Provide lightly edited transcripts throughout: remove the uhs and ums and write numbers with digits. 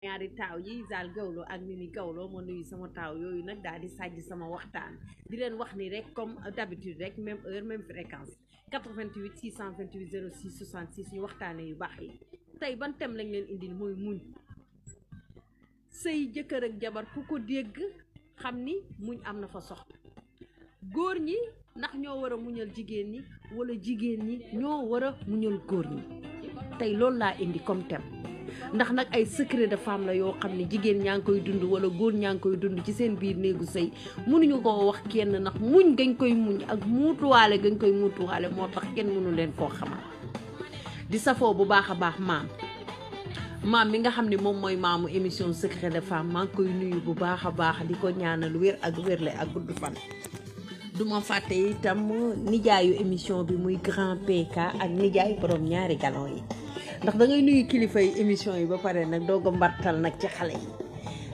ñaari taaw yi Zal Gawlo ak Mimi Gawlo ma nuyu sama taaw yooyu nag daal di sàjj sama waxtaan di leen wax ni rek comme d'habitude rek même heure même fréquence 88 628 06 66 ñu waxtaane yu baax yi tey ban thème lañ leen indil mooy muñ sëy jëkkër ak jabar ku ko dégg xam ni muñ am na fa soxla góor ñi ndax ñoo war a muñal jigéen ñi wala jigéen ñi ñoo war a muñal góor ñi tey loolu laa indi comme thème ndax nag ay secret de femme la yoo xam ne jigéen ñaa ngi koy dund wala góor ñaa ngi koy dund ci seen biir néegu sëy mënuñu koo wax kenn ndax muñ gañ koy muñ ak muutuwaale gañ koy muutuwaale moo tax kenn mënu leen koo xamal di safoo bu baax a baax maam mi nga xam ne moom mooy maamu émission secret de femme maa ngi koy nuyu bu baax a baax di ko ñaanal wér ak wérle ak gudd fan duma fàtte itam nijaayu émission bi muy grand PK ak nijaay borom ñaari galon yi ndax da ngay nuyu kilifa yi émission yi ba pare nag doog a mbartal nag ci xale yi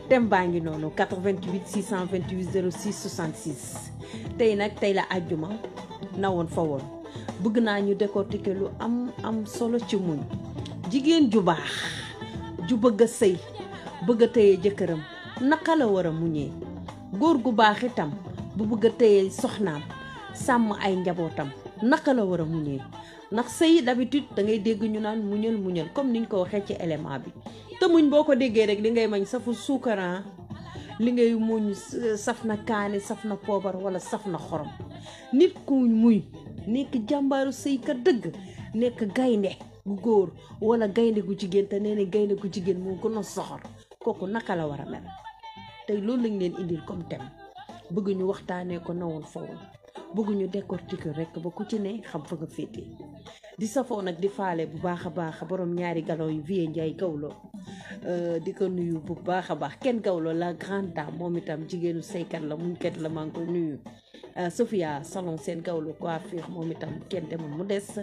thème baa ngi noonu 88 628 06 66 tey nag tey la àjjuma nawoon fa woon bëgg naa ñu décortiquer lu am solo ci muñ jigéen ju baax ju bëgg a sëy bëgg a téye jëkkëram naka la war a muñee góor gu baax itam bu bëgg a téye soxnaam sàmm ay njabootam naka la war a muñee ndax sëy d'habitude da ngay dégg ñu naan muñal comme niñ ko waxee ci élément bi te muñ boo ko déggee rek li ngay mañ safu suukaran li ngay muñ saf na kaani saf na poobar wala saf na xorom nit ku muñ nekk jàmbaaru sëykat dëgg nekk gaynde gu góor wala gaynde gu jigéen te nee na gaynde gu jigéen moo gën a soxor kooku naka la war a mel tey loolu lañ leen indil comme thème bëgg ñu waxtaanee ko nawoon fawul bëgg ñu décortiquer rek ba ku ci ne xam fa nga féete di safoo nag di faale bu baax a baax borom ñaari galon yu Vieux Ndiaye Gawlo di ko nuyu bu baax a baax kenn Gawlo la grande dame moom itam jigéenu saykat la muñkat la maa ngi ko nuyu Sophia salon seen Gawlo coiffure moom itam kenn demul mu des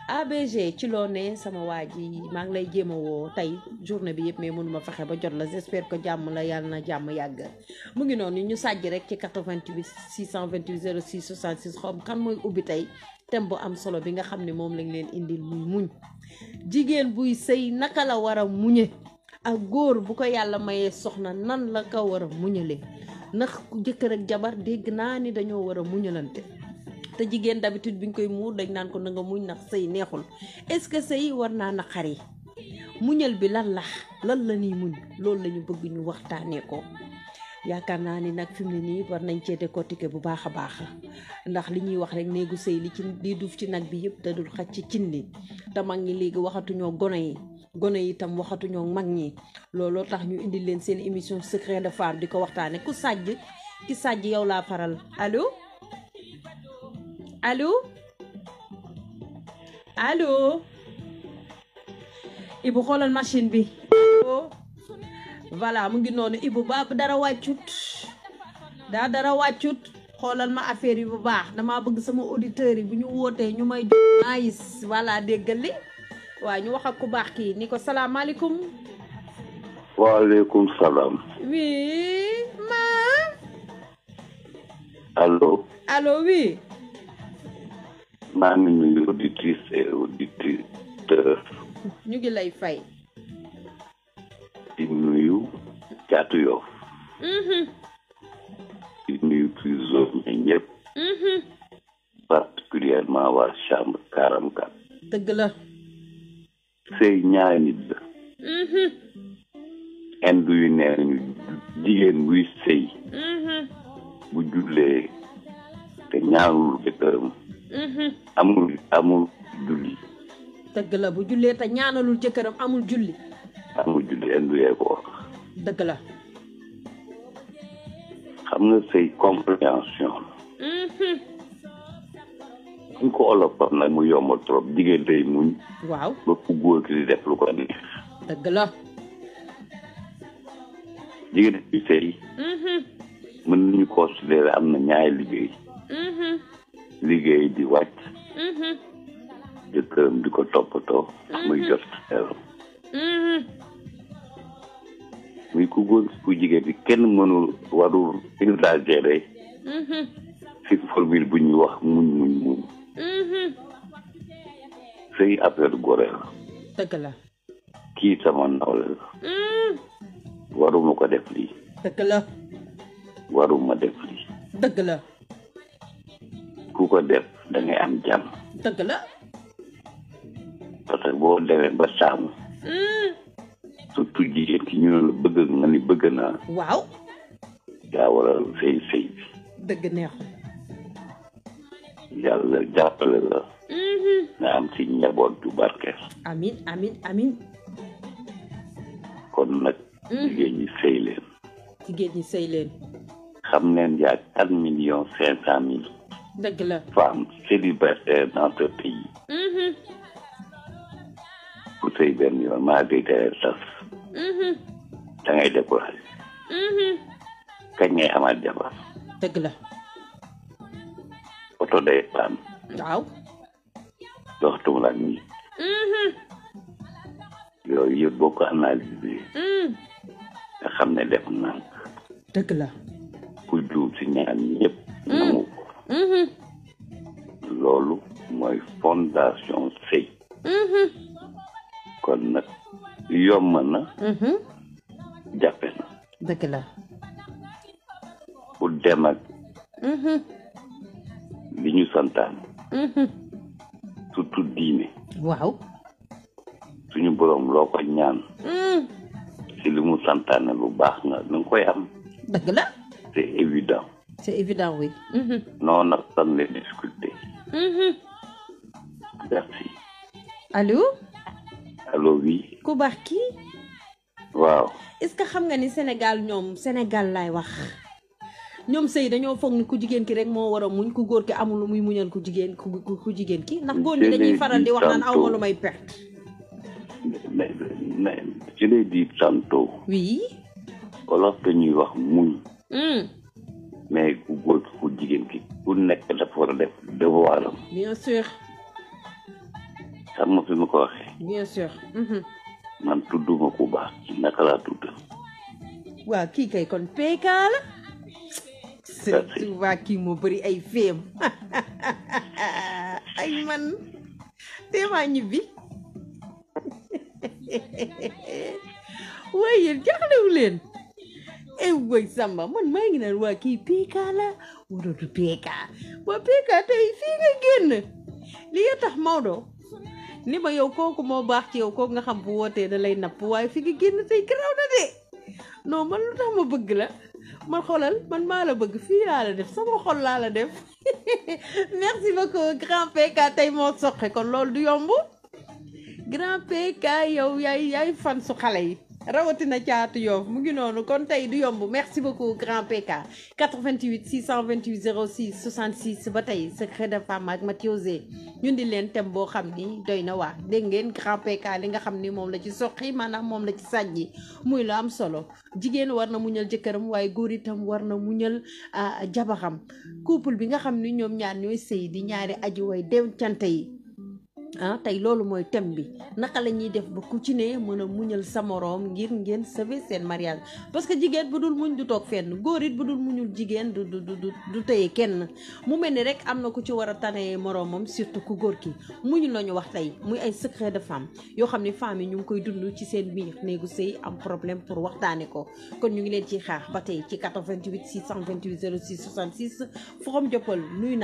ABG ci loo ne sama waa ji maa ngi lay jéem a woo tey journée bi yëpp mais mënuma fexe ba jot la j'espère que jàmm la yàlla na jàmm yàgg mu ngi noonu ñu sàjj rek ci 88 628 06 66 xom kan mooy ubbi tey thème bu am solo bi nga xam ne moom lañ leen indil muy muñ jigéen buy sëy naka la war a muñe ak góor bu ko yàlla mayee soxna nan la ko war a muñalee ndax jëkkër ak jabar dégg naa ni dañoo war a muñalante te jigéen d'habitude biñ koy muur dañ naan ko na nga muñ ndax sëy neexul est-ce que sëy war naa naqari muñal bi lan la nii muñ loolu la ñu bëgg ñu waxtaanee ko yaakaar naa ni nag fi mu ne nii war nañ cee décortiquer bu baax a baax ndax li ñuy wax rek néegu sëy li duuf ci nag bi yëpp da dul xaj ci cin li te mag ñi léegi waxatuñoo gone yi itam waxatuñoo mag ñi looloo tax ñu indi leen seen émission secret de femme di ko waxtaane ki sàjj yow laa faral allo Ibu xoolal machine bi voilà mu ngi noonu Ibu ba dara wàccut xoolal ma affaire yi bu baax damaa bëgg sama auditeurs yi bu ñu wootee ñu may nice voilà déggal li waaw ñu wax ak ku baax kii ni ko salaamaaleykum. waaleykum salaam. oui ma. allo. oui. maa ngi nuyu auditrice et auditeur. ñu ngi lay fay. di nuyu Caatu Yoff. di nuyu prisonniers ñëpp. particulièrement waa chambre 44. dëgg la. sëy ñaari nit la. indu yu nee nañu jigéen buy sëy. bu jullee te ñaanul jëkkëram. amul julli. dëgg la bu jullee te ñaanalul jëkkëram amul julli. indu yee ko wax. dëgg la. xam nga sëy compréhension la. suñ ko olofal nag mu yomb trop jigéen day muñ. waaw ba ku góor ki di def lu ko neex. dëgg la. jigéen bi sëy mën nañu considérer am na ñaari liggéey. liggéey di wàcc. jëkkëram di ko toppatoo. muy jot teeram. muy ku góor ku jigéen bi kenn warul exagérer. ci formule bu ñuy wax muñ. sëy affaire gore la. dëgg la. kii sama nawle la. waruma ko def lii dëgg la waruma def lii dëgg la ku ko def da ngay am jàmm dëgg la parce que boo demee ba saamu surtout jigéen ki ñu ne la bëgg nga ni bëgg naa waaw yaa war a sëy bi dëgg neexul yàlla jàppale la nga am si njaboot ju barkeel amin amin amin kon nag jigéen ñi sëy leen jigéen ñi sëy leen xam leen yaa 4,5 millions dëgg la femmes célibataires dans ce pays pour sëy benn yoon maa ngi tere tas da ngay découragé kañ ngay amaat jabar dëgg la oto day paan waaw doxtum la nii yooyu yëpp boo ko analysé nga xam ne def nànk dëgg la ku juum si ñaan ñëpp nangu ko loolu mooy fondation sëy kon nag yomb na jàppe na dëgg la pour dem ak li ñu santaan surtout diine waaw suñu boroom loo ko ñaan si li mu santaane lu baax nga nu nga koy am dëgg la c'est évident oui non nag san les difficultés merci allo oui ku baax kii waaw est-ce que xam nga ni Sénégal laay wax ñoom sëy dañoo foog ni ku jigéen ki rek moo war a muñ ku góor ki amul lu muy muñal ku jigéen ki ndax góor ñi dañuy faral di wax naan aw ma lu may perte mais je l'ai dit tantôt oui wolof dañuy wax muñ mais ku góor ki ku jigéen ki ku nekk dafa war a def devoiram bien sûr xam nga fi ma ko waxee bien sûr man tudduma ku baax ci naka laa tudd waaw kii kay kon peekaa la surtout waa kii moo bëri ay féem ay man teemaa ñibbi waaye yéen jaxlewu leen way Samba man maa ngi naan waa kii peekaa la wala du peekaa waa peekaa tey fii nga génn li nga tax Maodo ni ma yow kooku moo baax ci yow kooku nga xam bu wootee da lay napp waaye fi nga génn tey garaaw na de non man lu tax ma bëgg la man xoolal man maa la bëgg fii laa la def sama xol laa la def merci beaucoup grand PK tey moo soqe kon loolu du yomb grand PK yow yaay fan su xale yi rawatina caatu Yoff mu ngi noonu kon tey du yomb merci beaucoup grand PK 88 628 06 66 ba tey secret de femme ak Mathiosé ñun di leen thème boo xam ni doy na waar dégg ngeen grand PK li nga xam ni moom la ci soqi maanaam moom la ci sàjji muy la am solo jigéen war na muñal jëkkëram waaye góor itam war na muñal jabaram couple bi nga xam ni ñoom ñaar ñooy sëy di ñaari aji way dencante yi tey loolu mooy thème bi naka la ñuy def ba ku ci ne mën a muñal sa moroom ngir ngeen sauver seen mariage parce que jigéen bu dul muñ du toog fenn góor it bu dul muñul jigéen du tëye kenn mu mel ni rek am na ku ci war a tane moroomam surtout ku góor ki muñu la ñu wax tey muy ay secret de femme yoo xam ne femmes yi ñu ngi koy dund ci seen biir néegu sëy am problème pour waxtaane ko kon ñu ngi leen ciy xaar ba tey ci 88 628 06 66 Forum Joppal nuyu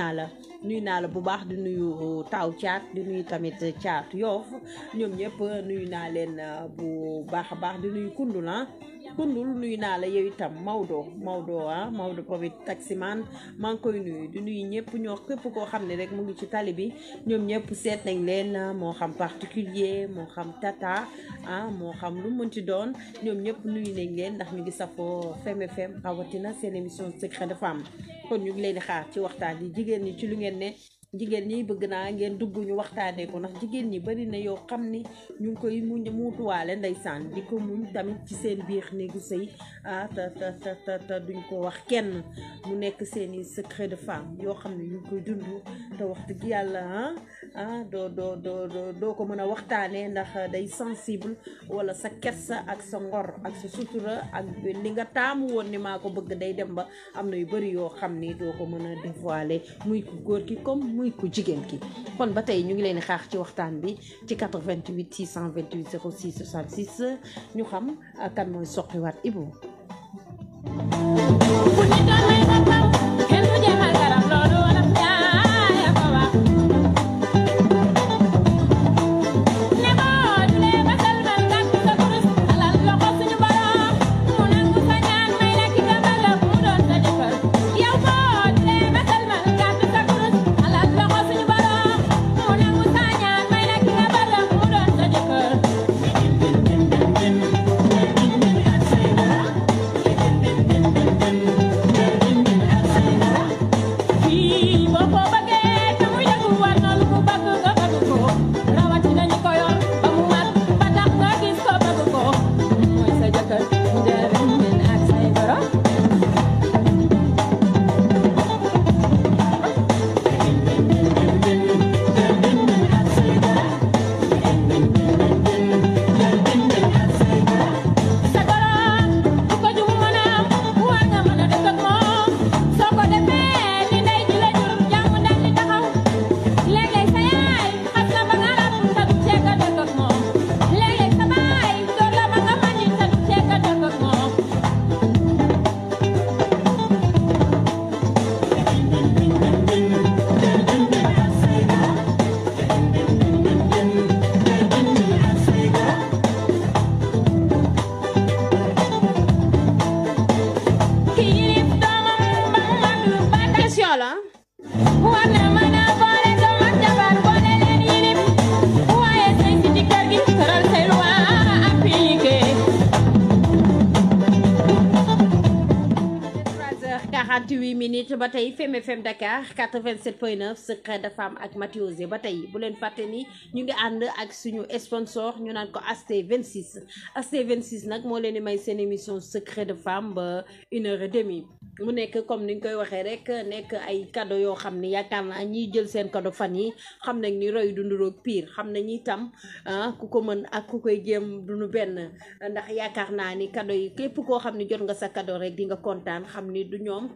naa la bu baax di nuyu Taw Caat di nuyu tamit Caat Yoff ñoom ñëpp nuyu naa leen bu baax a baax di nuyu Kundul nuyu naa la yow itam Maodo Pobit taximan maa ngi koy nuyu di nuyu ñëpp ñoo képp koo xam ne rek mu ngi ci tali bi ñoom ñëpp seet nañ leen moo xam particulier moo xam tata moo xam lu mën ci doon ñoom ñëpp nuyu nañ leen ndax ñu ngi safoo FM rawatina seen émission secret de femme kon ñu ngi leen di xaar ci waxtaan yi jigéen ñi ci lu ngeen ne jigéen ñi bëgg naa ngeen dugg ñu waxtaanee ko ndax jigéen ñi bari na yoo xam ni ñu ngi koy muutuwaale ndeysaan di ko muñ tamit ci seen biir néegu sëy te duñ ko wax kenn mu nekk seeni secret de femme yoo xam ne ñu ngi koy dund te wax dëgg yàlla doo ko mën a waxtaanee ndax day sensible wala sa kersa ak sa ngor ak sa sutura ak li nga taamu woon ni maa ko bëgg day dem ba am na yu bari yoo xam ni doo ko mën a dévoiler muy ku góor ki comme muy ku jigéen ki kon ba tey ñu ngi leen di xaar ci waxtaan bi ci 88 628 06 66 ñu xam kan mooy soqiwaat Ibou. ba tey FM Dakar 87.9 secret de femme ak Mathiosé ba tey bu leen fàtte ni ñu ngi ànd ak suñu sponsor ñu naan ko AST26 AST26 nag moo leen di may seen émission secret de femme ba 1h30 mu nekk comme ni ñu koy waxee rek nekk ay cadeau yoo xam ne yaakaar naa ñiy jël seen cadeau fan yi xam nañ ni roy du nduroog pire xam nañ itam ku ko mën ak ku koy jéem duñu benn ndax yaakaar naa ni cadeau yi képp koo xam ne jot nga sa cadeau rek di nga kontaan xam ni du ñoom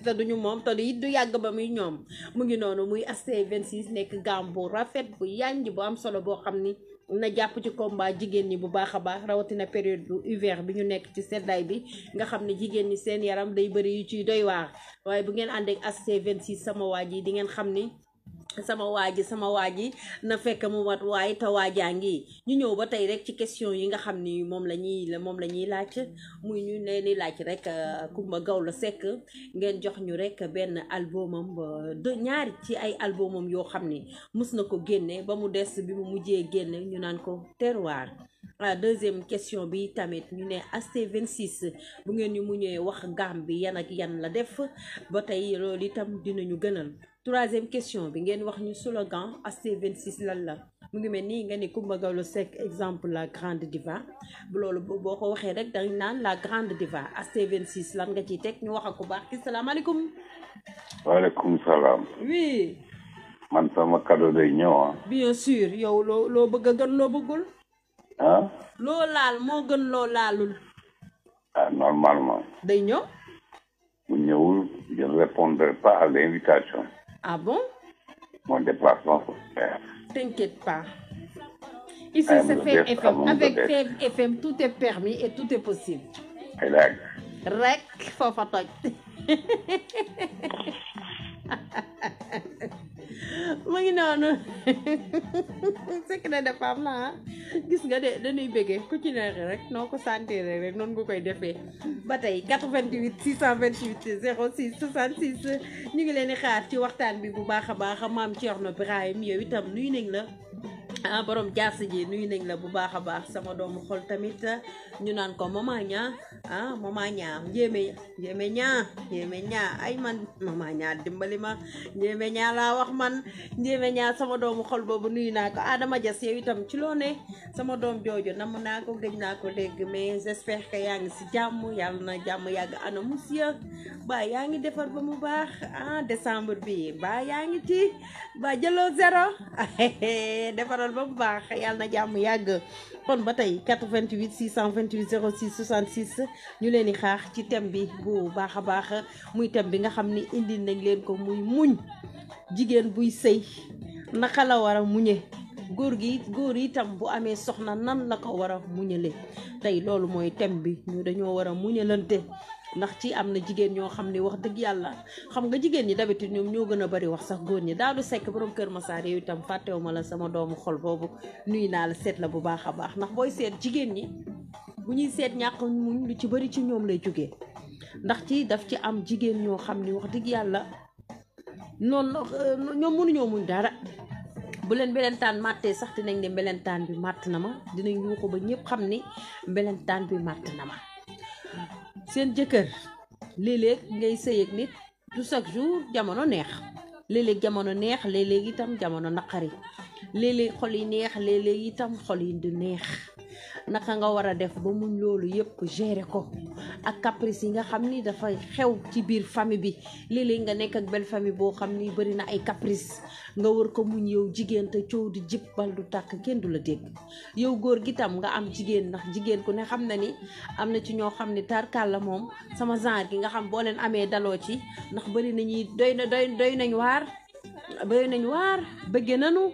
te duñu moom te it du yàgg ba muy ñoom mu ngi noonu muy AST26 nekk gam bu rafet bu yànj bu am solo boo xam ni na jàpp ci combat jigéen ñi bu baax a baax rawatina période bu hiver bi ñu nekk ci seddaay bi nga xam ne jigéen ñi seen yaram day bëri yu ciy doy waar waaye bu ngeen ànd ak AST26 sama waaj yi di ngeen xam ni sama waa ji na fekk mu mat waaye te waajaa ngi ñu ñëw ba tey rek ci question yi nga xam ni moom la ñuy laaj muy ñu leen di laaj rek Coumba Gawlo Seck ngeen jox ñu rek benn albumam ñaari ci ay albumam yoo xam ni mus na ko génne ba mu des bi mu mujjee génne ñu naan ko terroir. Deuxième question bi tamit ñu ne AST26 bu ngeen ñu muñee wax gaam bi yan ak yan la def ba tey loolu itam dinañu gënal. Troisième question bi ngeen wax ñu slogan AST26 lan la mu ngi mel nii nga ni Coumba Gawlo Seck exemple la grande diva bu loolu boo ko waxee rek dañ naan la grande diva AST26 lan nga ciy teg ñu wax ak ku baax ki salaamaaleykum. waaleykum salaam. oui. man sama cadeau day ñëw bien sûr yow loo bëgg a gën loo bëggul. loo laal moo gën loo laalul. Normalement. day ñëw. mu ñëwul je ne répondrai pas à l'invitation. Ah bon? Mon déplacement faut se faire. T'inquiète pas. Ici, c'est Fem FM. Avec Fem FM, tout est permis et tout est possible. Rek, faut pas toj. mu ngi noonu secret de femme la gis nga de dañuy bëggee ku ci neex rek noo ko sentir rek noonu nga koy defee ba tey 88 628 06 66 ñu ngi leen di xaar ci waxtaan bi bu baax a baax maam Thierno Birahim yow itam nuyu nañ la borom jaas ji nuyu nañ la bu baax a baax sama doomu xol tamit ñu naan ko mama ñaa mama ñaa njéeme ñaa ay man mama ñaa dimbali ma njéeme ñaa laa wax man njéeme ñaa sama doomu xol boobu nuyu naa ko Adama Dias yow itam ci loo ne sama doom jooju nam naa ko gëj naa ko dégg mais j'espère que yaa ngi si jàmm yàlla na jàmm yàgg ana monsieur ba yaa ngi defar ba mu baax décembre bi ba yaa ngi ci ba jëloo zéro defaral ba mu baax yàlla na jàmm yàgg kon ba tey 88 628 06 66 ñu leen di xaar ci thème bi bu baax a baax muy thème bi nga xam ni indi nañ leen ko muy muñ jigéen buy sëy naka la war a muñe góor itam bu amee soxna nan la ko war a muñale tey loolu mooy thème bi ñu dañoo war a muñalante ndax ci am na jigéen ñoo xam ne wax dëgg yàlla xam nga jigéen ñi d'habitude ñoom ñoo gën a bari wax sax góor ñi Daadu Sekk borom Kër Masaar yow itam fàttewuma la sama doomu xol boobu nuyu naa la seet la bu baax a baax ndax booy seet jigéen ñi bu ñuy seet ñàkk muñ lu ci bari ci ñoom lay jógee ndax ci daf ci am jigéen ñoo xam ni wax dëgg yàlla noonu ñoom mënuñoo muñ dara bu leen mbelentaan màttee sax dinañ ne mbelentaan bi màtt na ma dinañ yuuxu ba ñëpp xam ni mbelentaan bi màtt na ma seen jëkkër léeg-léeg ngay sëy ak nit du chaque jour jamono neex léeg-léeg jamono neex léeg-léeg itam jamono naqari léeg-léeg xol yi neex léeg-léeg itam xol yi du neex naka nga war a def ba muñ loolu yëpp gérer ko ak caprice yi nga xam ni dafay xew ci biir famille bi léeg-léeg nga nekk ak belle famille boo xam ni bari na ay caprice nga war ko muñ yow jigéen te coow di jib bal du tàkk kenn du la dégg yow góor gi tam nga am jigéen ndax jigéen ku ne xam na ni am na ci ñoo xam ni tarkal la moom sama genre gi nga xam boo leen amee daloo ci ndax bari nañuy doy nañ waar bëgge nanu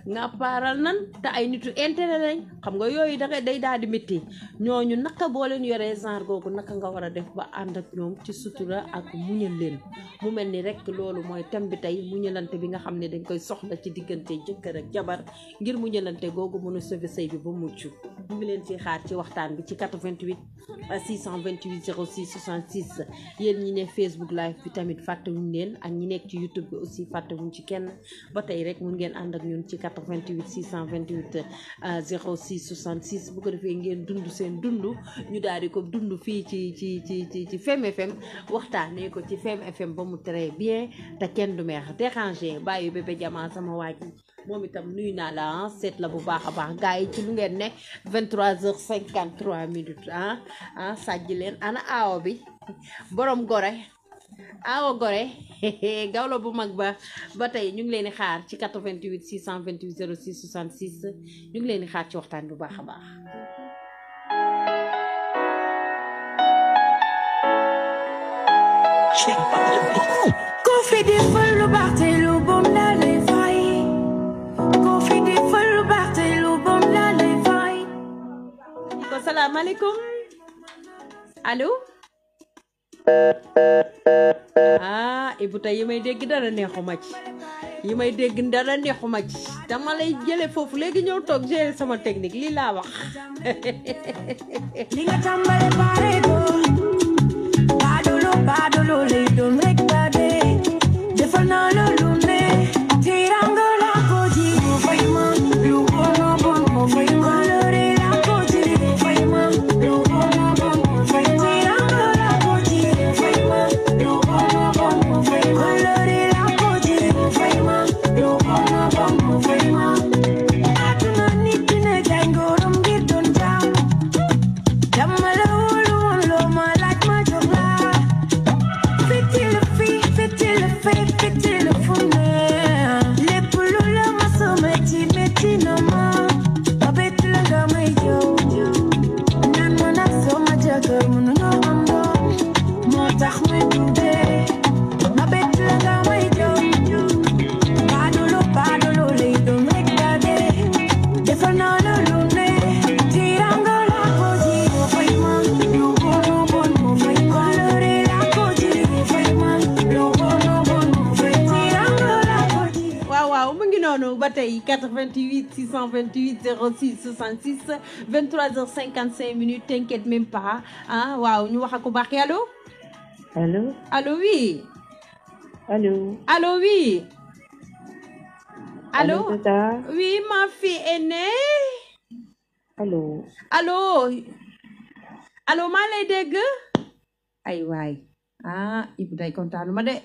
nga paaral nan te ay nitu intérêt lañ xam nga yooyu day daal di métti ñooñu naka boo leen yoree genre googu naka nga war a def ba ànd ak ñoom ci sutura ak muñal leen mu mel ni rek loolu mooy thème bi tey muñalante bi nga xam ne dañ koy soxla ci diggante jëkkër ak jabar ngir muñalante googu mën a sauver sëy bi ba mucc mu ngi leen ci xaar ci waxtaan bi ci 88 628 06 66 yéen ñi ne Facebook live bi tamit fàttewuñ leen ak ñi nekk ci YouTube bi aussi fàttewuñ ci kenn ba tey rek mun ngeen ànd ak ñun ci 88 628 06 66 bu ko defee ngeen dund seen dund ñu daal di ko dund fii ci Femme FM waxtaanee ko ci Femme FM ba mu très bien te kenn du meex déranger bàyyi bébé jamaa sama waaj moom itam nuyu naa la seet la bu baax a baax gars yi ci lu ngeen ne 23h53 sàjj leen ana aawo bi borom gore awa gore gawlo bu mag ba tey ñu ngi leen di xaar ci 88 628 06 66 ñu ngi leen di xaar ci waxtaan bu baax a baax ko fi defal lu baax te lu bon la lay fay ko fi defal lu baax te lu bon la lay fay ko salaamaaleykum allo Ibu tey yi may dégg dara neexuma ci dama lay jële foofu léegi ñëw toog gérer sama technique lii laa wax li nga tàmbale pare do baadolo lay doon rek daade defal naa la lu ne tiranga la ko ji mo fay ma lu bon mo fay ma lore la ko ji mo fay ma lu bon mo fay ma tiranga la ko ji mo fay ma lu bon mo fay ma lore la ko ji mo fay ma lu bon mo fay ma atuna nit dina jangoram ngir doon jam jamala wolu won lo ma laaj ma jox la ba tey 88 628 06 66 23h55 t'inquiète même pas waaw ñu wax ak ku baax allo oui allo oui allo oui ma fille aînée allo maa lay dégg ay waay Ibou day kontaanuma de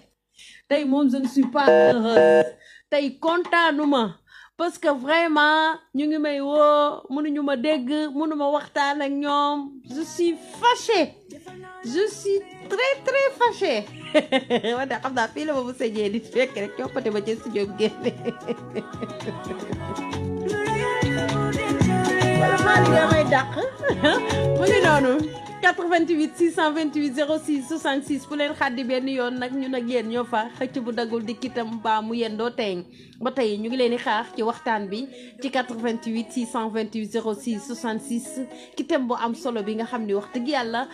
tey moom je ne suis pas heureuse tey kontaanuma parce que vraiment ñu ngi may woo mënuñu ma dégg mënuma waxtaan ak ñoom je suis fâchée je suis très très fâchée wante xam naa fii la ma bu sañee di fekk rek coppate ba ci studio génne Malick damay dàq mu ngi noonu 88 628 06 66 bu leen xaddi benn yoon nag ñun ak yéen ñoo fa xëcc bu dagul di kitam ba mu yendoo teeñ ba tey ñu ngi leen di xaar ci waxtaan bi ci 88 628 06 66 kitam bu am solo bi nga xam ni wax dëgg yàlla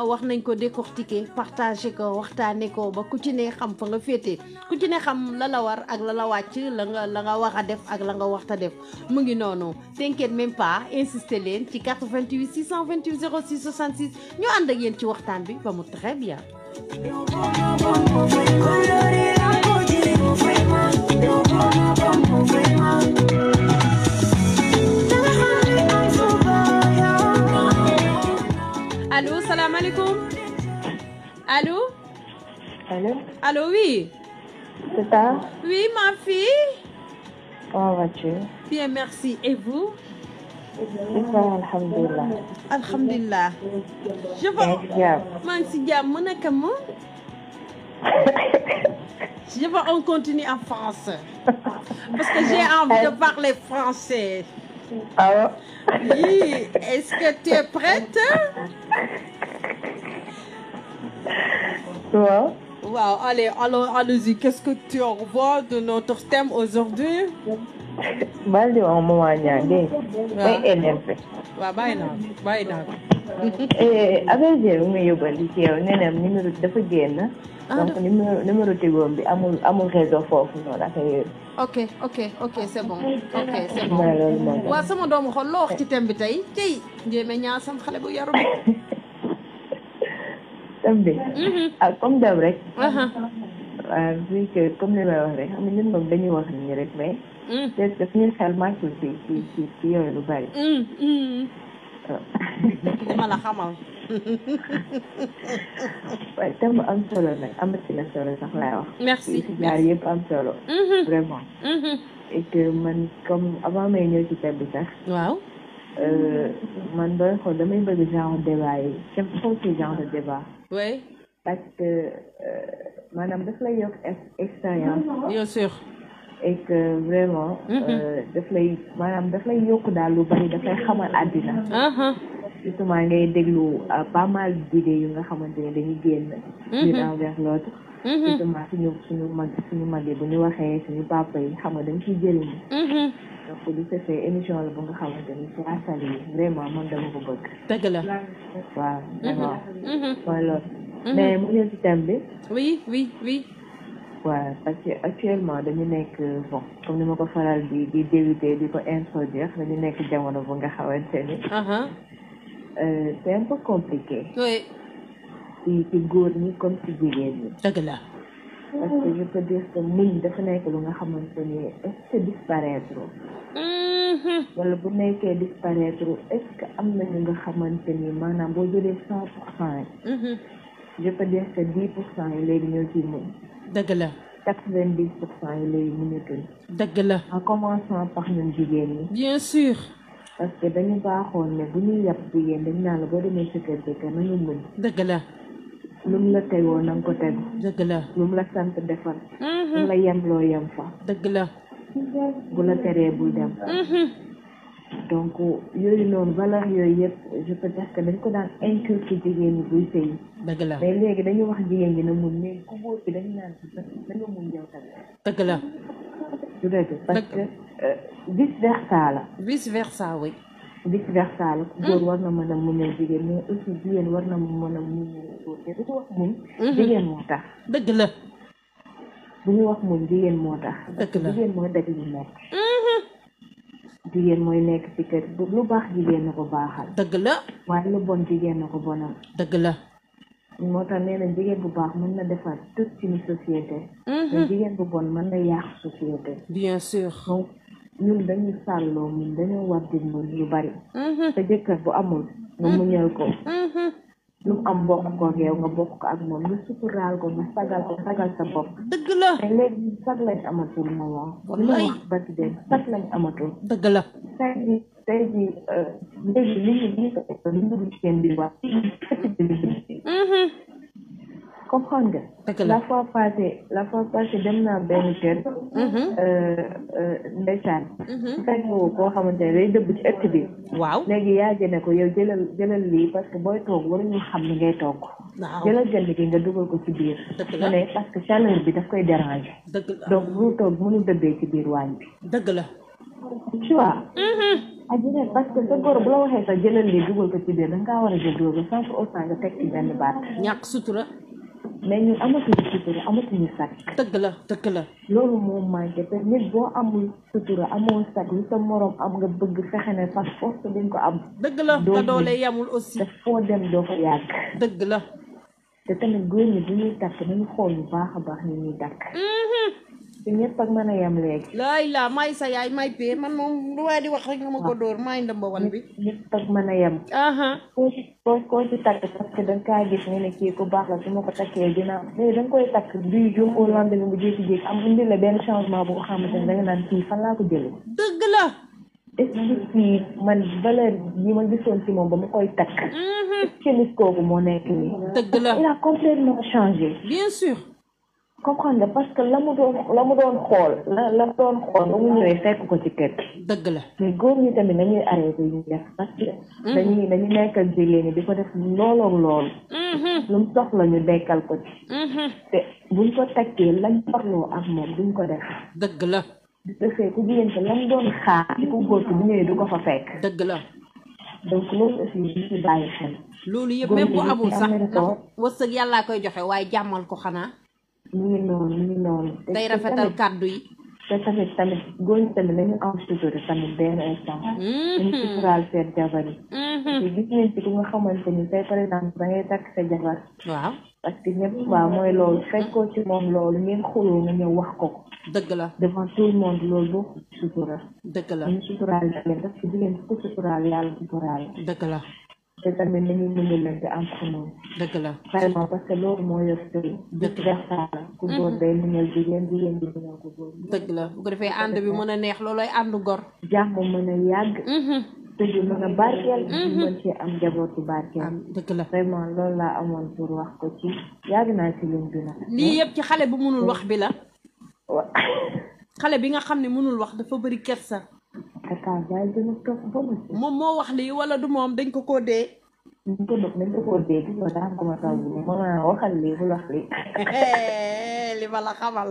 wax nañ ko décortiquer partager ko waxtaane ko ba ku ci ne xam fa nga féete ku ci ne xam la la war ak la la wàcc la nga war a def ak la nga waxta def mu ngi noonu t'inquiète même pas insister leen ci 88 628 06 66 ñu ànd ak yéen ci waxtaan bi ba mu très bien. Allô, salam alaikum. Allô? Allô? Allô, oui. C'est ça? Oui, ma fille. Comment vas-tu? Bien, merci. Et vous? Ça, alhamdulillah. Alhamdulillah. Je vais on continue en français. Parce que j'ai envie de parler français. Ah oui, est-ce que tu es prête? Ouais. Wow, allez, alors allez-y. Qu'est-ce que tu revois de notre thème aujourd'hui? Baldi wa mo wanyande. Way énervé. Wa bayna. Avec je mu yobali ci yow néna numéro dafa génn. Donc numéro Tigo bi amul réseau fofu non la fay. Ok, c'est bon. Wa sama doomu xol lo wax ci thème bi tay. Tay, njéme ñaa sam xalé bu yaru bi. Thème bi. Comme d'hab rek. Vu que comme li may wax rek xam ñun moom dañuy wax ni rek mais peut-être que suñu xel màccul ci yooyu lu bari. Dama la xamal. waaye thème bu am solo nag amati na solo sax laay wax. Merci. si jaar yëpp am solo. Vraiment. Et que man comme avant may ñëw ci thème bi sax. Waaw. Man booy xool damay bëgg genre débat yi j'aime trop ce genre de débat. Oui. Parce que maanaam daf lay yokk expérience. Bien sûr. Et que vraiment. daf lay yokk daal lu bari daf lay xamal àddina. Surtout ngay déglu pas mal d'idées yu nga xamante ne dañuy génn. l'une envers l'autre. Surtout suñu mag yi bu ñu waxee suñu papa yi xam nga dañ ciy jëriñu. Donc du fait émission la bu nga xamante ni c'est à saluer vraiment man dama ko bëgg. Dëgg la. waaw vraiment. mooy loolu. mais mu ñëw ci thème bi. Oui. waaw parce que actuellement dañu nekk bon comme ni ma ko faral di débuter di ko introduire dañu nekk jamono bu nga xamante ni. C'est un peu compliqué. Oui. ci góor ñi comme ci jigéen ñi. Dëgg la. parce que je peux dire que muñ dafa nekk lu nga xamante ni est-ce que disparaître. wala bu nekkee disparaître est-ce que am na ñu nga xamante ni maanaam boo jëlee 100% yi. je peux dire que 10% yi léegi ñoo ciy muñ. Dëgg la. 90% yi léegi mënatuñ. Dëgg la. en commençant par ñun jigéen ñi. Bien sûr. parce que dañu baaxoon ne bu ñuy yàpp jigéen dañu naan la boo demee sa kër jëkkër nañu muñ. Dëgg la. lu mu la tegoo na nga ko tegu. Dëgg la. lu mu la sant defal. lu mu la yemloo yem fa. Dëgg la. bu la teree bul dem. donc yooyu noonu valeur yooyu yëpp je peux dire que dañ ko daan inculquer jigéen ñi buy sëy. Dëgg la. mais léegi dañu wax jigéen ñi na mun mais ku góor bi dañu naan ci dañu mun yow tamit. Dëgg la. du dëgg parce que vice versa la. Vice versa, oui. vice versa la. góor war na mën a muñal jigéen mais aussi jigéen war na mën a muñal góor te du ñu wax muñ. jigéen moo tax. Dëgg la. bu ñu wax muñ jigéen moo tax. Dëgg la. jigéen mooy daj lu nekk. jigéen mooy nekk ci kër lu baax jigéen na ko baaxal. Dëgg la. waaye lu bon jigéen na ko bonal. Dëgg la. moo tax nee na jigéen bu baax mën na defar toute une société. mais jigéen bu bon mën na yàq société. Bien sûr. donc ñun dañuy sàlloo ñun dañoo war di muñ lu bari. te jëkkër bu amul nga muñal ko. lu mu am bokk ko ak yow nga bokk ko ak moom nga suturaal ko nga sagal sa bopp. Dëgg la. te léegi sag lañ amatul moom. wallaay ba ci dem sag lañ amatul. Dëgg la. tey jii léegi li ñu ko seen biir wax comprendre nga. la fois passée dem naa benn kër. ndeysaan. fekk koo xamante ne day dëbb ci ëtt bi. waaw léegi yaa ne ko yow jëlal lii parce que booy toog waruñu xam ni ngay toog. waaw jëlal jënd gi nga dugal ko ci biir. mu ne parce que chaleur bi daf koy déranger. donc bu toog mënu dëbbee ci biir waañ bi. dëgg la. tu vois. parce que sa góor bu la waxee sax jëlal lii dugal ko ci biir da nga war a jël dugal ko sans pour autant nga teg ci benn baat. ñàkk sutura. mais ñun amatuñu sutura amatuñu sac. dëgg la. loolu moom manqué te nit boo amul sutura amoo sac lu sa morom am nga bëgg fexe ne par force dañ ko am. dëgg la te doole yamul aussi. te foo dem doo ko yàgg. dëgg la. te tamit góor ñi bu ñuy takk nañu xool bu baax a baax ni ñuy takk. te ñëpp ak mën a yem léegi. laay laa may sa yaay may pee man moom lu waay di wax rek nga ma ko dóor may ndamba wan bi. ñëpp ak mën a yem. koo ci takk parce que da nga kaa gis nga ne kii ku baax la su ma ko takkee dina léegi da nga koy takk du jour au lendemain bu jékki-jékki am indi la benn changement bu ko xamante ne da nga naan kii fan laa ko jëlee. dëgg la. est-ce que kii man valeur yi ma gisoon ci moom ba ma koy takk. est-ce que kooku moo nekk nii. dëgg la il a complètement changé. bien sûr. comprendre nga parce que la mu doon xool la doon xool ba mu ñëwee fekk ko ci kër. dëgg la. mais góor ñi tamit nañuy arrêté ñu def parce que. dañuy nekk ak jigéen ñi di ko def looloog loolu. lu mu soxla ñu dekkal ko ci. te buñ ko takkee lañ farloo ak moom duñ ko def. dëgg la. di defee ku jigéen te lam doon xaar ci ku góor ki bu ñëwee du ko fa fekk. dëgg la. donc loolu aussi ñu ci bàyyi xel. loolu yëpp même bu amul sax ndax wërsëg yàllaa koy joxe waaye jàmmal ko xanaa. mu ngi noonu. day rafetal kàddu yi. te tamit góor ñi tamit nañu am sutura tamit benn instant. dañu suturaal seen jabar yi. te gis nañ ci ku nga xamante ni tey par exemple da ngay takk sa jabar. waaw parce que ñëpp waaw mooy loolu fekkoo ci moom loolu ngeen xuloo nga ñëw wax ko. dëgg la. devant tout le monde loolu boo ko sutura. dëgg la nañu suturaal leen parce que jigéen ku suturaal yàlla suturaal. dëgg la. te tamit nañu muñalante entre nous. dëgg la. vraiment parce que loolu moo yor sëy. dëgg la ku góor day muñal jigéen di muñal ku góor. dëgg la bu ko defee ànd bi mën a neex loolooy ànd gor. jàmm mën a yàgg. te du mën a barkeel. ñu mën ci am njabootu barkeel. dëgg la vraiment loolu laa amoon pour wax ko ci yàgg naa ci liñ bi nag. lii yëpp ci xale bu mënul wax bi la. xale bi nga xam ne mënul wax dafa bëri kersa. moom moo wax lii wala du moom dañ ko koo dee. dañ ko koo dee di ko daan ko ma taw bi ne ma waxal lii bul wax lii. li ma la xamal.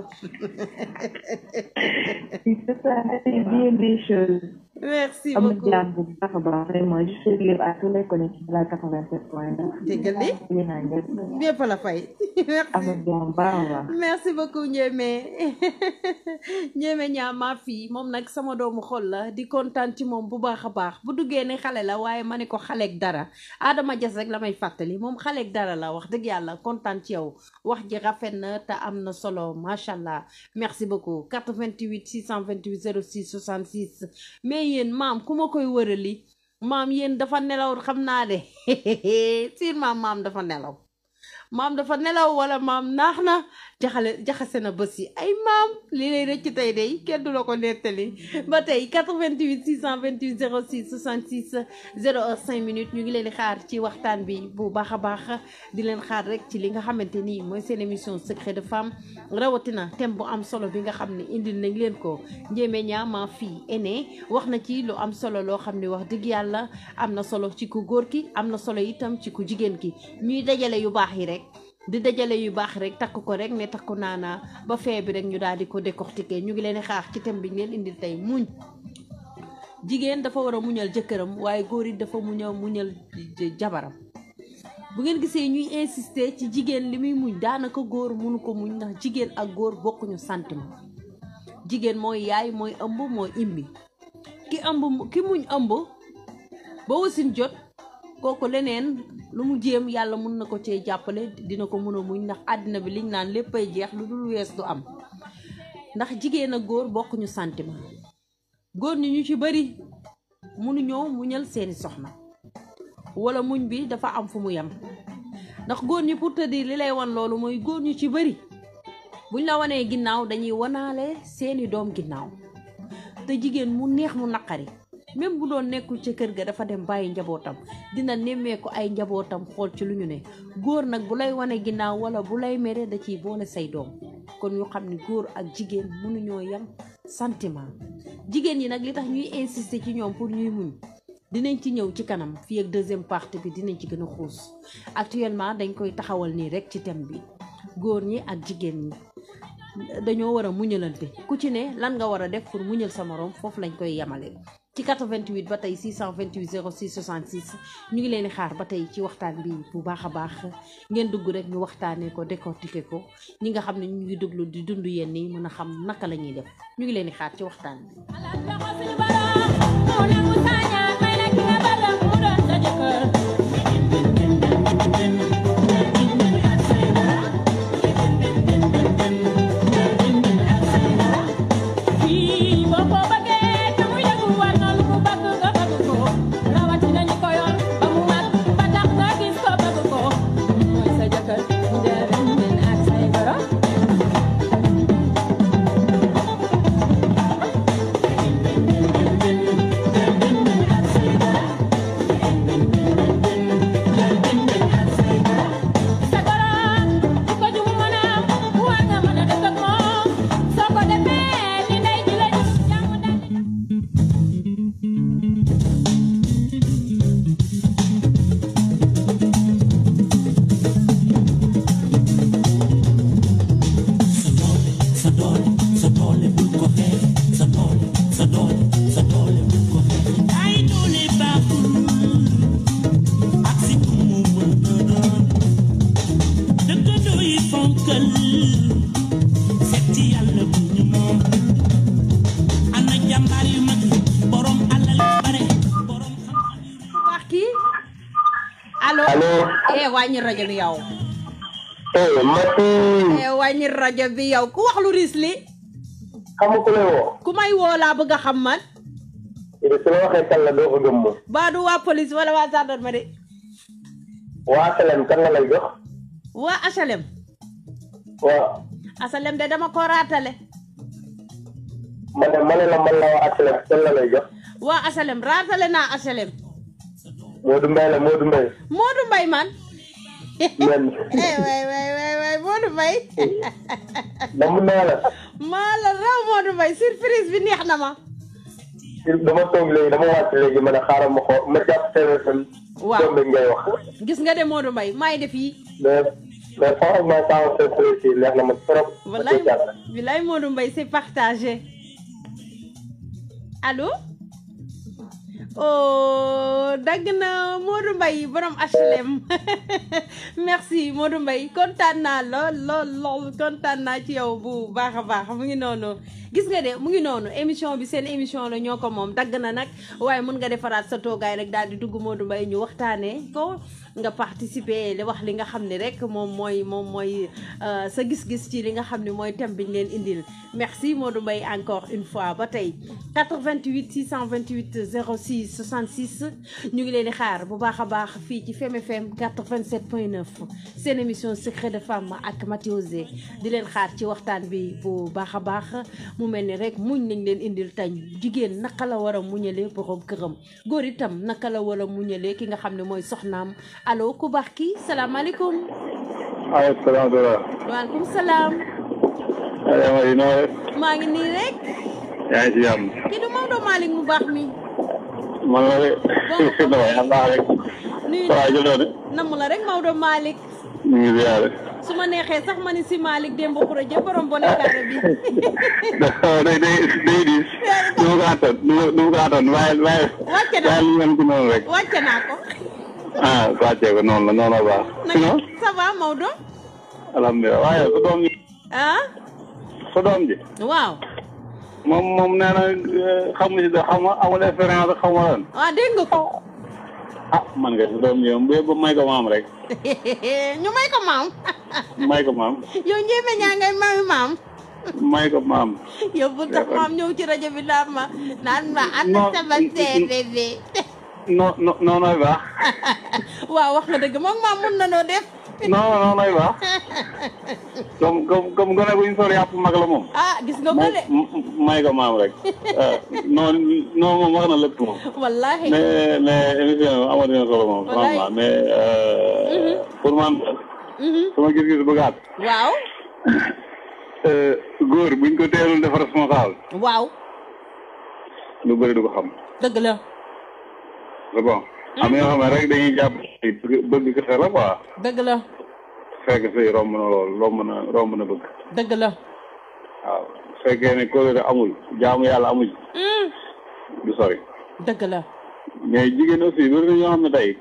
c'est bien des choses. merci beaucoup am na jàmm bu baax a baax vraiment je suis libre à tous les connectés de la 87.9. dégg nga ni bépp la fay. merci am na jàmm baax a baax. merci beaucoup Ndiémé Ndiémé ñaa maa fii moom nag sama doomu xol la di kontaan ci moom bu baax a baax bu duggee ne xale la waaye ma ne ko xaleeg dara Adama Dias rek la may fàttali moom xaleeg dara la wax dëgg yàlla kontaan ci yow wax ji rafet na te am na solo macha allah merci beaucoup 88 628 06 66 mais yéen maam ku ma koy wërali maam yéen dafa nelaw xam naa de siin maam dafa nelaw wala maam naax na jaxase na bés yi ay maam li lay rëcc tey day kenn du la ko nettali ba tey 88 628 06 66 0h5 minutes ñu ngi leen di xaar ci waxtaan bi bu baax a baax di leen xaar rek ci li nga xamante ni mooy seen émission secret de femme rawatina thème bu am solo bi nga xam ne indil nañ leen ko Ndiémé Niang ma fille aînée wax na ci lu am solo loo xam ne wax dëgg yàlla am na solo ci ku góor ki am na solo itam ci ku jigéen ki ñuy dajale yu baax yi rek di dajale yu baax rek takk ko rek ne takku naana ba fee bi rek ñu daal di ko décortiquer ñu ngi leen di xaar ci thème bi ñu leen indil tey muñ jigéen dafa war a muñal jëkkëram waaye góor it dafa muñal jabaram bu ngeen gisee ñuy insister ci jigéen li muy muñ daanaka góor mënu ko muñ ndax jigéen ak góor bokkuñu sentiment jigéen mooy yaay mooy ëmb mooy imbi ki muñ ëmb ba wasin jot kooku leneen lu mu jéem yàlla mun na ko cee jàppale dina ko mun a muñ ndax àddina bi liñ naan léppay jeex lu dul wees du am ndax jigéen ak góor bokkuñu sentiment góor ñi ñu ci bari mënuñoo muñal seeni soxna wala muñ bi dafa am fu mu yem ndax góor ñi pour te dire li lay wan loolu mooy góor ñu ci bari buñ la wanee ginnaaw dañuy wanaale seeni doom ginnaaw te jigéen mu neex mu naqari même bu doon nekkul ca kër ga dafa dem bàyyi njabootam dina nemmeeku ay njabootam xool ci lu ñu ne góor nag bu lay wane ginnaaw wala bu lay mere da ciy boole say doom kon ñu xam ni góor ak jigéen mënuñoo yam sentiment jigéen yi nag li tax ñuy insister ci ñoom pour ñuy muñ dinañ ci ñëw ci kanam fii ak deuxième partie bi dinañ ci gën a xuus actuellement dañ koy taxawal nii rek ci thème bi góor ñi ak jigéen ñi dañoo war a muñalante ku ci ne lan nga war a def pour muñal sa morom foofu lañ koy yemale ci 88 ba tey 628 06 66 ñu ngi leen di xaar ba tey ci waxtaan bi bu baax a baax ngeen dugg rek ñu waxtaanee ko décortiquer ko ñi nga xam ne ñu ngi déglu di dund yenn yi mën a xam naka la ñuy def ñu ngi leen di xaar ci waxtaan bi. wàññi rajo bi yow. Mati. wàññi rajo bi yow ku wax lu riis li. xam ku lay woo. ku may woo laa bëgg a xam man. su la waxee kan la doo ko gëm moom. ba du waa police wala waa gendarmerie. waa HLM kan la lay jox. waa HLM. waaw. HLM de dama ko raatale. ma ne la man la waa HLM kan la lay jox. waa HLM raatale naa HLM. Modou Mbaye la Modou Mbaye. Modou Mbaye man. man. waay Modou Mbaye. namu naa la. maa la raw Modou Mbaye surprise bi neex na ma. dama toog léegi dama wàcc léegi ma ne xaaral ma xool ma jàpp téléphone. waaw doom bi ngay wax. gis nga de Modou Mbaye maay def yi. mais franchement sans surprise yi neex na ma trop. wallaay Modou Mbaye c'est partagé. allo. oh dagg na Modou Mbaye borom HLM merci Modou Mbaye kontaan naa lool kontaan naa ci yow bu baax a baax mu ngi noonu gis nga de mu ngi noonu émission bi seen émission la ñoo ko moom dagg na nag waaye mën nga defaraat sa toogaay rek daal di dugg Modou Mbaye ñu waxtaanee ko nga participer li wax li nga xam ne rek moom mooy sa gis-gis ci li nga xam ne mooy thème bi ñu leen indil merci Modou Mbaye encore une fois ba tey 88 628 06 66 ñu ngi leen di xaar bu baax a baax fii ci Femme FM 87.9 seen émission secret de femme ak Mathiosé di leen xaar ci waxtaan bi bu baax a baax mu mel ni rek muñ nañ leen indil tañ jigéen naka la war a muñalee borom këram góor itam naka la war a muñalee ki nga xam ne mooy soxnaam allo ku baax ki salaamaaleykum. waaleykum salaam. waaleykum salaam. maa ngi nii rek. yaa ngi ci jàmm. kii du Maodo Malick mu baax mi. man la de. damay xam naa rek. nuyu namm la rek Maodo Malick. ñu ngi ziare. su ma neexee sax ma ni si Malick Demba Koura Diop borom bonekaare bi. day diis. du ma ko attan waaye. wàcce naa lu ngeen ko noonu rek. wàcce naa ko. wàcce ko noonu la baax. nag ça va Maodo. alhamdulilah waaye sa doom ji. sa doom ji. waaw. moom nee na xamu si da xam amul expérience xaw ma lan. dégg nga ko. man nga sa doom ji moom ba may ko maam rek. ñu may ko maam. may ko maam. yow njéeme ñaa ngay mayu maam. may ko maam. yow bu tax maam ñëw ci rajo bi naan ma ànd sama seen bébé. non nooy baax. waaw wax nga dëgg moom maam mun na noo def. non nay baax comme gone bu ñu sol yàpp mag la moom. ah gis nga ko de. may ko maam rek. non moom wax na lépp moom. wallaahi. mais émission bi amati na solo moom. franchement mais pour man. sama gis-gis bu gàtt. waaw. góor buñ ko teelul def responsable. waaw. lu bëri du ko xam. dëgg la. c'est bon. am na yoo xam ne rek dañuy jàpp bëgg kese la quoi. dëgg la. fekk sëy romb na lool romb na bëgg. dëgg la. waaw fekkee ne kóolóore amul jaamu yàlla amul. du sori. dëgg la. mais jigéen aussi bëri na ñoo xam ne tey.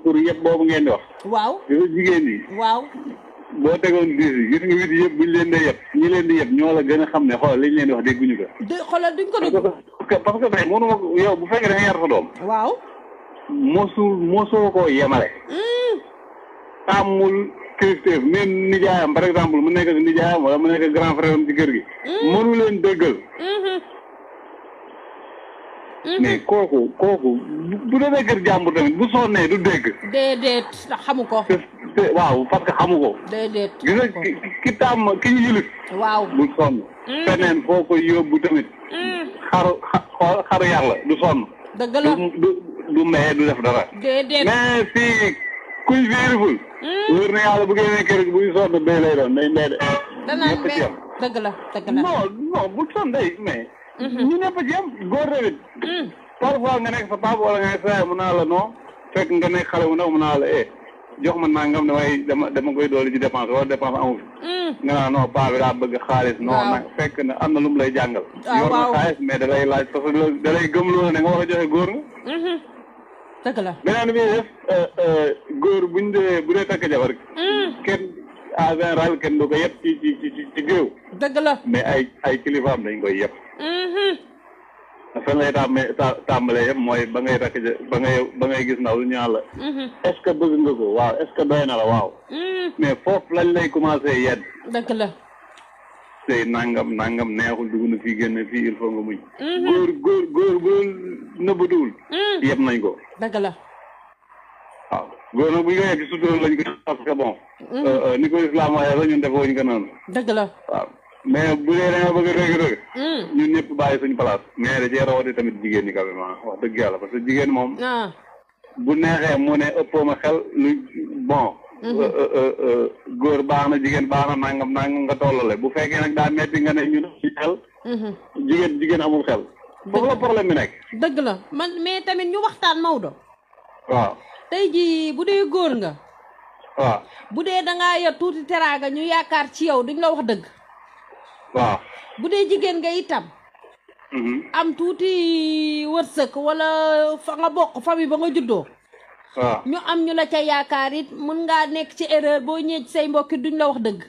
pour yëpp boobu ngeen di wax. waaw. gis nga jigéen yi. waaw. boo tegoon 10 yi gis nga 8 yëpp buñ leen di yëpp ñi leen di yëpp ñoo la gën a xam ne xoolal liñ leen di wax dégguñu ko. xoolal duñ ko dégg. parce que tey mënuma yow bu fekkee da nga yar sa doom. waaw. mosoo koo yemale. tàmmul kilifteef même nijaayam par exemple mu nekk nijaayam wala mu nekk grand frère am ci kër gi. mënu leen dëggal. mais kooku bu demee kër jàmbur tamit bu sonnee du dégg. déedéet ndax xamu ko. waaw parce que xamu ko. déedéet gis nga ki tàmm ki ñu yilif. waaw bu sonn. feneen foo ko yóbbu tamit. xaru yàlla du sonn. dëgg la du maye du def dara. déedéet mais fii kuy vériful. wóor na yàlla bu génnee kër gi buy sonn béy lay doon day mbéy de. danaan mbéy dëgg la dëgg la. non bu sonn day mais. ñu ñëpp ci yam góor tamit. parfois nga nekk sa papa wala nga nekk sa yaay mu naa la non fekk nga nekk xale mu ndaw mu naa la jox ma nangam dama koy doole ci dépense wala dépense amu fi. nga naa non paa bi daa bëgg xaalis. non nag fekk na am na lu mu lay jàngal. yor na xaalis mais da lay laaj parce que da lay gëm loolu ne nga war a joxe góor nga. dëgg la. beneen bi def góor bu dee takk jabar. kenn en général kenn du ko yëpp ci géew. dëgg la. mais ay kilifaam dañ koy yëpp. fan lay tàmbalee yëpp mooy ba ngay takk ba ngay gis ndaw lu ñaan la. est-ce que bëgg nga ko waaw est-ce que doy na la waaw. mais foofu lañ lay commencé yedd. dëgg la. tey nangam neexul dugg na fii génn fii il faut nga muñ. góor bu nëbbatuwul. yëpp nañ ko. dëgg la. waaw góor nag bu ñu ko yegg sutura lañ ko parce que bon. ni ko islam waxee la ñun defoo ñu ko noonu. dëgg la. waaw mais bu dee da nga bëgg a rëgg-rëgg. ñun ñëpp bàyyi suñu place. mais da cee rawati tamit jigéen ñi carrément wax dëgg yàlla parce que jigéen moom. bu neexee mu ne ëppoo ma xel lu bon. góor baax na jigéen baax na nangam nga tollale bu fekkee nag daa metti nga ne ñun ci xel. jigéen amul xel. foofu la problème bi nekk. dëgg la man mais tamit ñu waxtaan Maodo. waaw. tey jii bu dee góor nga. waaw. bu dee dangaa yor tuuti teraanga ñu yaakaar ci yow duñ la wax dëgg. waaw. bu dee jigéen nga itam. am tuuti wërsëg wala fa nga bokk famille ba nga juddoo. waaw ñu am ñu la ca yaakaar it mun ngaa nekk ci erreur boo ñëwee ci say mbokki duñ la wax dëgg.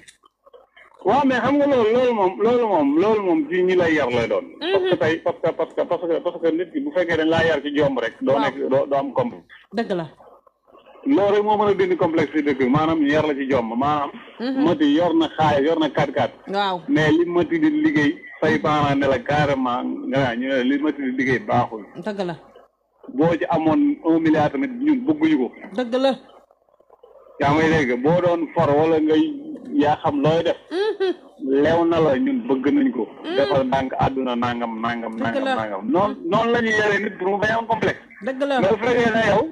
waaw mais xam nga loolu moom ci ñi lay yar lay doon. parce que tey parce que nit ki bu fekkee dañ laa yar ci jomb rek. doo nekk doo am complexe. dëgg la. loolu rek moo mën a dindi complexe yi dëgg maanaam ñu yar la ci jomb maanaam. mati yor na xaalis yor na 4-4. waaw mais li mati di liggéey say parents ne la carrément nga ñu ne li mati di liggéey baaxul. dëgg la. boo ci amoon 1 milliard tamit ñun bëgguñu ko. dëgg la. yaa may dégg boo doon for wala ngay yaa xam looy def. leew na la ñun bëgg nañ ko. defal ndànk àdduna nangam. noonu la ñuy yaree nit pour mu bañ a am complexe. dëgg la mais bu fekkee ne yow.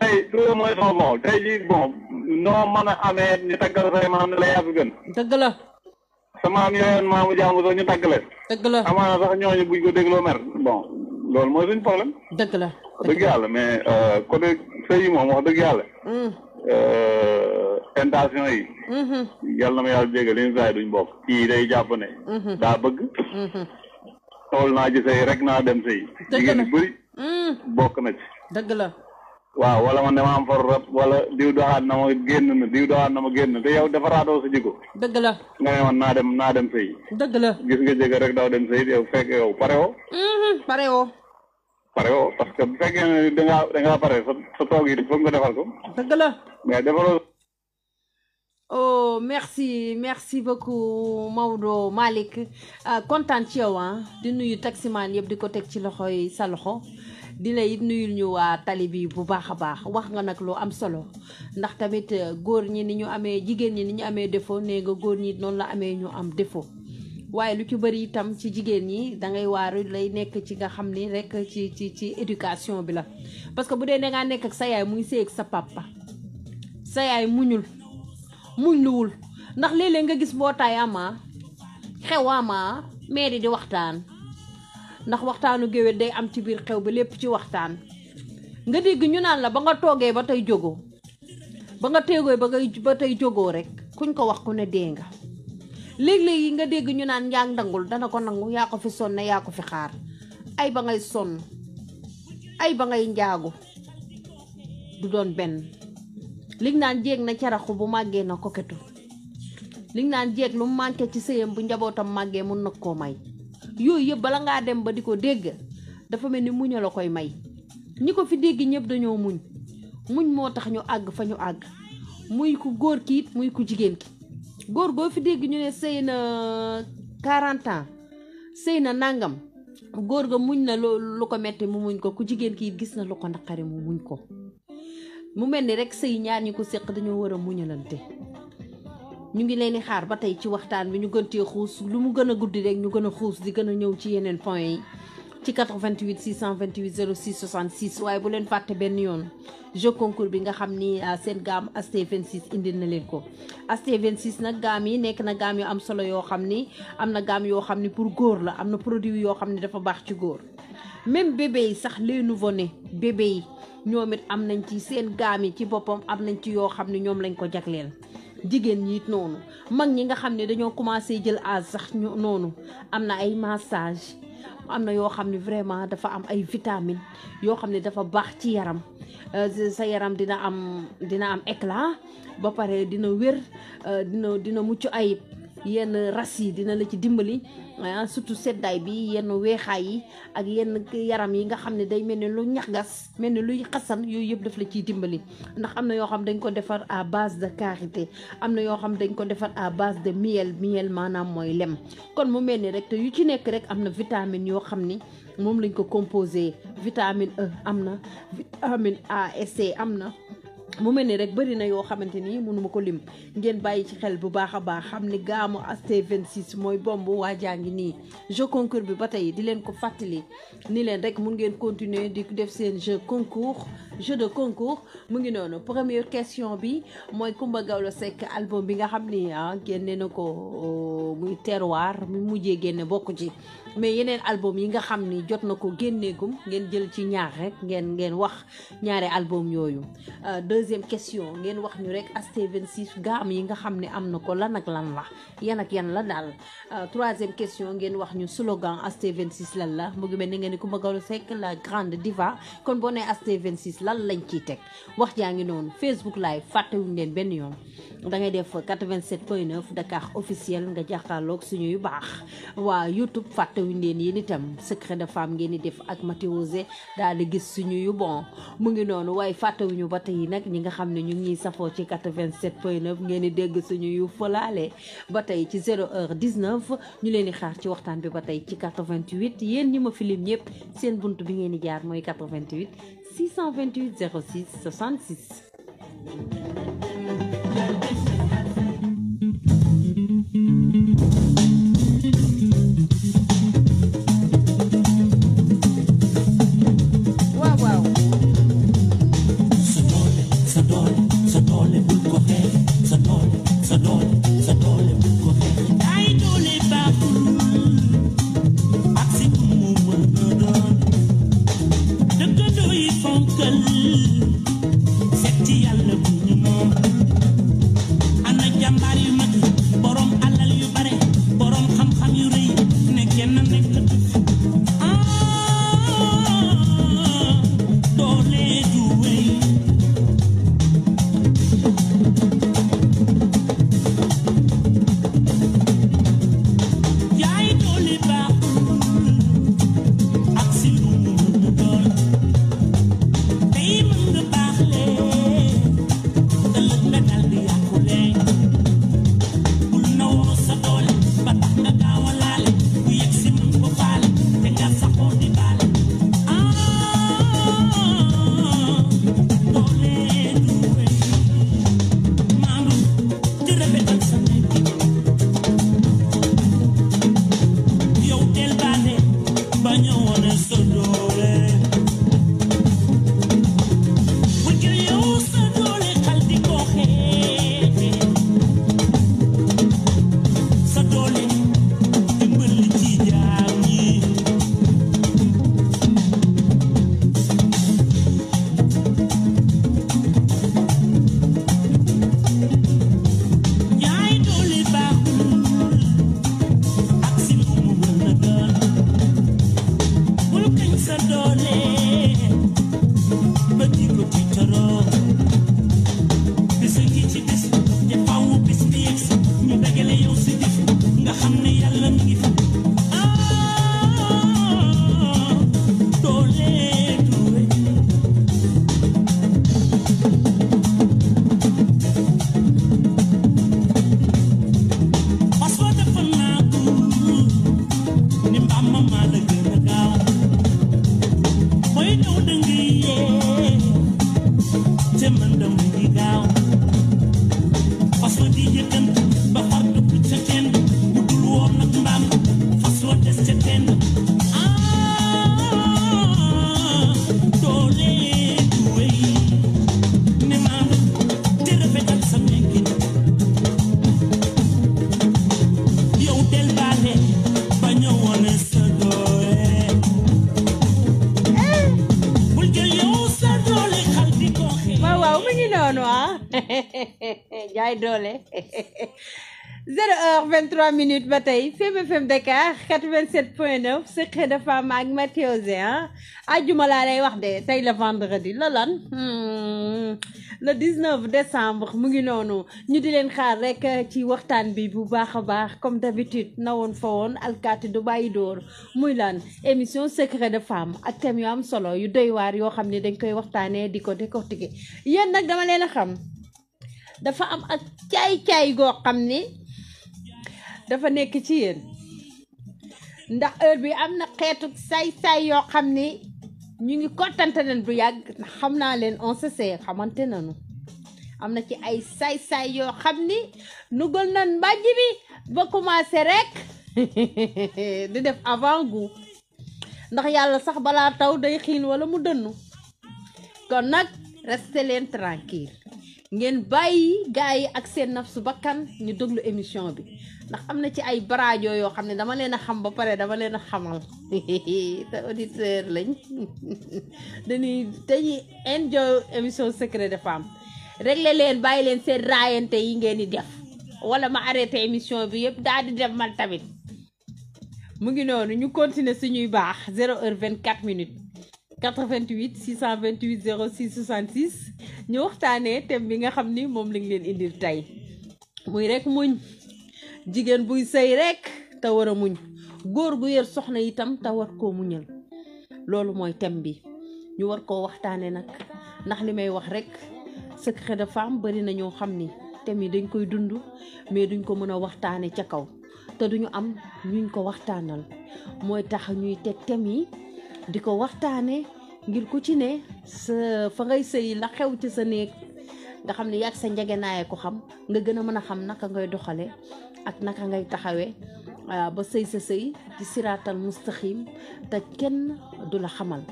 tey loolu mooy sama bon tey jii bon noo mën a amee ñu taggal say maam ne la yaa fi gën. dëgg la. sama am yooyoon maamu jàmm sax ñu tagg leen. dëgg la amaana sax ñooñu buñ ko dégloo mer bon loolu mooy suñu problème. dëgg la. dëgg yàlla mais côté sëy yi moom wax dëgg yàlla. tentation yi. yàlla na ma yàlla jéggal li ñu saa yi duñ bokk. kii day jàpp ne. daa bëgg. tool naa ci sëy rek naa dem sëy. jigéen yu bëri. bokk na ci. dëgg la. waaw wala man dama am for rab wala diw doxaat na ma génn te yow dafa raadoo sa jikko. dëgg la. nga ne man naa dem sëy. dëgg la. gis nga jëkkër rek daw dem sëy yow fekk yow pare woo. pare woo parce que bu fekkee ne dangaa pare sa toog yi foog nga defal ko. dëgg la. mais defaloo. oh merci beaucoup Maodo Malick kontaan ci yow di nuyu taximaan yëpp di ko teg ci loxoy sa loxo di la it nuyul ñu waa tali bi bu baax a baax wax nga nag lu am solo ndax tamit góor ñi ni ñu amee jigéen ñi ni ñu amee défaut nee nga góor ñi noonu la amee ñu am défaut waaye lu ci bëri itam ci jigéen ñi dangay waaru lay nekk ci nga xam ni rek ci éducation bi la parce que bu dee dangaa nekk ak sa yaay muy sëy ak sa papa sa yaay muñ luwul ndax léeg-léeg nga gis mbootaay ama xew ama mairie di waxtaan ndax waxtaanu géwél day am ci biir xew bi lépp ci waxtaan nga dégg ñu naan la ba nga toogee ba tey jógoo ba nga teegoo ba tey jógoo rek kuñ ko wax ku ne dee nga léeg-léeg nga dégg ñu naan njàng dangul dana ko nangu yaa ko fi sonne yaa ko fi xaar ay ba ngay sonn ay ba ngay njaagu du doon benn liñ naan jéeg na caraxu bu màggee na koketu liñ naan jéeg lu manqué ci sëyam bu njabootam màggee mun na koo may yooyu yëpp bala ngaa dem ba di ko dégg dafa mel ni muñ la koy may ñi ko fi dégg ñëpp dañoo muñ moo tax ñu àgg fa ñu àgg muy ku góor ki it muy ku jigéen ki góor goo fi dégg ñu ne sëy na 40 ans sëy na nangam góor ga muñ na lu ko metti mu muñ ko ku jigéen ki it gis na lu ko naqari mu muñ ko mu mel ni rek sëy ñaar ñi ko séq dañoo war a muñalante ñu ngi leen di xaar ba tey ci waxtaan bi ñu gën cee xuus lu mu gën a guddi rek ñu gën a xuus di gën a ñëw ci yeneen point yi ci 88 628 06 66 waaye bu leen fàtte benn yoon jeu concours bi nga xam ni seen gaam ST26 indil na leen ko ST26 nag gaam yi nekk na gaam yu am solo yoo xam ni am na gaam yoo xam ni pour góor la am na produit yoo xam ni dafa baax ci góor même bébé yi sax les nouveau-nés bébé yi ñoom it am nañ ci seen gaam yi ci boppam am nañ ci yoo xam ni ñoom lañ ko jagleel jigéen ñi it noonu mag ñi nga xam ne dañoo commencé jël âge sax noonu am na ay massage am na yoo xam ne vraiment dafa am ay vitamines yoo xam ne dafa baax ci yaram sa yaram dina am éclat ba pare dina wér dina mucc ayib yenn ras yi dina la ci dimbali surtout seddaay bi yenn weexaay yi ak yenn yaram yi nga xam ne day mel ni lu ñaxgas mel ni luy xasan yooyu yëpp daf la ciy dimbali ndax am na yoo xam dañ ko defar à base de karité am na yoo xam dañ ko defar à base de miel maanaam mooy lem kon mu mel ni rek te yu ci nekk rek am na vitamine yoo xam ni moom lañ ko composé vitamine E am na vitamine A et C am na mu mel ni rek bëri na yoo xamante ni mënuma ko lim ngeen bàyyi ci xel bu baax a baax xam ni gaamu ST26 mooy bomb waa jàngi nii jeu concours bi ba tey di leen ko fàttali ni leen rek mun ngeen continuer di def seen jeu de concours mu ngi noonu première question bi mooy Coumba Gawlo Seck album bi nga xam ni génne na ko muy terroir mu mujjee génne bokk ci mais yeneen album yi nga xam ni jot na ko génneegum ngeen jël ci ñaar rek ngeen wax ñaari album yooyu deuxième question ngeen wax ñu rek ST26 gaam yi nga xam ne am na ko lan ak lan la yan ak yan la daal troisième question ngeen wax ñu slogan ST26 lan la mu ngi mel ni ngeen ni Coumba Gawlo Seck la grande diva kon boo nee ST26 lan lañ ciy teg wax jaa ngi noonu Facebook live fàttewuñ leen benn yoon da ngay def 87.9 Dakar officiel nga jàkkaarloog suñu yu baax waa YouTube fàttewuñ leen yéen itam secret de femme ngeen di def ak Mathiose daal di gis suñu yu bon mu ngi noonu waaye fàttewuñu ba tey nag ñi nga xam ne ñu ngi safoo ci 87.9 ngeen di dégg suñu yu fëlaale ba tey ci 0h19 ñu leen di xaar ci waxtaan bi ba tey ci 88 yéen ñi ma filim ñëpp seen bunt bi ngeen di jaar mooy 88 628 06 66. fas wa di jëkkën ba far dugg ca teen bu dul woon nag mbaam fas wa des ca teen doole du wéy ne maam te rafetal sa nekkin yow del baale ba ñëwoon sa doole bul jël yow sa doole xal di ko xëy waaw mu ngi noonu jaay doole 0h23 ba tey FM Dakar 87.9 secret de femme ak Mathieu Zé ajjuma laa lay wax de tey la vendredi la lan le 19 décembre mu ngi noonu ñu di leen xaar rek ci waxtaan bi bu baax a baax comme d'habitude na woon fa woon alkaati du bàyyi dóor muy lan émission secret de femme ak thème yu am solo yu doy waar yoo xam ne dañ koy waxtaanee di ko décortiquer yéen nag dama leen a xam dafa am ak caay-caay goo xam ni dafa nekk ci yéen ndax heure bi am na xeetu saay-saay yoo xam ni ñu ngi kontante leen bu yàgg ndax xam naa leen on se sait xamante nañu am na ci ay saay-saay yoo xam ni nugal nan mbàjj bi ba commencé rek di def avant goût ndax yàlla sax balaa taw day xiin wala mu dënnu kon nag restez leen tranquille ngeen bàyyi gars yi ak seen nafsu bakkan ñu déglu émission bi ndax am na ci ay barajo yoo xam ne dama leen a xam ba pare dama leen a xamal te auditeur lañ dañuy enjoy émission secret de femme réglé leen bàyyi leen seen raayante yi ngeen di def wala ma arrêté émission bi yëpp daal di dem man tamit mu ngi noonu ñu continuer suñuy baax 0h24 88 628 06 66 ñu waxtaanee thème bi nga xam ni moom lañ leen indil tey muy rek muñ jigéen buy sëy rek te war a muñ góor gu yor soxna itam te war koo muñal loolu mooy thème bi ñu war koo waxtaanee nag ndax li may wax rek secret de femme bari na ñoo xam ni thème yi dañ koy dund mais duñ ko mën a waxtaane ca kaw te duñu am ñuñ ko waxtaanal mooy tax ñuy teg thème yi di ko waxtaane ngir ku ci ne sa fa ngay sëy la xew ci sa néeg nga xam ne yàgg sa njegenaaye ko xam nga gën a mën a xam naka ngay doxale ak naka ngay taxawee ba sëy sa sëy ci siraatal mustaxim te kenn du la xamal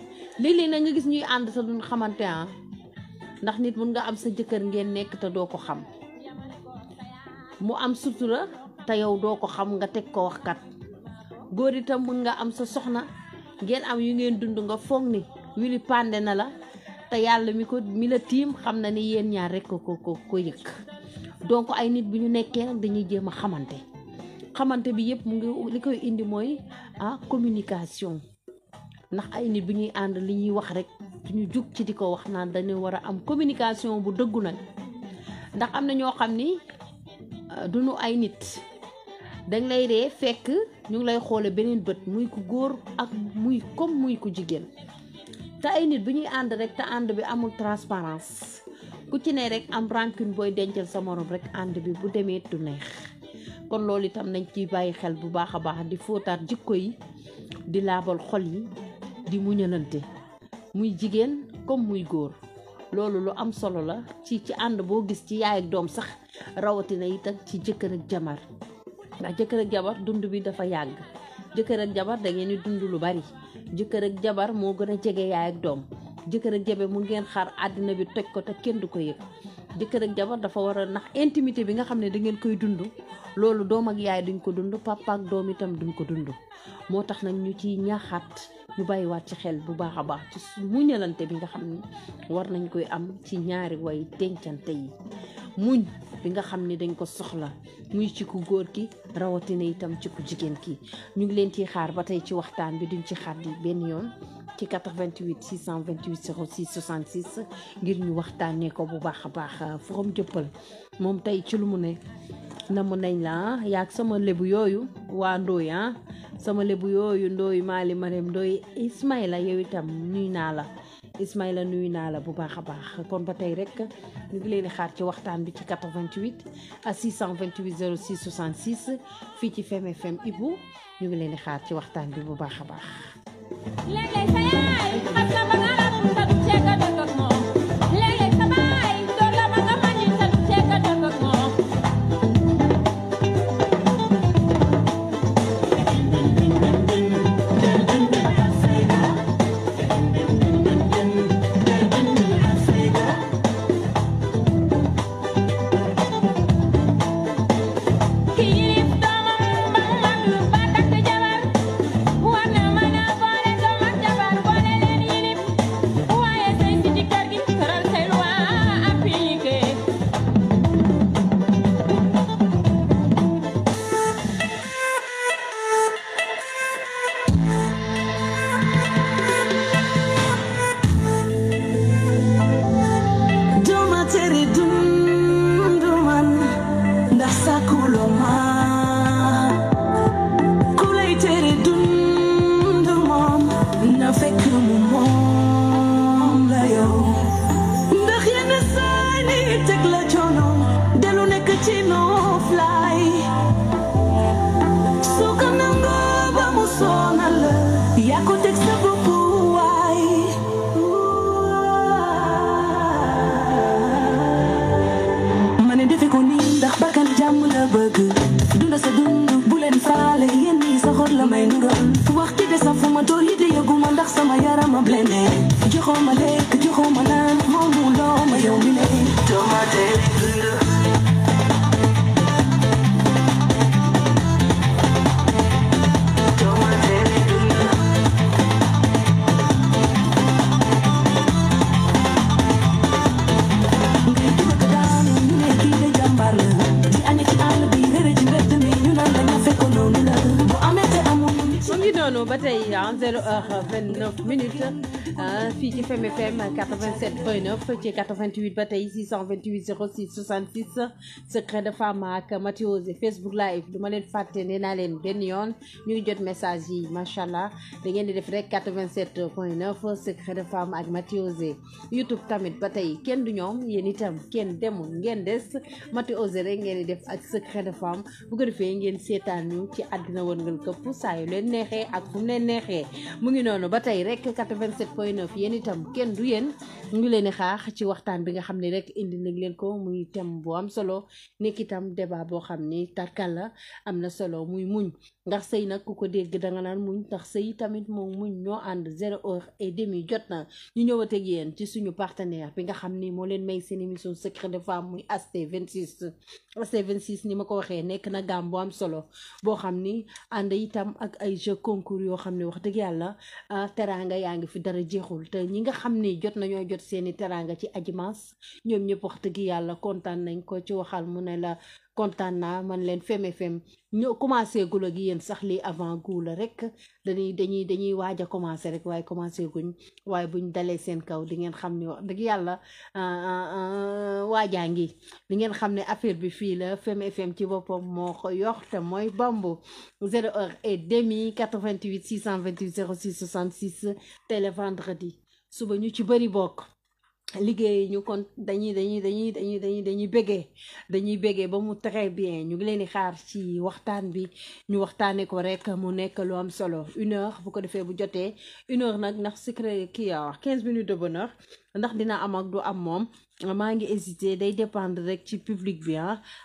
léeg-léeg na nga gis ñuy ànd te duñ xamante ndax nit mun nga am sa jëkkër ngeen nekk te doo ko xam mu am sutura te yow doo ko xam nga teg ko waxkat góor itam mun nga am sa soxna ngeen am yu ngeen dund nga foog ni wili pande na la te yàlla mi la tiim xam na ni yéen ñaar rek ko yëg donc ay nit bu ñu nekkee nag dañuy jéem a xamante bi yëpp mu ngi li koy indi mooy communication ndax ay nit bu ñuy ànd li ñuy wax rek duñu jug ci di ko wax naan dañu war a am communication bu dëggu nag ndax am na ñoo xam ni duñu ay nit dañ lay ree fekk ñu ngi lay xoole beneen bët muy ku góor ak muy ku jigéen te ay nit bu ñuy ànd rek te ànd bi amul transparence ku ci ne rek am rancune booy dencal sa morom rek ànd bi bu demee du neex kon loolu itam nañ ciy bàyyi xel bu baax a baax di fóotaat jikko yi di laabal xol yi di muñalante muy jigéen comme muy góor loolu lu am solo la ci ànd boo gis ci yaay ak doom sax rawatina itam ci jëkkër ak jabar ndax jëkkër ak jabar dund bi dafa yàgg jëkkër ak jabar da ngeen di dund lu bari jëkkër ak jabar moo gën a jege yaay ak doom jëkkër ak jabar mu ngeen xaar àddina bi toj ko te kenn du ko yëg jëkkër ak jabar dafa war a ndax intimité bi nga xam ne da ngeen koy dund loolu doom ak yaay duñ ko dund papa ak doom itam duñ ko dund moo tax nag ñu ciy ñaaxaat ñu bàyyiwaat ci xel bu baax a baax ci muñalante bi nga xam ne war nañ koy am ci ñaari way dencante yi muñ bi nga xam ne dañ ko soxla muy ci ku góor ki rawatina itam ci ku jigéen ki ñu ngi leen ciy xaar ba tey ci waxtaan bi duñ ci xaar di benn yoon ci 88 628 06 66 ngir ñu waxtaanee ko bu baax a baax Forum Jëppal moom tey ci lu mu ne namm nañ la yaag sama lebu yooyu waa Ndoy sama lebu yooyu Ndoy Mali Marème Ndoy Ismaïla yow itam nuy naa la Ismaïla nuyu naa la bu baax a baax kon ba tey rek ñu ngi leen di xaar ci waxtaan bi ci 88 à 628 06 66 fii ci FM Ibu ñu ngi leen di xaar ci waxtaan bi bu baax a baax. léeg-léeg sa yaay xam na ba nga amul sa du ceega dëkk ak moom léeg-léeg sa baay door la ba nga mañi sa du ceega dëkk ak moom no fly so kananga ba mu sonal ya ko tek sa bopp waay mane defe ko ni ndax bakkan jàmm la bëgg dunda sa dund bu leen faale yéen ñi sa xol la may nural waxti de sa fu ma toll yi de yëguma ndax sama yaram a blende joxoo ma lekk joxoo ma naan moomu loo ma yow mi ne tomate dund ba tey en 0h29 fii ci FM 87.9 ci 88 ba tey 628 06 66 secret de femme ak Mathiose Facebook live du ma leen fàtte nee naa leen benn yoon ñu ngi jot message yi macha allah da ngeen di def rek 87.9 secret de femme ak Mathiose YouTube tamit ba tey kenn du ñoom yéen itam kenn demul ngeen des Mathiose rek ngeen di def ak secret de femme bu ko defee ngeen seetaan ñu ci àddina wërngal këpp saa yu leen neexee ak fu mu leen neexee mu ngi noonu ba tey rek 87.9 yéen itam kenn du yéen ñu ngi leen di xaar ci waxtaan bi nga xam ne rek indi nañ leen ko muy thème bu am solo nekk itam débat boo xam ni tarkal la am na solo muy muñ ndax sëy nag ku ko dégg danga naan muñ ndax sëy tamit moom muñ ñoo ànd 0h30 jot na ñu ñëwateeg yéen ci suñu partenaire bi nga xam ni moo leen may seen émission secret de femme muy AST26 AST26 ni ma ko waxee nekk na gaam bu am solo boo xam ni ànd itam ak ay jeux concours yoo xam ne wax dëgg yàlla teraanga yaa ngi fi dara jeexul te ñi nga xam ni jot nañoo jot seeni teraanga ci ajimas ñoom ñëpp wax dëgg yàlla kontaan nañ ko ci waxal mu ne la kontaan naa man leen FM ñoo commencé gul ak yéen sax lii avant gu la rek dañuy waaj a commencé rek waaye commencé guñ waaye buñ dalee seen kaw di ngeen xam ni wax dëgg yàlla waajaa ngi di ngeen xam ne affaire bi fii la FM ci boppam moo ko yox te mooy bambu 0h30 88 628 06 66 télé vendredi suba ñu ci bëri bokk liggéey ñu kon dañuy bégee ba mu très bien ñu ngi leen di xaar ci waxtaan bi ñu waxtaane ko rek mu nekk lu am solo 1h bu ko defee bu jotee 1h nag ndax secret kii yaa wax 15 minutes de bonheur ndax dina am ak du am moom maa ngi hésité day dépendre rek ci public bi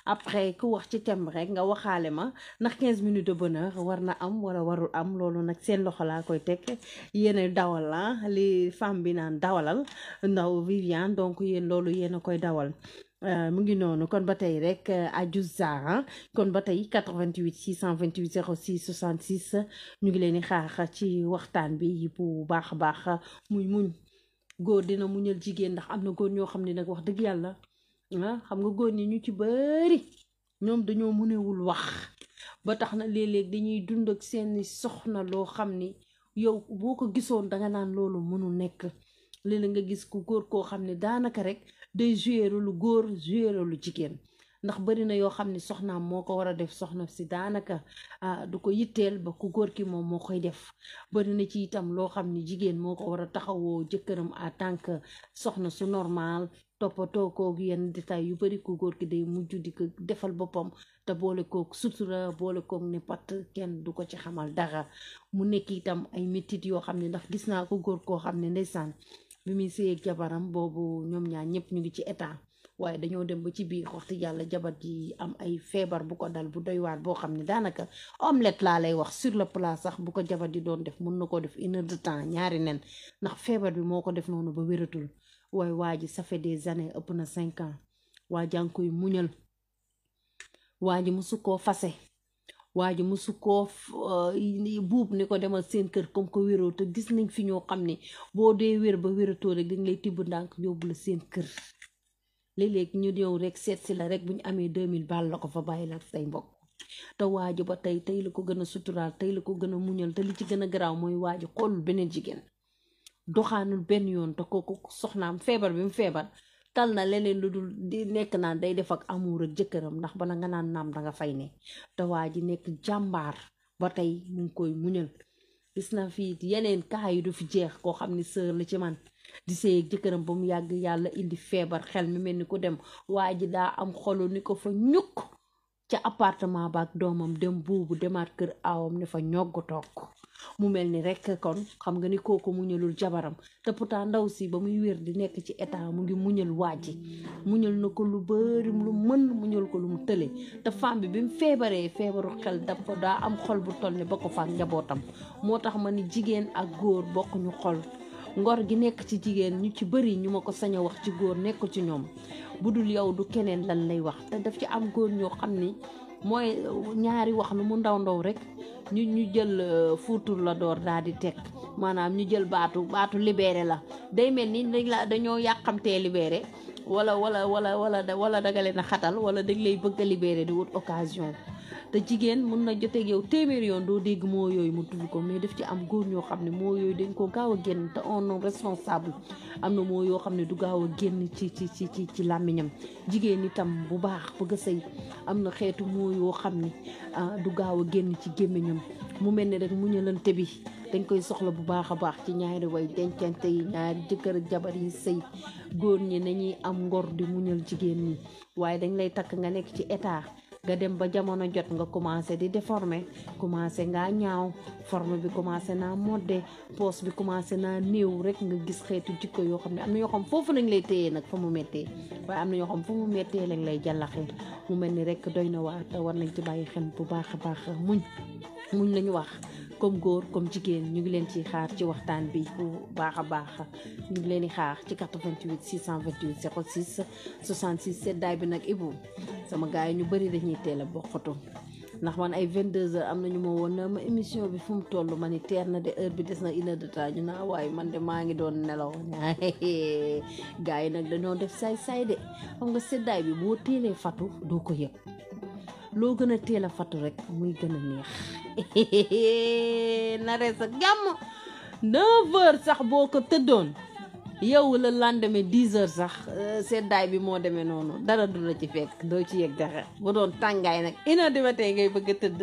après ku wax ci thème rek nga waxaale ma ndax 15 minutes de bonheur war na am wala warul am loolu nag seen loxo laa koy teg yéen dawal la li femme bi naan dawalal ndaw Viviane donc yéen loolu yéen a koy dawal mu ngi noonu kon ba tey rek Adjouza kon ba tey 88 628 06 66 ñu ngi leen di xaar ci waxtaan bi bu baax a baax muy muñ góor dina muñal jigéen ndax am na góor ñoo xam ne nag wax dëgg yàlla xam nga góor ñi ñu ci bari ñoom dañoo mënewul wax ba tax na léeg-léeg dañuy dund ak seeni soxna loo xam ni yow boo ko gisoon danga naan loolu mënul nekk léeg-léeg nga gis ku góor koo xam ne daanaka rek day jouer lu góor jouer lu jigéen ndax bari na yoo xam ne soxnaam moo ko war a def soxna si daanaka du ko yitteel ba ku góor ki moom moo koy def bari na ci itam loo xam ne jigéen moo ko war a taxawoo jëkkëram en tant que soxna su normal toppatoo koog yenn détails yu bari ku góor ki day mujj di ko defal boppam te boole koog sutura boole koog ne pat kenn du ko ci xamal dara mu nekk itam ay métit yoo xam ne ndax gis naa ko góor koo xam ne ndeysaan bi muy sëy ak jabaram boobu ñoom ñaar ñëpp ñu ngi ci état waaye dañoo dem ba ci biir waxtu yàlla jabar ji am ay feebar bu ko dal bu doy waar boo xam ne daanaka omelette laa lay wax sur le plat sax bu ko jabar ji doon def mën na ko def 1 heure de temps ñaari nen ndax feebar bi moo ko def noonu ba wératul waaye waa ji ça fait des années ëpp na 5 ans waa jaa ngi koy muñal waa ji musu koo fase waa ji musu koo buub ni ko demal seen kër comme ko wéroo te gis nañ fi ñoo xam ne boo dee wér ba wératoo rek dañ lay tibb ndànk yóbbu la seen kër léeg-léeg ñu ñëw rek seet si la rek bu ñu amee 2000 baal la ko fa bàyyi la say mbokk te waaju ba tey la ko gën a suturaal tey la ko gën a muñal te li ci gën a garaaw mooy waaju xoolul beneen jigéen doxaanul benn yoon te kooku soxnaam feebar bi mu feebar tal na leneen lu dul di nekk naan day def ak amour ak jëkkëram ndax bala nga naan naam danga fay ne te waaju nekk jàmbaar ba tey mu ngi koy muñal gis na fii yeneen kaa yi du fi jeex koo xam ni sœur la ci man di sëy ak jëkkëram ba mu yàgg yàlla indi feebar xel mi mel ni ko dem waa ji daa am xolu ni ko fa ñukk ca appartement ba ak doomam dem buubu demaat kër aawam ne fa ñogg toog mu mel ni rek kon xam nga ni kooku muñalul jabaram te pourtant ndaw si ba muy wér di nekk ci état mu ngi muñal waaji muñal na ko lu bari lu mën muñal ko lu mu tële te femme bi mu feebaree feebaru xel dafa daa am xol bu toll ne ba ko fa njabootam moo tax ma ni jigéen ak góor bokkuñu xol ngor gi nekk ci jigéen ñu ci bëri ñu ma ko sañ a wax ci góor nekk ci ñoom bu dul yow du keneen lan lay wax te daf ci am góor ñoo xam ni mooy ñaari wax lu mu ndaw rek ñu jël fuutur la door daal di teg maanaam ñu jël baatu libéré la day mel ni dañoo yàqamtee libéré wala daga leen a xatal wala dañ lay bëgg a libéré di wut occasion te jigéen mun na joteeg yow téeméer yoon doo dégg moo yooyu mu tudd ko mais daf ci am góor ñoo xam ne moo yooyu dañ ko gaaw a génn te on non responsable am na moo yoo xam ne du gaaw a génn ci làmmiñam jigéen itam bu baax bëgg a sëy am na xeetu moo yoo xam ne du gaaw a génn ci gémmiñam mu mel ni rek muñalante bi dañ koy soxla bu baax a baax ci ñaari way dencante yi ñaari jëkkër ak jabar yi sëy góor ñi nañuy am ngor di muñal jigéen ñi waaye dañ lay takk nga nekk ci état nga dem ba jamono jot nga commencé di déformer commencé ngaa ñaaw forme bi commencé naa modde poos bi commencé naa néew rek nga gis xeetu jikko yoo xam ne am na yoo xam foofu lañ lay téyee nag fa mu méttee waaye am na yoo xam fa mu méttee lañ lay jàllaxee mu mel ni rek doy na waar te war nañ ci bàyyi xel bu baax a baax muñ lañu wax comme góor comme jigéen ñu ngi leen ci xaar ci waxtaan bi bu baax a baax ñu ngi leen di xaar ci 88 628 06 66 seddaay bi nag Ibou sama gars yi ñu bëri dañuy teel a bokkatu ndax man ay 22h am nañu ma woon na ma émission bi fu mu toll ma ni teer na de heure bi des na 1 heure de temps ñu naa waaye man de maa ngi doon nelaw gars yi nag dañoo def saay de xam nga seddaay bi boo teelee fatu doo ko yëg loo gën a teel a fatu rek muy gën a neex naree sa jàmm 9h sax boo ko tëddoon yow la lendemain 10h sax seddaay bi moo demee noonu dara du la ci fekk doo ci yegg dara bu doon tàngaay nag 1h du matin ngay bëgg a tëdd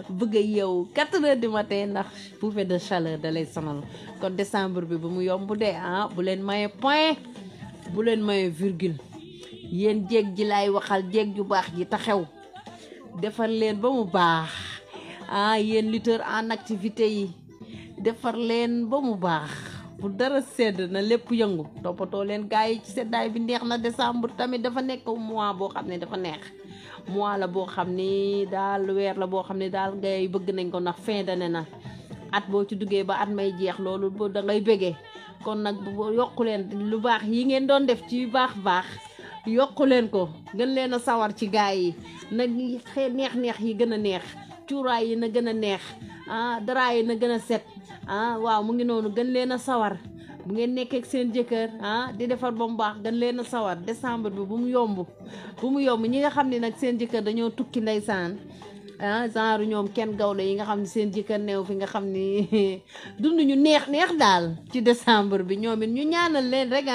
bëgg a yow 4h du matin ndax bouffée de chaleur da lay sonal kon décembre bi ba mu yomb de bu leen maye point bu leen maye virgule yéen jéeg ji laay waxal jéeg ju baax ji taxew defar leen ba mu baax yéen lutteur en activité yi defar leen ba mu baax bu dara sedd na lépp yëngu toppatoo leen gars yi ci seddaay bi neex na décembre tamit dafa nekk mois boo xam ne dafa neex mois la boo xam ni daal weer la boo xam ne daal ngay bëgg nañ ko ndax fin d'année na at boo ci duggee ba at may jeex loolu da ngay bëggee kon nag yokku leen lu baax yi ngeen doon def ci baax yokku leen ko gën leen a sawar ci gars yi nag neex yi gën a neex cuuraay yi na gën a neex dara yi na gën a set waaw mu ngi noonu gën leen a sawar bu ngeen nekkee ak seen jëkkër di defar ba mu baax gën leen a sawar décembre bi bu mu yomb ñi nga xam ne nag seen jëkkër dañoo tukki ndeysaan genre ñoom kenn gawlo yi nga xam ne seen jëkkër neew fi nga xam ni dund ñu neex daal ci décembre bi ñoom it ñu ñaanal leen rek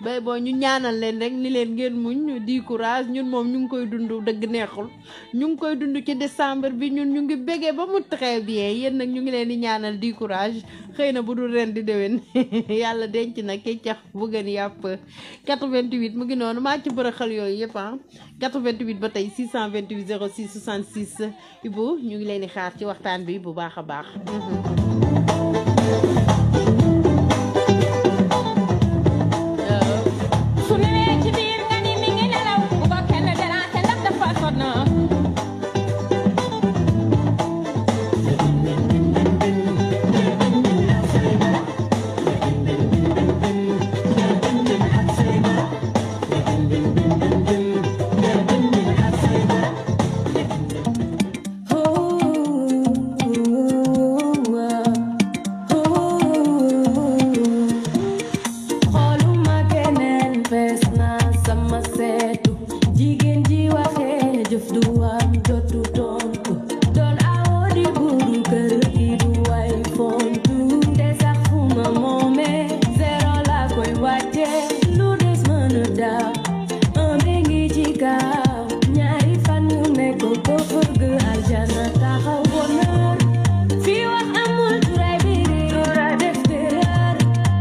bay boo ñu ñaanal leen rek ni leen ngeen muñ di courage ñun moom ñu ngi koy dund dëgg neexul ñu ngi koy dund ci décembre bi ñun ñu ngi bégee ba mu très bien yéen nag ñu ngi leen di ñaanal di courage xëy na bu dul ren di déwén yàlla denc na keccax bu gën yàpp 88 mu ngi noonu maa ci bërëxal yooyu yëpp 88 ba tey 628 06 66 Ibou ñu ngi leen di xaar ci waxtaan bi bu baax a baax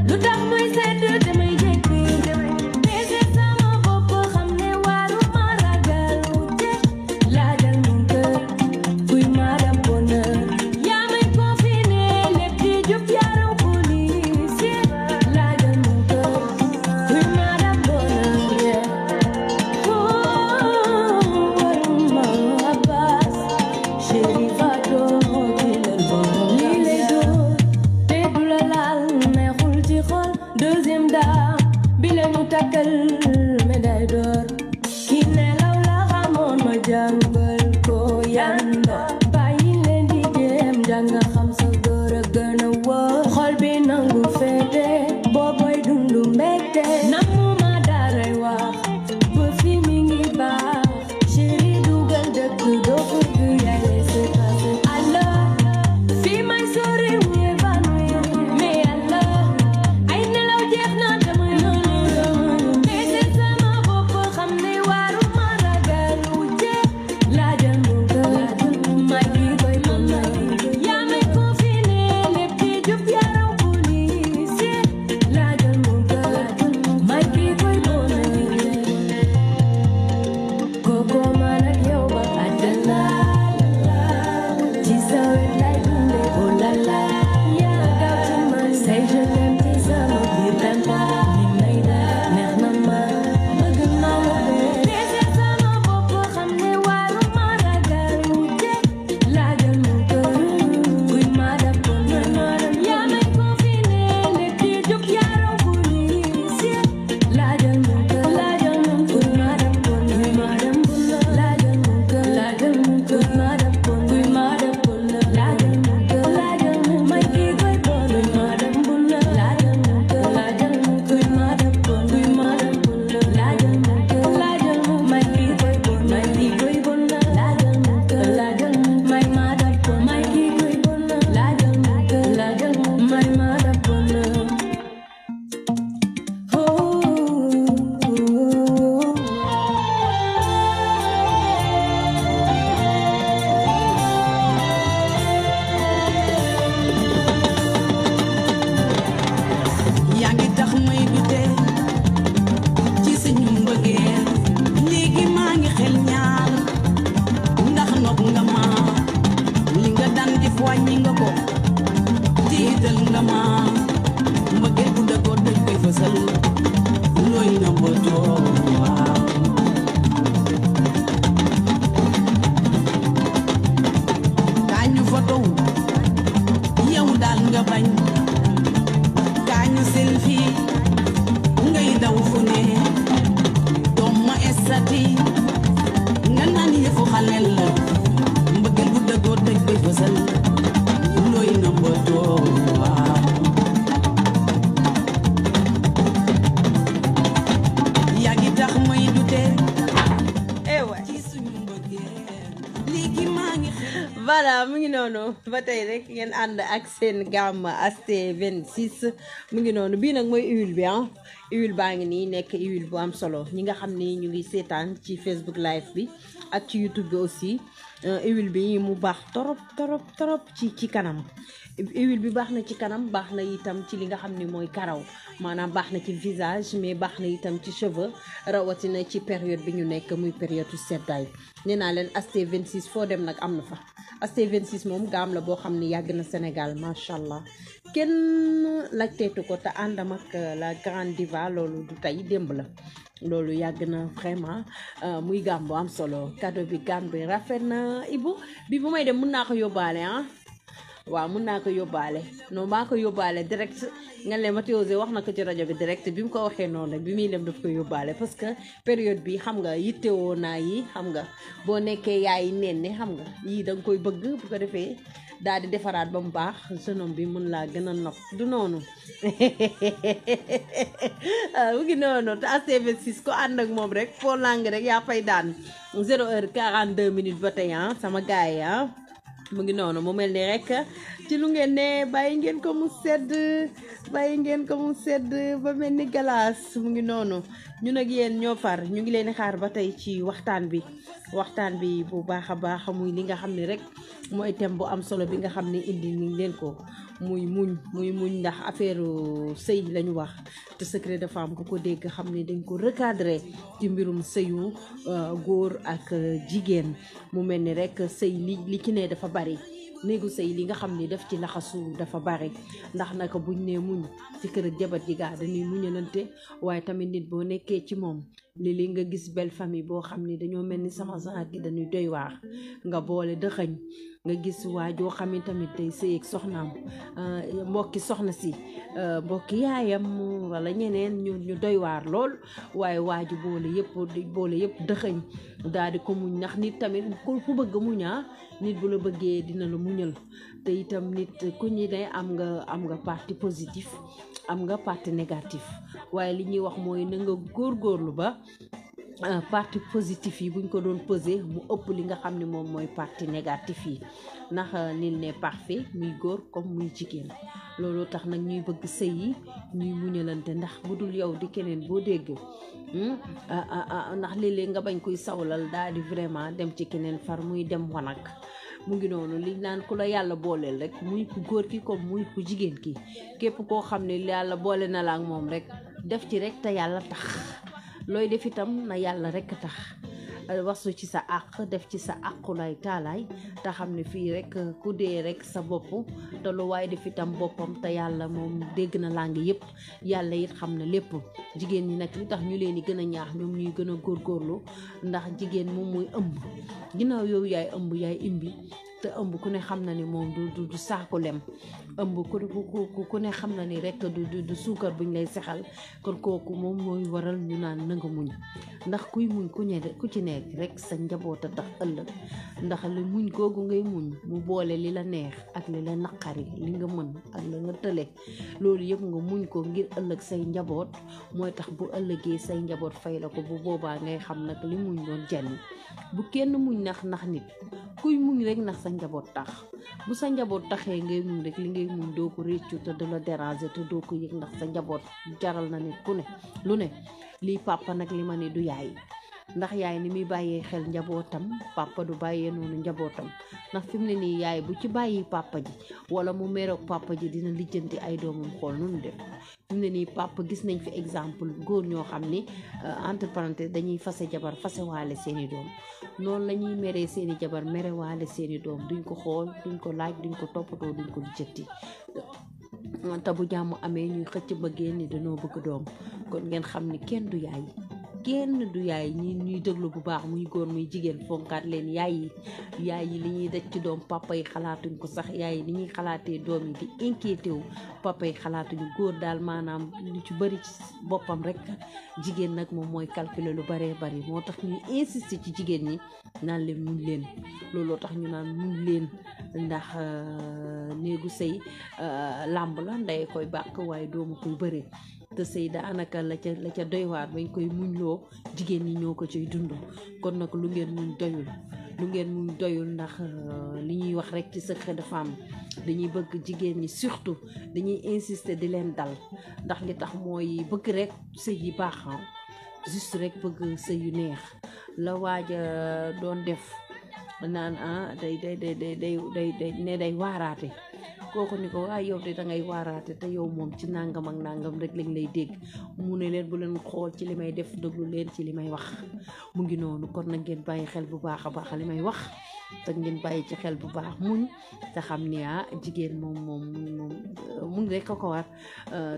Lu tax muy sedd yando bàyyi leen di dem danga xam sa góor a gën a wóor xol bi nangu féete booboy dundu mbégte namuma daray wax ba fi mi ngi baax chéri dugal dëkk doo bëgg yaay laissé passer alors fi may sori mu évanouir mais alors ay nelaw jeex na damay noonu mais sama bopp xam ne waru ma ragal wujje laajal mu gën may ki koy bon yaa may confiné lépp di jub yaraw police laajal mu gën may ki koy bon koko man ak yow ba àddina ci sa wet lay dunde oh la la yaa gaaw ci man say je t'aime ci sama biir tempa li may def neex na ma bëgg naa la bee sama bopp xam ne waru ma ragal wujje laajal mu gën kuy ma def bon yaa may confiné lépp di jub yaraw police laajal mu gën kuy ma def bon laajal mu gën kuy ma def bon kuy ma def bon laajal mu gën may kii koy bon kuy ma def bon laajal mu gën kuy ma def bon kuy ma def bon laajal mu gën may kii koy bon may kii koy bon laajal mu gën may ma def bon may kii koy bon laajal mu gën may ma def bon yaa ngi tax may dute ci suñu mbëggeel léegi maa ngi xel ñaar ndax nopp nga ma li nga daan def wàññi nga ko tiital nga ma mbëggeel bu dëggoo dañ koy fësal looy na mbëtoo waaw kaañu fotow yow daal nga bañ kaañu selfie ngay daw fu ne doom ma estati nga naan yëfu xaleel la mbëggeel bu dëggoo dañ koy fësal looy na mbëtoo waaw yaa ngi tax may dute ci suñu mbëggeel léegi maa ngi voilà mu ngi noonu ba tey rek ngeen ànd ak seen gamme Asté 26 mu ngi noonu bii nag mooy huile bi huile baa ngi nii nekk huile bu am solo ñi nga xam ni ñu ngi seetaan ci Facebook live bi ak ci YouTube bi aussi huile bi mu baax torop ci kanam huile bi baax na ci kanam baax na itam ci li nga xam ni mooy karaw maanaam baax na ci visage mais baax na itam ci cheveux rawatina ci période bi ñu nekk muy période seddaay nee naa leen Asté 26 foo dem nag am na fa Asté 26 moom gaam la boo xam ne yàgg na Sénégal macha allah kenn lajteetu ko te àndam ak la grande diva loolu du tey démb la loolu yàgg na vraiment muy gaam bu am solo cadeau bi gaam bi rafet na Ibu bi bu may dem mun naa ko yóbbaale waaw mun naa ko yóbbaale non maa ko yóbbaale direct nga leen Mathiose wax na ko ci rajo bi direct bi mu ko waxee noonu rek bi muy dem daf ko yóbbaale parce que période bi xam nga yittewoo naa yi xam nga boo nekkee yaay neen ne xam nga yii da nga koy bëgg bu ko defee daal di defaraat ba mu baax jeune homme bi mun laa gën a nopp du noonu mu ngi noonu te Asté 26 ko ànd ak moom rek foo lang rek yaa fay daan 0h42 ba tey sama gaay yi mu ngi noonu mu mel ni rek ci lu ngeen ne bàyyi ngeen ko mu sedd ba mel ni galaas mu ngi noonu ñun ak yéen ñoo far ñu ngi leen di xaar ba tey ci waxtaan bi bu baax a baax muy li nga xam ne rek mooy thème bu am solo bi nga xam ne indi ni leen ko muy muñ ndax affaire sëy lañu wax te secret de femme ku ko dégg xam ne dañ ko recadrer ci mbirum sëyu góor ak jigéen mu mel ni rek sëy li ci ne dafa bari néegu sëy li nga xam ni daf ci laxasu dafa bari ndax naka buñ ne muñ ci kër ak jabar ji gaa dañuy muñalante waaye tamit nit boo nekkee ci moom léeg-léeg nga gis belle famille boo xam ni dañoo mel ni sama genre gi dañuy doy waar nga boole dëxëñ nga gis waa joo xam ni tamit day sëy ak soxnaam mbokki soxna si mbokki yaayam wala ñeneen ñu doy waar lool waaye waaju boole yëpp dëxëñ daal di ko muñ ndax nit tamit ku bëgg muñaa nit bu la bëggee dina la muñal te itam nit ku ñi day am nga partie positif am nga partie négatif waaye li ñuy wax mooy na nga góorgóorlu ba partie positif yi buñ ko doon peser mu ëpp li nga xam ne moom mooy partie négatif yi ndax nul n'est parfait muy góor comme muy jigéen loolu tax nag ñuy bëgg sëy yi ñuy muñalante ndax bu dul yow di keneen boo dégg ndax léeg-léeg nga bañ koy sawlal daal di vraiment dem ci keneen far muy dem wanag mu ngi noonu li naan ku la yàlla booleel rek muy ku góor ki comme muy ku jigéen ki képp koo xam ne yàlla boole na la ak moom rek def ci rek te yàlla tax looy def itam na yàlla rek tax wasu ci sa àq def ci sa àqulaay taalaay te xam ne fii rek ku dee rek sa bopp te lu waaye def itam boppam te yàlla moom dégg na làng yëpp yàlla it xam na lépp jigéen ñi nag li tax ñu leen di gën a ñaax ñoom ñuy gën a góorgóorlu ndax jigéen moom mooy ëmb ginnaaw yow yaay ëmb yaay imbi te ëmb ku ne xam na ni moom du saaku lem ëmb ku ne xam na ni rek du suukar buñ lay sexal kon kooku moom mooy waral ñu naan nanga muñ ndax kuy muñ ku ci nekk rek sa njaboot a tax ëllëg ndax li muñ googu ngay muñ mu boole li la neex ak li la naqari li nga mën ak la nga tële loolu yëpp nga muñ ko ngir ëllëg say njaboot mooy tax bu ëllëgee say njaboot fay la ko bu boobaa ngay xam nag li muñ doon jariñ bu kenn muñ nax nit kuy muñ rek ndax sa njaboot tax bu sa njaboot taxee ngay muñ rek li ngay muñ doo ko réccu te du la déranger te doo ko yëg ndax sa njaboot jaral na nit ku ne lu ne lii papa nag li ma ne du yaay ndax yaay ni muy bàyyee xel njabootam papa du bàyyee noonu njabootam ndax fi mu ne nii yaay bu ci bàyyi papa ji wala mu meroog papa ji dina lijjanti ay doomam xool nunu def fi mu ne nii papa gis nañ fi exemple góor ñoo xam ni entre parenthèses dañuy fase jabar fase waale seeni doom noonu la ñuy meree seeni jabar mere waale seeni doom duñ ko xool duñ ko laaj duñ ko toppatoo duñ ko lijjanti te bu jàmm amee ñuy xëcc bëggee ni dañoo bëgg doom kon ngeen xam ni kenn du yaay ñuy déglu bu baax muy góor muy jigéen fonkaat leen yaay yi li ñuy daj ci doom papa yi xalaatuñ ko sax yaay yi li ñuy xalaatee doom yi di inquiété wu papa yi xalaatuñu góor daal maanaam lu ci bëri ci boppam rek jigéen nag moom mooy calculer lu baree bari moo tax ñuy insister ci jigéen ñi naan leen muñ leen looloo tax ñu naan muñ leen ndax néegu sëy làmb la ndey koy bàkk waaye doomu koy bëri te sëy daanaka la ca doy waar bañ koy muñ loo jigéen ñi ñoo ko ciy dund kon nag lu ngeen muñ doyul ndax li ñuy wax rek ci secret de femme dañuy bëgg jigéen ñi surtout dañuy insister di leen dal ndax li tax mooy bëgg rek sëy yi baax juste rek bëgg sëy yu neex la waaja doon def naan day waaraate kooku ni ko waaye yow de dangay waaraate te yow moom ci nangam ak nangam rek lañ lay dégg mu ne leen bu leen xool ci li may def déglu leen ci li may wax mu ngi noonu kon nag ngeen bàyyi xel bu baax a baax li may wax te ngeen bàyyi ci xel bu baax muñ te xam ni jigéen moom muñ rek ko war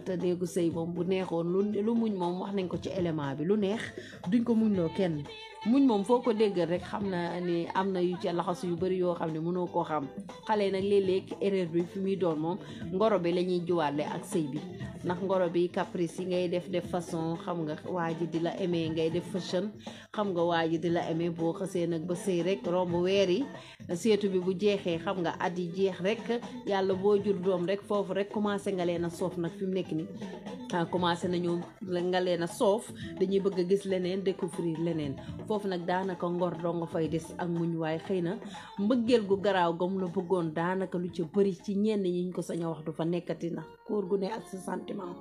te néegu sëy moom bu neexoon lu muñ moom wax nañ ko ci élément bi lu neex duñ ko muñ loo kenn muñ moom foo ko déggal rek xam na ni am na yu ci laxasu yu bari yoo xam ne mënoo koo xam xale nag léeg-léeg erreur bi fi muy doon moom ngoro bi la ñuy juwaale ak sëy bi ndax ngoro bi caprice yi ngay def façon xam nga waa ji di la aimé ngay def fashion xam nga waa ji di la aimé boo xasee nag ba sëy rek romb weer yi seetu bi bu jeexee xam nga at yi jeex rek yàlla boo jur doom rek foofu rek commencé nga leen a soof nag fi mu nekk ni commencé nañu nga leen a soof dañuy bëgg a gis leneen découvrir leneen foofu nag daanaka ngor doo nga fay des ak muñ waaye xëy na mbëggeel gu garaaw gam la bëggoon daanaka lu ci bëri ci ñenn ñi ñu ko sañ a wax du fa nekkati na góor gu ne ak sa sentiment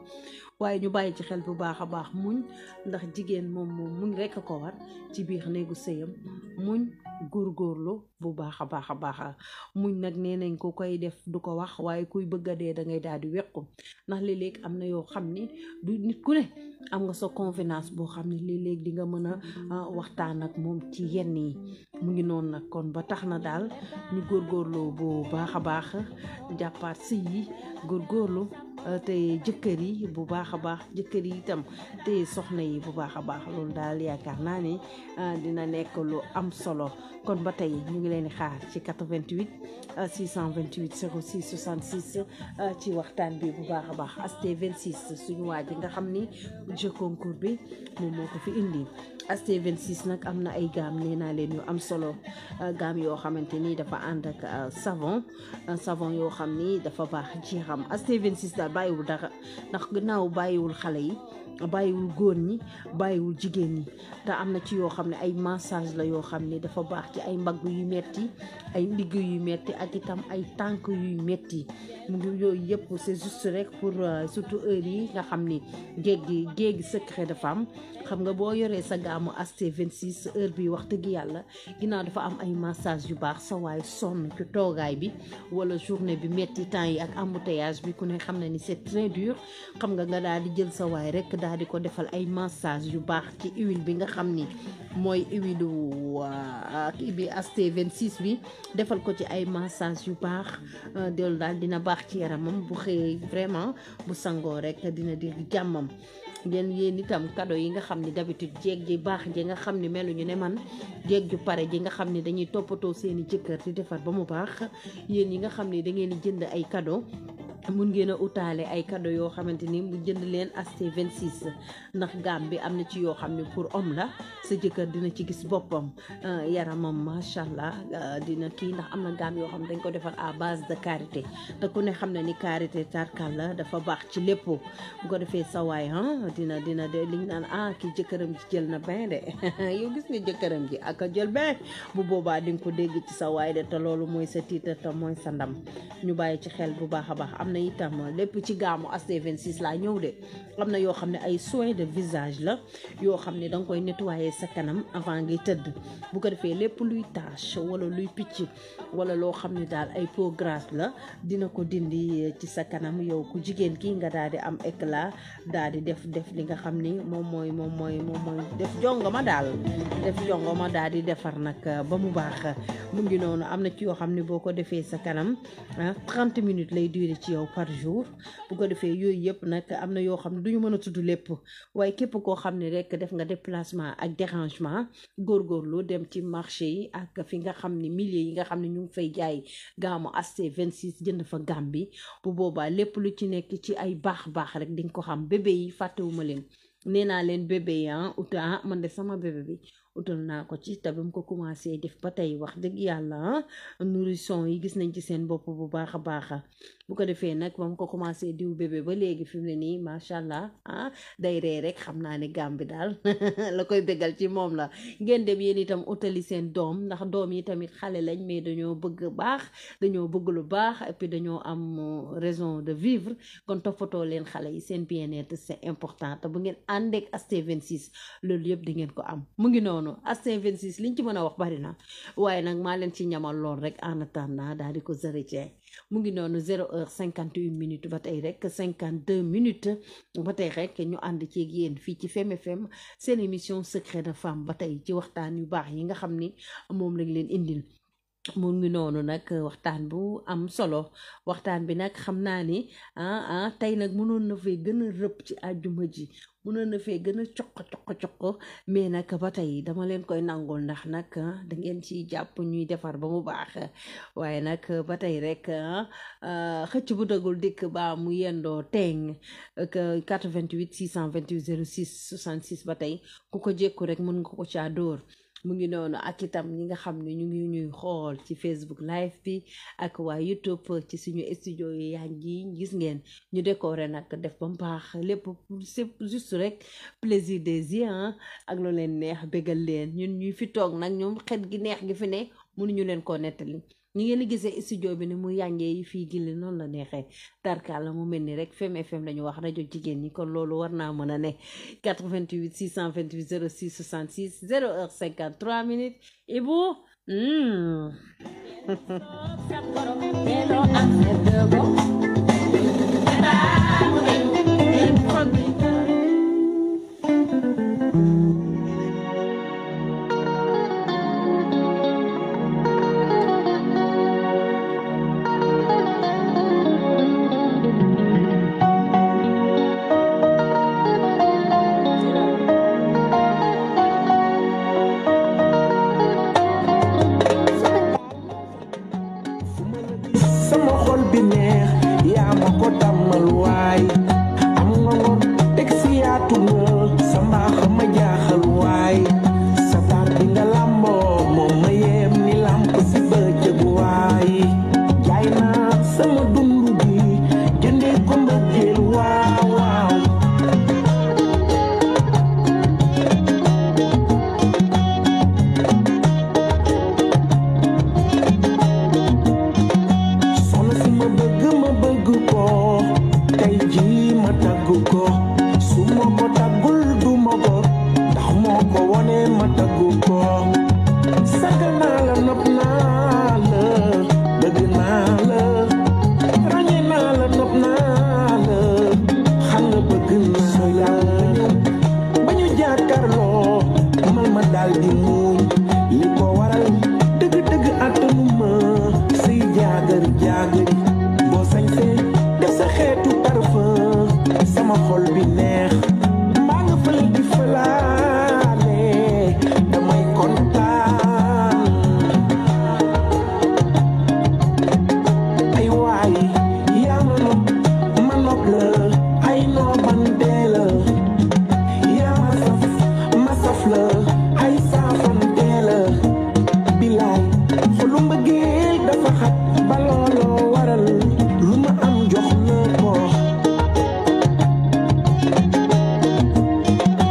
waaye ñu bàyyi ci xel bu baax a baax muñ ndax jigéen moom muñ rek a ko war ci biir néegu sëyam muñ góorgóorlu bu baax a baax muñ nag nee nañ ko koy def du ko wax waaye kuy bëgg a dee da ngay daal di wequ ndax léeg-léeg am na yoo xam ni du nit ku ne am nga sa confiance boo xam ne léeg-léeg di nga mën a waxtaan ak moom ci yenn yi mu ngi noonu nag kon ba tax na daal ñu góorgóorlu bu baax a baax jàppaat sëy yi góorgóorlu te jëkkër yi bu baax a baax jëkkër yi itam te soxna yi bu baax a baax loolu daal yaakaar naa ni dina nekk lu am solo kon ba tey ñu ngi leen di xaar ci 88 628 06 66 ci waxtaan bi bu baax a baax Asté 26 suñu waa ji nga xam ni jeu concours bi moom moo ko fi indi Asté 26 nag am na ay gaam nee naa leen yu am solo gaam yoo xamante ni dafa ànd ak savon yoo xam ni dafa baax ci xam Asté 26 daal bàyyiwul dara ndax gannaaw bàyyiwul xale yi bàyyiwul góor ñi bàyyiwul jigéen ñi te am na ci yoo xam ne ay massage la yoo xam ne dafa baax ci ay mbagg yu metti ay ndigg yu metti ak itam ay tànk yu metti yooyu yëpp c'est juste rek pour surtout heure yi nga xam ni géegi secret de femme xam nga boo yoree sa gaamu Asté 26 heure bi wax dëgg yàlla ginnaaw dafa am ay massage yu baax sa waay sonn ci toogaay bi wala journée bi metti temps yi ak embouteillage bi ku ne xam na ni c'est très dur xam nga daal di jël sa waay rek daal di ko defal ay massage yu baax ci huile bi nga xam ni mooy huile kii bi Asté 26 bi defal ko ci ay massage yu baax dellu daal dina baax ci yaramam bu xëyee vraiment bu sangoo rek dina di jàmmam ngeen yéen itam cadeau yi nga xam ni d'habitude jeeg ji baax ji nga xam ni meluñu ne man jeeg ju pare ji nga xam ni dañuy toppatoo seeni jëkkër di defar ba mu baax yéen yi nga xam ni da ngeen di jënd ay cadeau mun ngeen a utaale ay cadeau yoo xamante ni mu jënd leen Asté 26 ndax gaam bi am na ci yoo xam ne pour homme la sa jëkkër dina ci gis boppam yaramam macha allah dina kii ndax am na gaam yoo xam ne dañ ko defar à base de karité te ku ne xam ne ni karité tarkal la dafa baax ci lépp bu ko defee sa waay dina de liñ naan kii jëkkëram ji jël na bain de yow gis nga jëkkëram ji ak a jël bain bu boobaa di nga ko dégg ci sa waay de te loolu mooy sa titre te mooy sa ndam ñu bàyyi ci xel bu baax a baax am na itam lépp ci gaamu Asté 26 laa ñëw de am na yoo xam ne ay soins de visage la yoo xam ne danga koy nettoyer sa kanam avant ngay tëdd bu ko defee lépp luy tache wala luy picc wala loo xam ne daal ay peau grasse la dina ko dindi ci sa kanam yow ku jigéen ki nga daal di am éclat daal di def li nga xam ni moom mooy def jongoma daal daal di defar nag ba mu baax mu ngi noonu am na ci yoo xam ne boo ko defee sa kanam 30 minutes lay durer ci yow par jour bu ko defee yooyu yëpp nag am na yoo xam ne duñu mën a tudd lépp waaye képp koo xam ne rek def nga déplacement ak dérangement góorgóorlu dem ci marché yi ak fi nga xam ne milieu yi nga xam ne ñu ngi fay jaay gaamu Asté 26 jënd fa gaam bi bu boobaa lépp lu ci nekk ci ay baax rek di nga ko xam bébé yi fàttewuma leen nee naa leen bébé yi man de sama bébé bi utal naa ko ci te ba mu ko commencé def ba tey wax dëgg yàlla nourrisson yi gis nañ ci seen bopp bu baax a baax bu ko defee nag ba mu ko commencé diw bébé ba léegi fi mu ne nii macha allah day ree rek xam naa ne gaam bi daal la koy bégal ci moom la ngeen dem yéen itam utali seen doom ndax doom yi tamit xale lañ mais dañoo bëgg baax dañoo bëgg lu baax et puis dañoo am raison de vivre kon toppatoo leen xale yi seen bien-être c'est important te bu ngeen àndeek Asté 26 loolu yëpp di ngeen ko am mu ngi noonu Asté 26 liñ ci mën a wax bari na waaye nag maa leen ci ñamal lool rek en attendant daal di ko zërëcee mu ngi noonu 0h51 minutes ba tey rek 52 minutes ba tey rek ñu ànd ci yéen fii ci Femme FM seen émission secret de femme ba tey ci waxtaan yu baax yi nga xam ni moom lañ leen indil mu ngi noonu nag waxtaan bu am solo waxtaan bi nag xam naa ni tey nag mënoon na fee gën a rëb ci àjjuma ji mënoon na fee gën a coq mais nag ba tey dama leen koy nangul ndax nag da ngeen ci jàpp ñuy defar ba mu baax waaye nag ba tey rek xëcc bu dagul dikk ba mu yendoo teeng 88 628 06 66 ba tey ku ko jékku rek mën nga ko caa dóor mu ngi noonu ak itam ñi nga xam ne ñu ngi ñuy xool ci Facebook live bi ak waa YouTube ci suñu studio yi yaa ngi gis ngeen ñu décoré nag def ba mu baax lépp c'est juste rek plaisir des yeux ak lu leen neex bégal leen ñun ñuy fi toog nag ñoom xet gi neex gi fi ne mënuñu leen koo nettali ñi ngeen di gisee studio bi ni mu yàngee yi fii gilli noonu la neexee tarkaal la mu mel ni rek Femme FM lañu wax rajo jigéen ñi kon loolu war naa mën a ne 88 628 06 66 0h53 minutes Ibu mbëggeel dafa xat ba looloo waral lu ma am jox la ko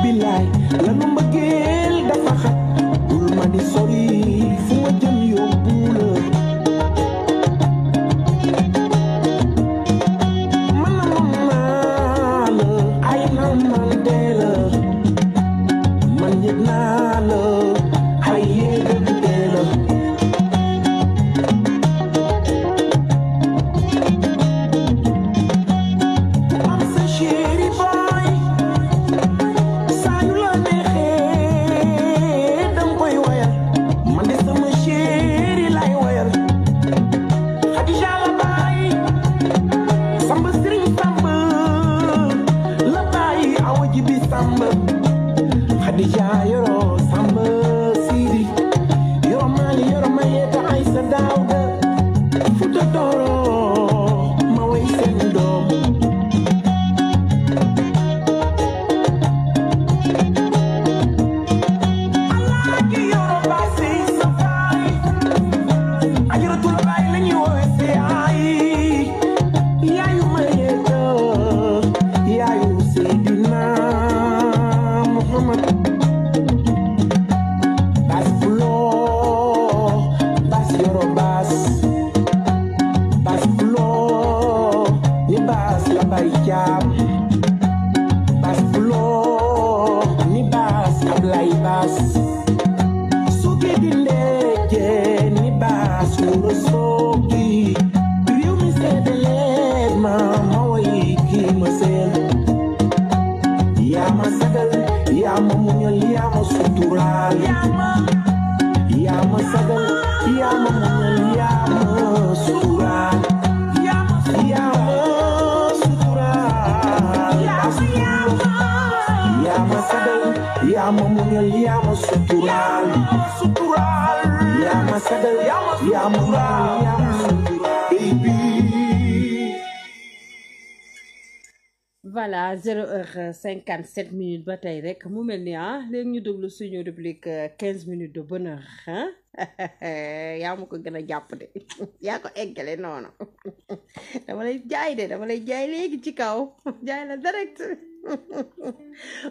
bilaay lanu mbëggeel dafa xat bul ma di sori fu ma jëm yóbbu la man naa la ay namante la man yëg naa la ay yéegante la am sa chéri boy saa yu la neexee danga koy wayal man de sama chéri lay wayal Xadija la baay samba sëriñ samba la baay awa jibi samba Xadija yoro samba sidi yoro mali yoro mayeta ay sa daawda futa toro ma way seen doom Alaaji yoro baasi sa baay ajaratul baay la ñuy woowe si ay yaayu mayeta yaayu Seydina Muhammad Bas Pulo Bas Yoro Bas Pulo ni Bas la bay jaam Bas Pulo ni Bas Ablay Bas Sugi di ndeje ni Bas Wuro Sogi réew mi seede leen ma way kii ma seel yaa ma sagal yaa ma muñal yaa ma suturaal yaa ma sagal yaa ma muñal yaa ma suturaal yaa ma suturaal yaa ma sagal yaa ma muñal yaa ma suturaal yaa ma sagal yaa ma muñal yaa ma suturaal baby voilà 0h57 ba tey rek mu mel ni léegi ñu déglu suñu rubrique 15 minutes de bonheur yaa ma ko gën a jàpp de yaa ko eggale noonu dama lay jaay léegi ci kaw jaay la direct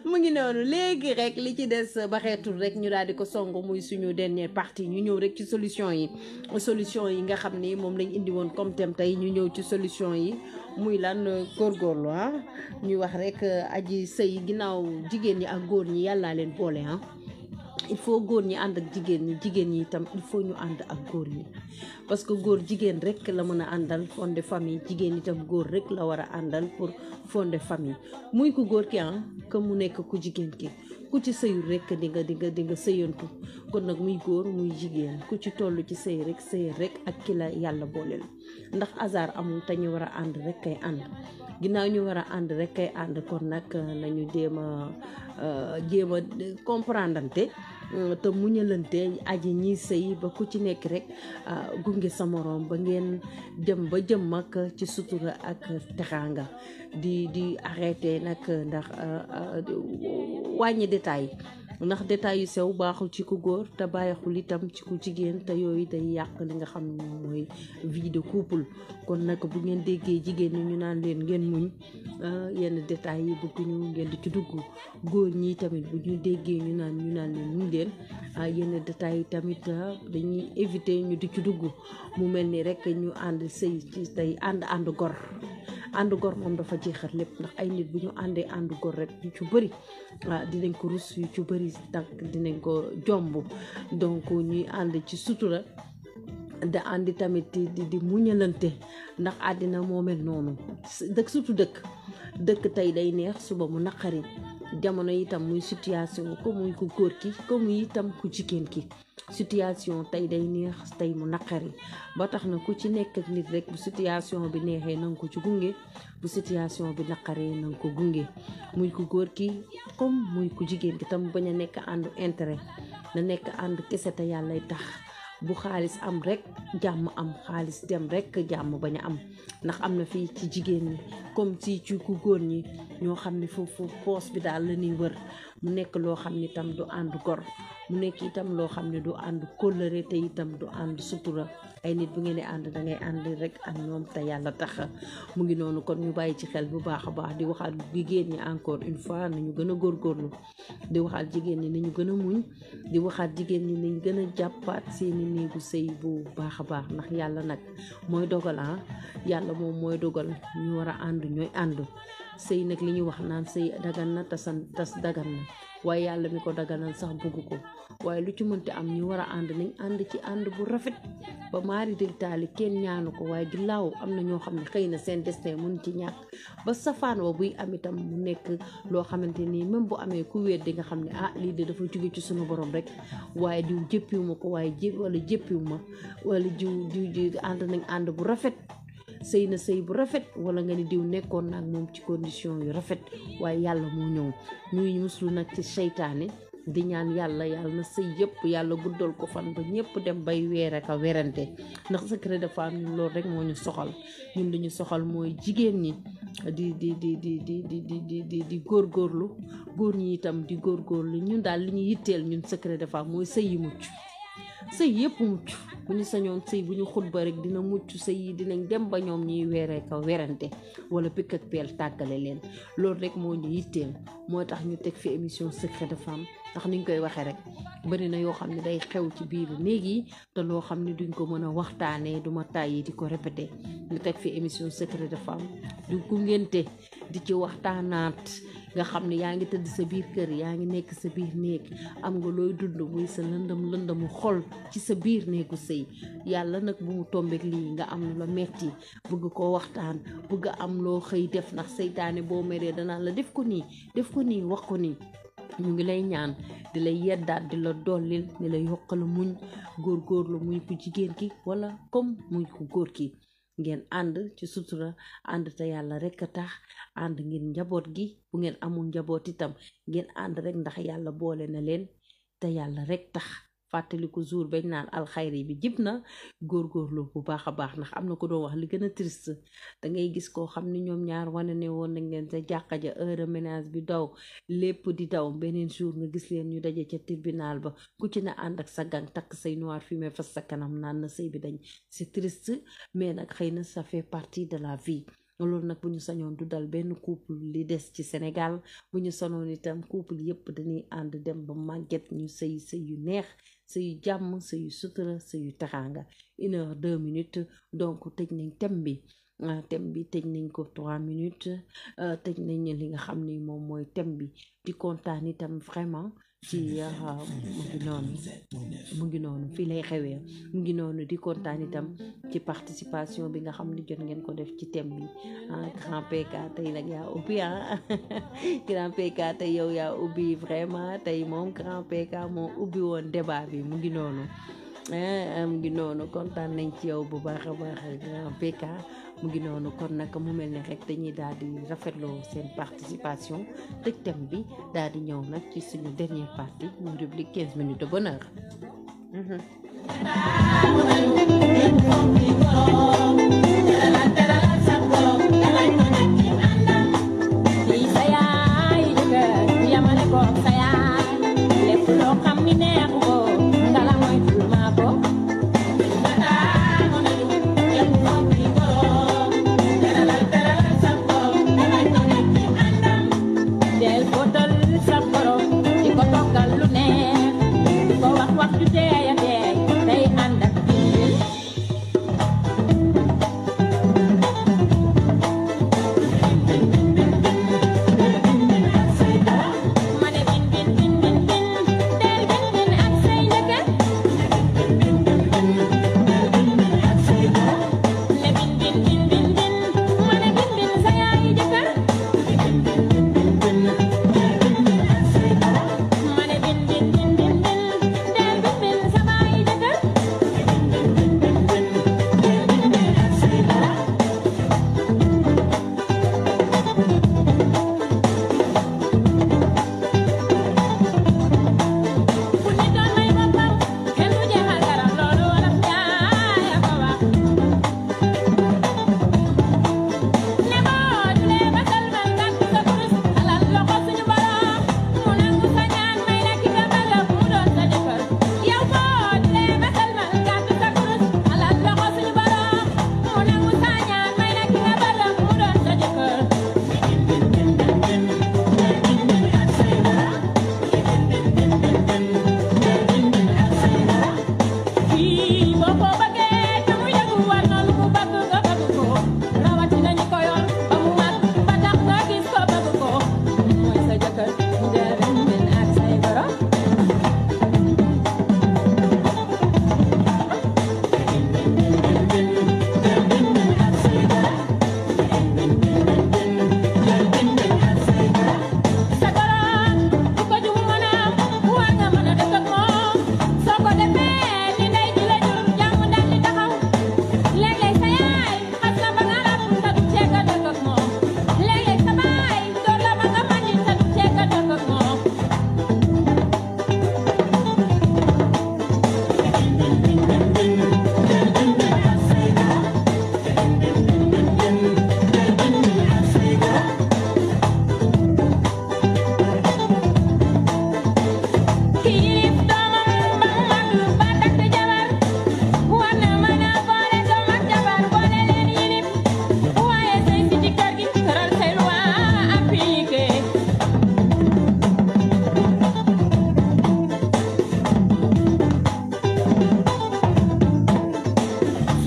mu ngi noonu léegi rek li ci des baxeetul rek ñu daal di ko song muy suñu dernière partie ñu ñëw rek ci solution yi nga xam ni moom lañ indi woon comme thème tey ñu ñëw ci solution yi muy lan góorgóorlu ñuy wax rek aji sëy ginnaaw jigéen ñi ak góor ñi yàllaa leen boole il faut góor ñi ànd ak jigéen ñi itam il faut ñu ànd ak góor ñi parce que góor jigéen rek la mën a àndal fonder famille jigéen itam góor rek la war a àndal pour fonder famille muy ku góor ki que mu nekk ku jigéen ki ku ci sëyul rek di nga sëyantu kon nag muy góor muy jigéen ku ci toll ci sëy rek ak ki la yàlla booleel ndax hasard amul te ñu war a ànd rek kay ànd ginnaaw ñu war a ànd rek kay ànd kon nag nañu jéem a comprendante te muñalante aji ñi sëy ba ku ci nekk rek gunge sa moroom ba ngeen dem ba jëm ak ci sutura ak texanga di arrêté nag ndax wàññi détail ndax détail yu sew baaxul ci ku góor te bàyyiwul itam ci ku jigéen te yooyu day yàq li nga xam ne mooy vie de couple kon nag bu ngeen déggee jigéen ñi ñu naan leen ngeen muñ yenn détails yi bëgguñu ngeen di ci dugg góor ñi tamit bu ñu déggee ñu naan leen muñ leen yenn détails yi tamit dañuy éviter ñu di ci dugg mu mel ni rek ñu ànd sëy ci tey ànd gor moom dafa jeexal lépp ndax ay nit bu ñu ànd gor rek yu ci bëri dinañ ko rus yu ci bëri tak dinañ ko jomb donc ñuy ànd ci sutura da àndi tamit di muñalante ndax àddina moo mel noonu surtout dëkk tey day neex suba mu naqari jamono itam muy situation ko muy ku góor ki ko muy itam ku jigéen ki situation tey day neex tey mu naqari ba tax na ku ci nekk ak nit rek bu situation bi neexee na nga ko ci gunge bu situation bi naqaree na nga ko gunge muy ku góor ki comme muy ku jigéen ki tam bañ a nekk àndu intérêt na nekk ànd kese te yàllay tax bu xaalis am rek jàmm am xaalis dem rek jàmm bañ a am ndax am na fii ci jigéen ñi comme ci ku góor ñi ñoo xam ne foofu poos bi daal la ñuy wër mu nekk loo xam ne itam du ànd gor mu nekk itam loo xam ne du ànd kóllëre te itam du ànd sutura ay nit bu ngeen di ànd da ngay ànd rek ak ñoom te yàlla tax mu ngi noonu kon ñu bàyyi ci xel bu baax a baax di waxaat jigéen ñi encore une fois nañu gën a góorgóorlu di waxaat jigéen ñi nañu gën a muñ di waxaat jigéen ñi nañu gën a jàppaat seeni néegu sëy bu baax a baax ndax yàlla nag mooy dogal yàlla moom mooy dogal ñu war a ànd ñooy ànd sëy nag li ñuy wax naan sëy dagan na tas dagan na waaye yàlla mi ko daganal sax bëgg ko waaye lu ci mënti am ñu war a ànd nañ ànd ci ànd bu rafet ba maari del taali kenn ñaanu ko waaye ginnaaw am na ñoo xam ne xëy na seen destin mun ci ñàkk ba safaan wa buy am itam mu nekk loo xamante nii même bu amee ku wéet di nga xam ne lii de dafa jóge ci sunu borom rek waaye diw jëppiwu ma ko waaye wala jëppiwu ma wala diw ànd nañ ànd bu rafet sëy na sëy bu rafet wala nga ni diw nekkoon nag moom ci condition yu rafet waaye yàlla moo ñëw ñuy muslu nag ci seytaane di ñaan yàlla na sëy yëpp yàlla guddal ko fan ba ñëpp dem bay weere ka werante ndax secret de femme ñun loolu rek moo ñu soxal ñun li ñu soxal mooy jigéen ñi di góorgóorlu góor ñi itam di góorgóorlu ñun daal li ñu yitteel ñun secret de femme mooy sëy yi mucc sëy yëpp mucc bu ñu sañoon sëy bu ñu xutba rek dina mucc sëy yi dinañ dem ba ñoom ñuy weeree ka werante wala pikk ak peel tàggale leen loolu rek moo ñu yitteel moo tax ñu teg fi émission secret de femme ndax niñ koy waxee rek bari na yoo xam ne day xew ci biir néeg yi te loo xam ne duñ ko mën a waxtaanee duma tàyyi di ko répété ñu teg fi émission secret de femme du ku ngénte di ci waxtaanaat nga xam ne yaa ngi tëdd sa biir kër yaa ngi nekk sa biir néeg am nga looy dund muy sa lëndëmu xol ci sa biir néegu sëy yàlla nag bu mu tombeek lii nga am lu la metti bëgg koo waxtaan bëgg am loo xëy def ndax seytaane boo meree danaa la def ko nii wax ko nii ñu ngi lay ñaan di lay yeddaat di la dollil di la yokkal muñ góorgóorlu muy ku jigéen ki wala comme muy ku góor ki ngeen ànd ci sutura ànd te yàlla rek a tax ànd ngeen njaboot gi bu ngeen amul njaboot itam ngeen ànd rek ndax yàlla boole na leen te yàlla rek tax fàttaliku jour bañ naan alxayri bi jib na góorgóorlu bu baax a baax ndax am na ko doon wax li gën a triste da ngay gis koo xam ni ñoom ñaar wane ne woon nañ leen sa jàkka ja heure ménage bi daw lépp di daw beneen jour nga gis leen ñu daje ca tribunal ba ku ci na ànd ak sa gang takk say noir fumé fas sa kanam naan na sëy bi dañ c'est triste mais nag xëy na ça fait partie de la vie loolu nag bu ñu sañoon du dal benn couple li des ci Sénégal bu ñu sanoon itam couple yépp dañuy ànd dem ba màgget ñu sëy yu neex sëy yu jàmm sëy yu sutura sëy yu taxaanga 1 heure 2 minutes donc tëj nañ thème bi tëj nañ ko 3 minutes tëj nañ li nga xam ni moom mooy thème bi di kontaan itam vraiment ci mu ngi noonu fii lay xewee mu ngi noonu di kontaan itam ci participation bi nga xam ni jot ngeen ko def ci thème bi grand PK tey nag yaa ubbi grand PK tey yow yaa ubbi vraiment tey moom grand PK moo ubbi woon débat bi mu ngi noonu kontaan nañ ci yow bu baax a baax grand PK mu ngi noonu kon nag mu mel ne rek dañuy daal di rafetloo seen participation tëj thème bi daal di ñëw nag ci suñu dernière partie muy rubrique 15 minutes de bonheur.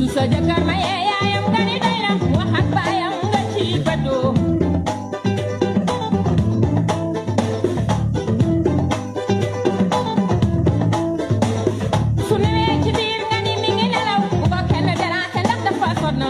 su sa jëkkër ma yee yaayam nga ni doy na wax ak baayam nga ci bëddoo su newee ci biir nga ni mi ngi nelaw bu ko kenn déranger ndax dafa sonn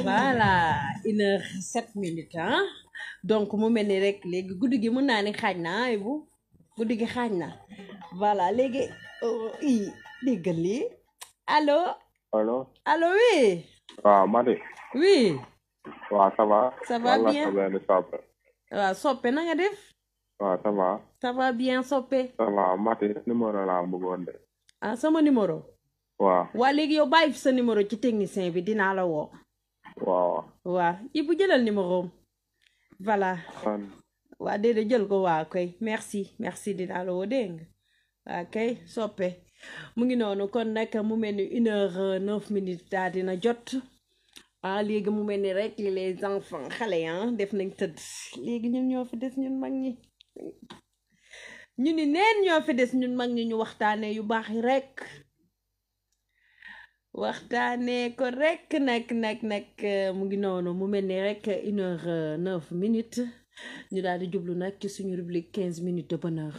voilà 1h07 ah donc mu mel ni rek léegi guddi gi mën naa ni xaaj na ay bu guddi gi xaaj na voilà léegi i déggal lii allo allo allo oui waaw Mati oui waaw ça va ça va bien benn soppe waaw soppe na nga def waaw ça va bien soppe ça va Mati numéro laa bëggoon de ah sama numéro waaw waa léegi yow bàyyi fi sa numéro ci technicien bi dinaa la woo waaw waaw Ibou jëlal numéro am voilà waa déedéet jël ko waa koy merci dinaa la woo dégg nga waa kay soppe mu ngi noonu kon nag mu mel ni 1h09 daal dina jot ah léegi mu mel ni rek les enfants xale ah def nañ tëdd léegi ñun ñoo fi des ñun mag ñi ñu ni neen ñoo fi des ñun mag ñi ñu waxtaanee yu baax yi rek waxtaanee ko rek nag mu ngi noonu mu mel ni rek 1h09 ñu daal di jublu nag ci suñu rubrique 15 minutes de bonheur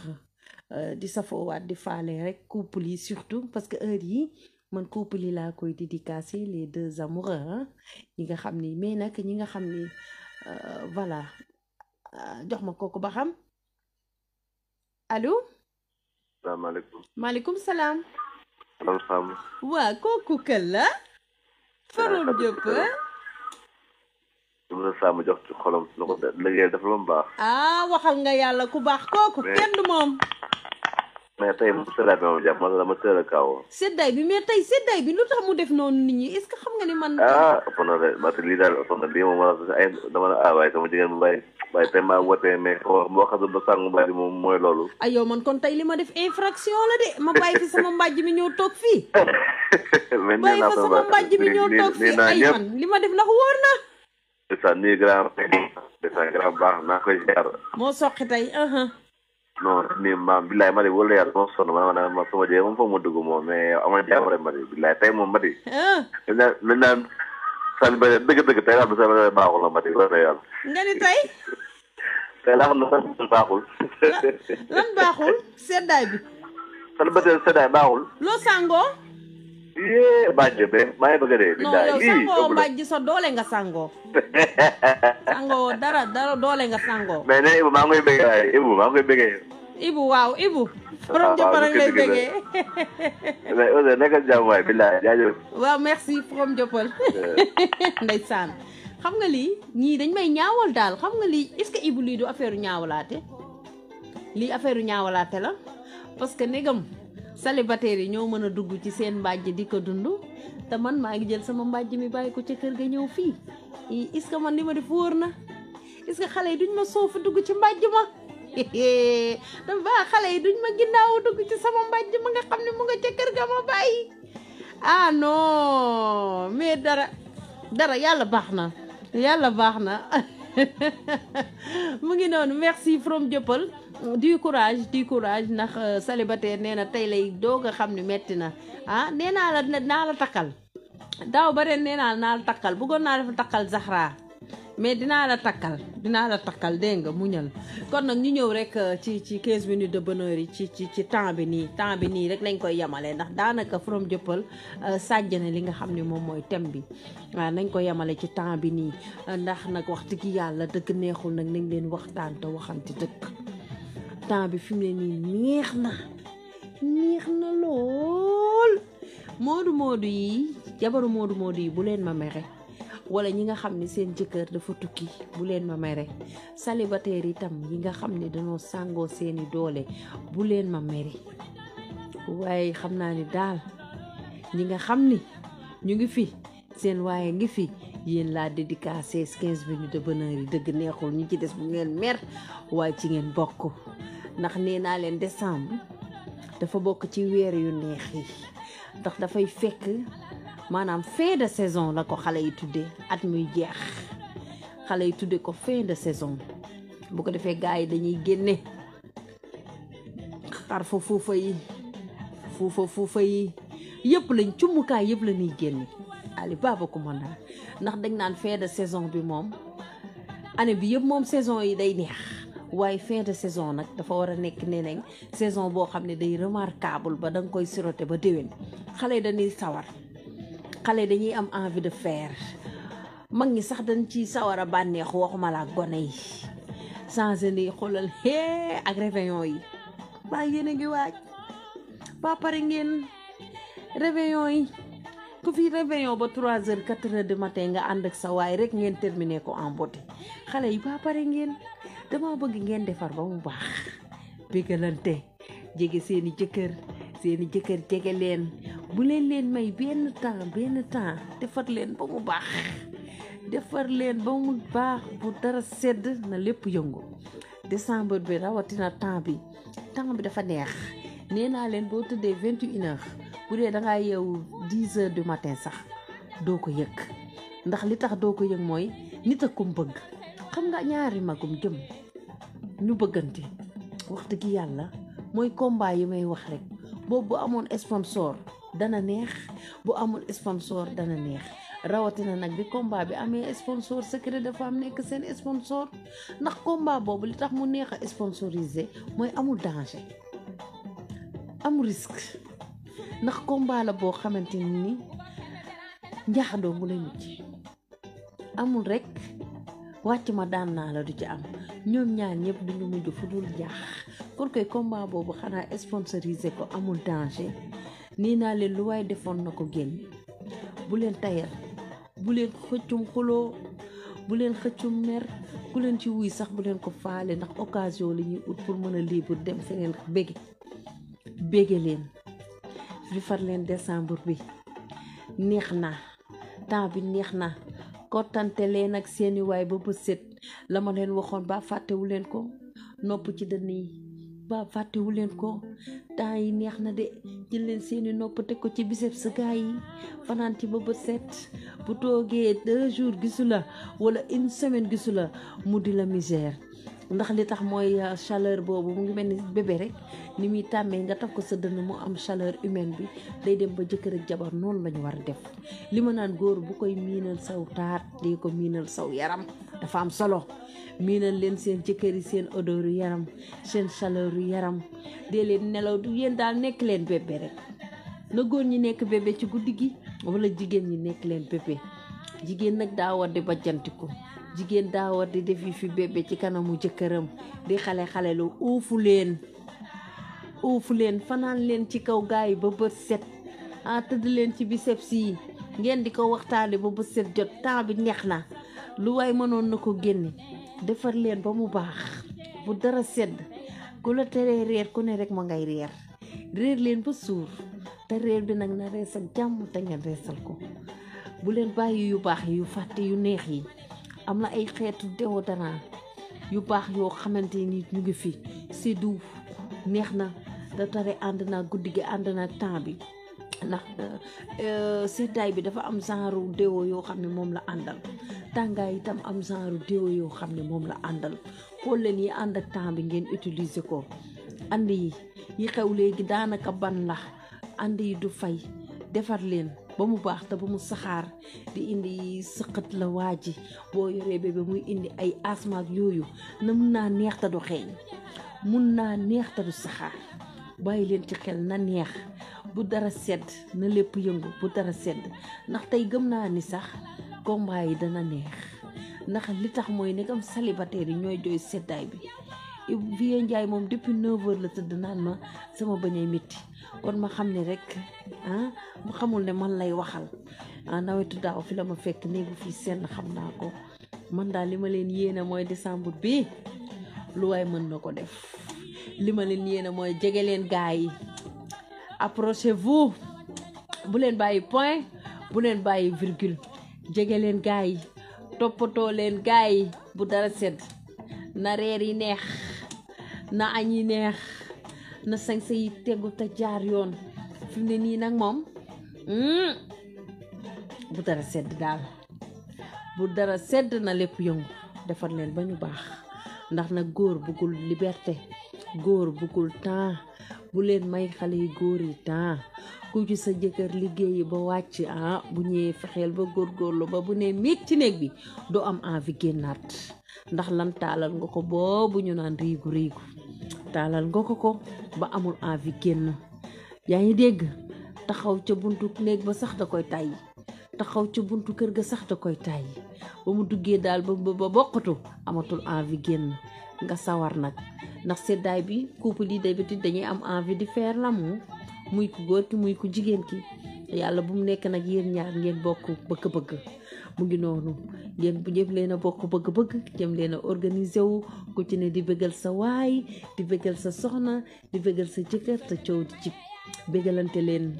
di safoowaat di faale rek couple yi surtout parce que heure yi man couple yi laa koy dédicacer les deux amoureux ñi nga xam ni mais nag ñi nga xam ni voilà jox ma kooku ba xam allo. salaamaaleykum. maaleykum salaam. Faram Samb. waa kooku kël la. Faram Diop. Ibra Samb jox ci xolam na ko liggéey dafa lu baax. waxal nga yàlla ku baax kooku kenn du moom. mais tey moom seddaay bi moom jàpp man dama teel a kaw. seddaay bi mais tey seddaay bi lu tax mu def noonu nit ñi est-ce que xam nga ni man. ëpp na de parce que lii daal ëpp na lii moom ay dama la waaye sama jigéen mu waaye tey maa wootee mais boo xam ne ba sàngu mbàjj moom mooy loolu. yow man kon tey li ma def infraction la de ma bàyyi fi sama mbàjj mi ñëw toog fii. bàyyi fa sama mbàjj mi ñëw toog fii ay man li ma def ndax wóor na. c'est ça nii grand baax naa koy ziar. moo soqi tey. non nii maam billaay Madi wala yàlla moo sonn ma sama jee moom foog ma dugg moom mais ama jàppale Madi billaay tey moom Madi. dañ naan célibataire dëgg-dëgg tey daal célibataire baaxul la Madi wala yàlla. nga ni tey. tey laa xam ne célibataire baaxul. lan baaxul seddaay bi. célibataire seddaay baaxul. loo sàngoo. bàjj be maa ngi bëgg a dee. non yow sàngoo bàjj sa doole nga sàngoo. sàngoo dara doole nga sàngoo. mais ne Ibou maa ngi koy bëggee waaye Ibou maa ngi koy bëggee. Ibou waaw Ibou. borom jëppal rek lay bëggee. mais Ousseyn nekkal jàmm waay billaay jaajëf. waaw merci borom jëppal. ndeysaan xam nga lii ñii dañ may ñaawal daal xam nga lii est-ce que Ibou lii du affaire ñaawalaate lii affaire ñaawalaate la parce que négam célibataire yi ñoo mën a dugg ci seen mbàjj di ko dund te man maa ngi jël sama mbàjj mi bàyyi ko ca kër ga ñëw fii est-ce que man li ma def wóor na est-ce que xale yi duñ ma soofu dugg ci mbàjj ma dafa xale yi duñ ma ginnaaw dugg ci sama mbàjj ma nga xam ne mu nga ca kër ga ma bàyyi non mais dara yàlla baax na mu ngi noonu merci from jëppal du courage ndax célibataire nee na tey lay doog a xam ne metti na nee naa la takkal daaw ba ren nee naa la takkal bëggoon naa def takkal Zahra mais dinaa la takkal dégg nga muñal kon nag ñu ñëw rek ci 15 minutes de bonheur yi ci temps bi nii rek lañ koy yemale ndax daanaka from jëppal sàjjane li nga xam ne moom mooy thème bi waaw nañ ko yemale ci temps bi nii ndax nag wax dëgg yàlla dëgg neexul nag nañ leen waxtaan te waxanti dëgg temps bi fi mu ne nii neex na lool moodu yi jabaru moodu yi bu leen ma mere wala ñi nga xam ne seen jëkkër dafa tukki bu leen ma mere célibataire itam yi nga xam ne dañoo sàngoo seeni doole bu leen ma mere waaye xam naa ni daal ñi nga xam ni ñu ngi fi seen waaye ngi fi yéen laa dédicacé 15 minutes de bonheur yi dëgg neexul ñi ci des bu ngeen mer waaye ci ngeen bokk ndax nee naa leen décembre dafa bokk ci weer yu neex yi ndax dafay fekk maanaam fin de saison la ko xale yi tuddee at muy jeex xale yi tuddee ko fin de saison bu ko defee gars yi dañuy génne xar fa fuufa yi yëpp lañ cummukaay yëpp la ñuy génne ali baba ko mën daal ndax dañ naan fin de saison bi moom année bi yëpp moom saison yi day neex waaye fin de saison nag dafa war a nekk nee nañ saison boo xam ne day remarquable ba danga koy siroté ba déwén xale yi dañuy sawar xale dañuy am envie de faire mag ñi sax dañ ci sawar a bànneexu waxuma la gone yi changé ni xoolal ak réveillon yi ba yéen a ngi waaj ba pare ngeen réveillon yi ku fi réveillon ba 3h 4h du matin nga ànd ak sa waay rek ngeen terminé ko en beauté xale yi ba pare ngeen dama bëgg ngeen defar ba mu baax bégalante jege seeni jëkkër jege leen bu leen may benn temps defar leen ba mu baax bu dara sedd na lépp yëngu décembre bi rawatina temps bi dafa neex nee naa leen boo tëddee 21h bu dee dangaa yeewu 10h du matin sax doo ko yëg ndax li tax doo ko yëg mooy nit ak kum bëgg xam nga ñaari magum jëm ñu bëggante wax dëgg yàlla mooy combat yi may wax rek boobu bu amoon sponsor dana neex bu amul sponsor dana neex rawatina nag bi combat bi amee sponsor secret de femme nekk seen sponsor ndax combat boobu li tax mu neex a sponsorisé mooy amul danger amul risque ndax combat la boo xamante ni njaaxandoo mu lay mujj amul rek wàcc ma daan naa la du ci am ñoom ñaar ñëpp duñu mujj fu dul jaax pour que combat boobu xanaa sponsorisé ko amul danger nii naa leen lu waaye defoon na ko génn bu leen tayal bu leen xëccum xuloo bu leen xëccum mer ku leen ci wuy sax bu leen ko faale ndax occasion la ñuy ut pour mën a libre dem feneen bége leen fi far leen décembre bi neex na temps bi neex na kottante leen ak seeni waay ba bët set la ma leen waxoon ba fàttewu leen ko nopp ci dënn yi ba fàttewu leen ko temps yi neex na de jël leen seeni nopp teg ko ci biseb sa gaay yi fanaan ci ba bët set bu toogee 2 jours gisu la wala 1 semaine gisu la mu di la misère ndax li tax mooy chaleur boobu mu ngi mel ni bébé rek ni muy tàmmee nga taf ko sa dënn mu am chaleur humaine bi day dem ba jëkkër ak jabar noonu lañu war a def li ma naan góor bu koy miinal saw taat di ko miinal saw yaram dafa am solo miinal leen seen jëkkër yi seen odeur yu yaram seen chaleur yu yaram dee leen nelaw du yéen daal nekk leen bébé rek na góor ñi nekk bébé ci guddi gi wala jigéen ñi nekk leen bébé jigéen nag daa war di bajjantiku jigéen daa war di defi fi bébé ci kanamu jëkkëram di xale lu uufu leen fanaan leen ci kaw gaay yi ba bët set tëdd leen ci biceps yi ngeen di ko waxtaane ba bët set jot temps bi neex na lu waay mënoon na ko génne defar leen ba mu baax bu dara sedd ku la teree reer ku ne rek ma ngay reer leen ba suur te reer bi nag na reesal jàmm te ngeen reesal ko bu leen bàyyi yu baax yi yu fàtte yu neex yi am na ay xeetu déodorant yu baax yoo xamante ni ñu ngi fi c'est doux neex na da tare ànd naa guddi gi ànd naa temps bi ndax seddaay bi dafa am genre déo yoo xam ne moom la àndal tàngaay itam am genre déo yoo xam ne moom la àndal xool leen yi ànd ak temps bi ngeen utiliser ko ànd yi xew léegi daanaka ban la ànd yi du fay defar leen ba mu baax te ba mu saxaar di indi sëqat la waaji boo yoree bébé muy indi ay asma ak yooyu na mun naa neex te du xeeñ mun naa neex te du saxaar bàyyi leen ci xel na neex bu dara sedd na lépp yëngu bu dara sedd ndax tey gëm naa ni sax combat yi dana neex ndax li tax mooy negam célibataire yi ñooy jooy seddaay bi Vieux Ndiaye moom depuis 9h la tëdd naan ma sama bañay métti kon ma xam ne rek mu xamul ne man lay waxal nawetu daaw fi la ma fekk néegu fii seen xam naa ko man daal li ma leen yéene mooy décembre bi lu waay mën na ko def li ma leen yéene mooy jege leen gaa yi approchez-vous bu leen bàyyi point bu leen bàyyi virgule jege leen gaa yi toppatoo leen gaa yi bu dara sedd na reer yi neex na añ yi neex na sañse yi tegu te jaar yoon fi mu ne nii nag moom bu dara sedd daal bu dara sedd na lépp yëngu defar leen ba ñu baax ndax nag góor bëggul liberté góor bëggul temps bu leen may xale yi góor yi temps ku ci sa jëkkër liggéeyi ba wàcc bu ñëwee fexeel ba góorgóorlu ba bu ne miig ci néeg bi doo am envie génnaat ndax lan taalal nga ko boobu ñu naan riigu taalal nga ko ba amul envie génn yaa ngi dégg taxaw ca buntu néeg ba sax da koy tàyyi taxaw ca buntu kër ga sax da koy tàyyi ba mu duggee daal ba bokkatu amatul envie génn nga sawar nag ndax seddaay bi couple yi d'habitude dañuy am envie di faire l'amour muy ku góor ki muy ku jigéen ki yàlla bu mu nekk nag yéen ñaar ngeen bokk bëgg-bëgg mu ngi noonu ngeen bu jëm leen a bokk bëgg-bëgg jëm leen a organiser wu ku ci ne di bëggal sa waay di bëggal sa soxna di bëggal sa jëkkër te coow di ci bëggalante leen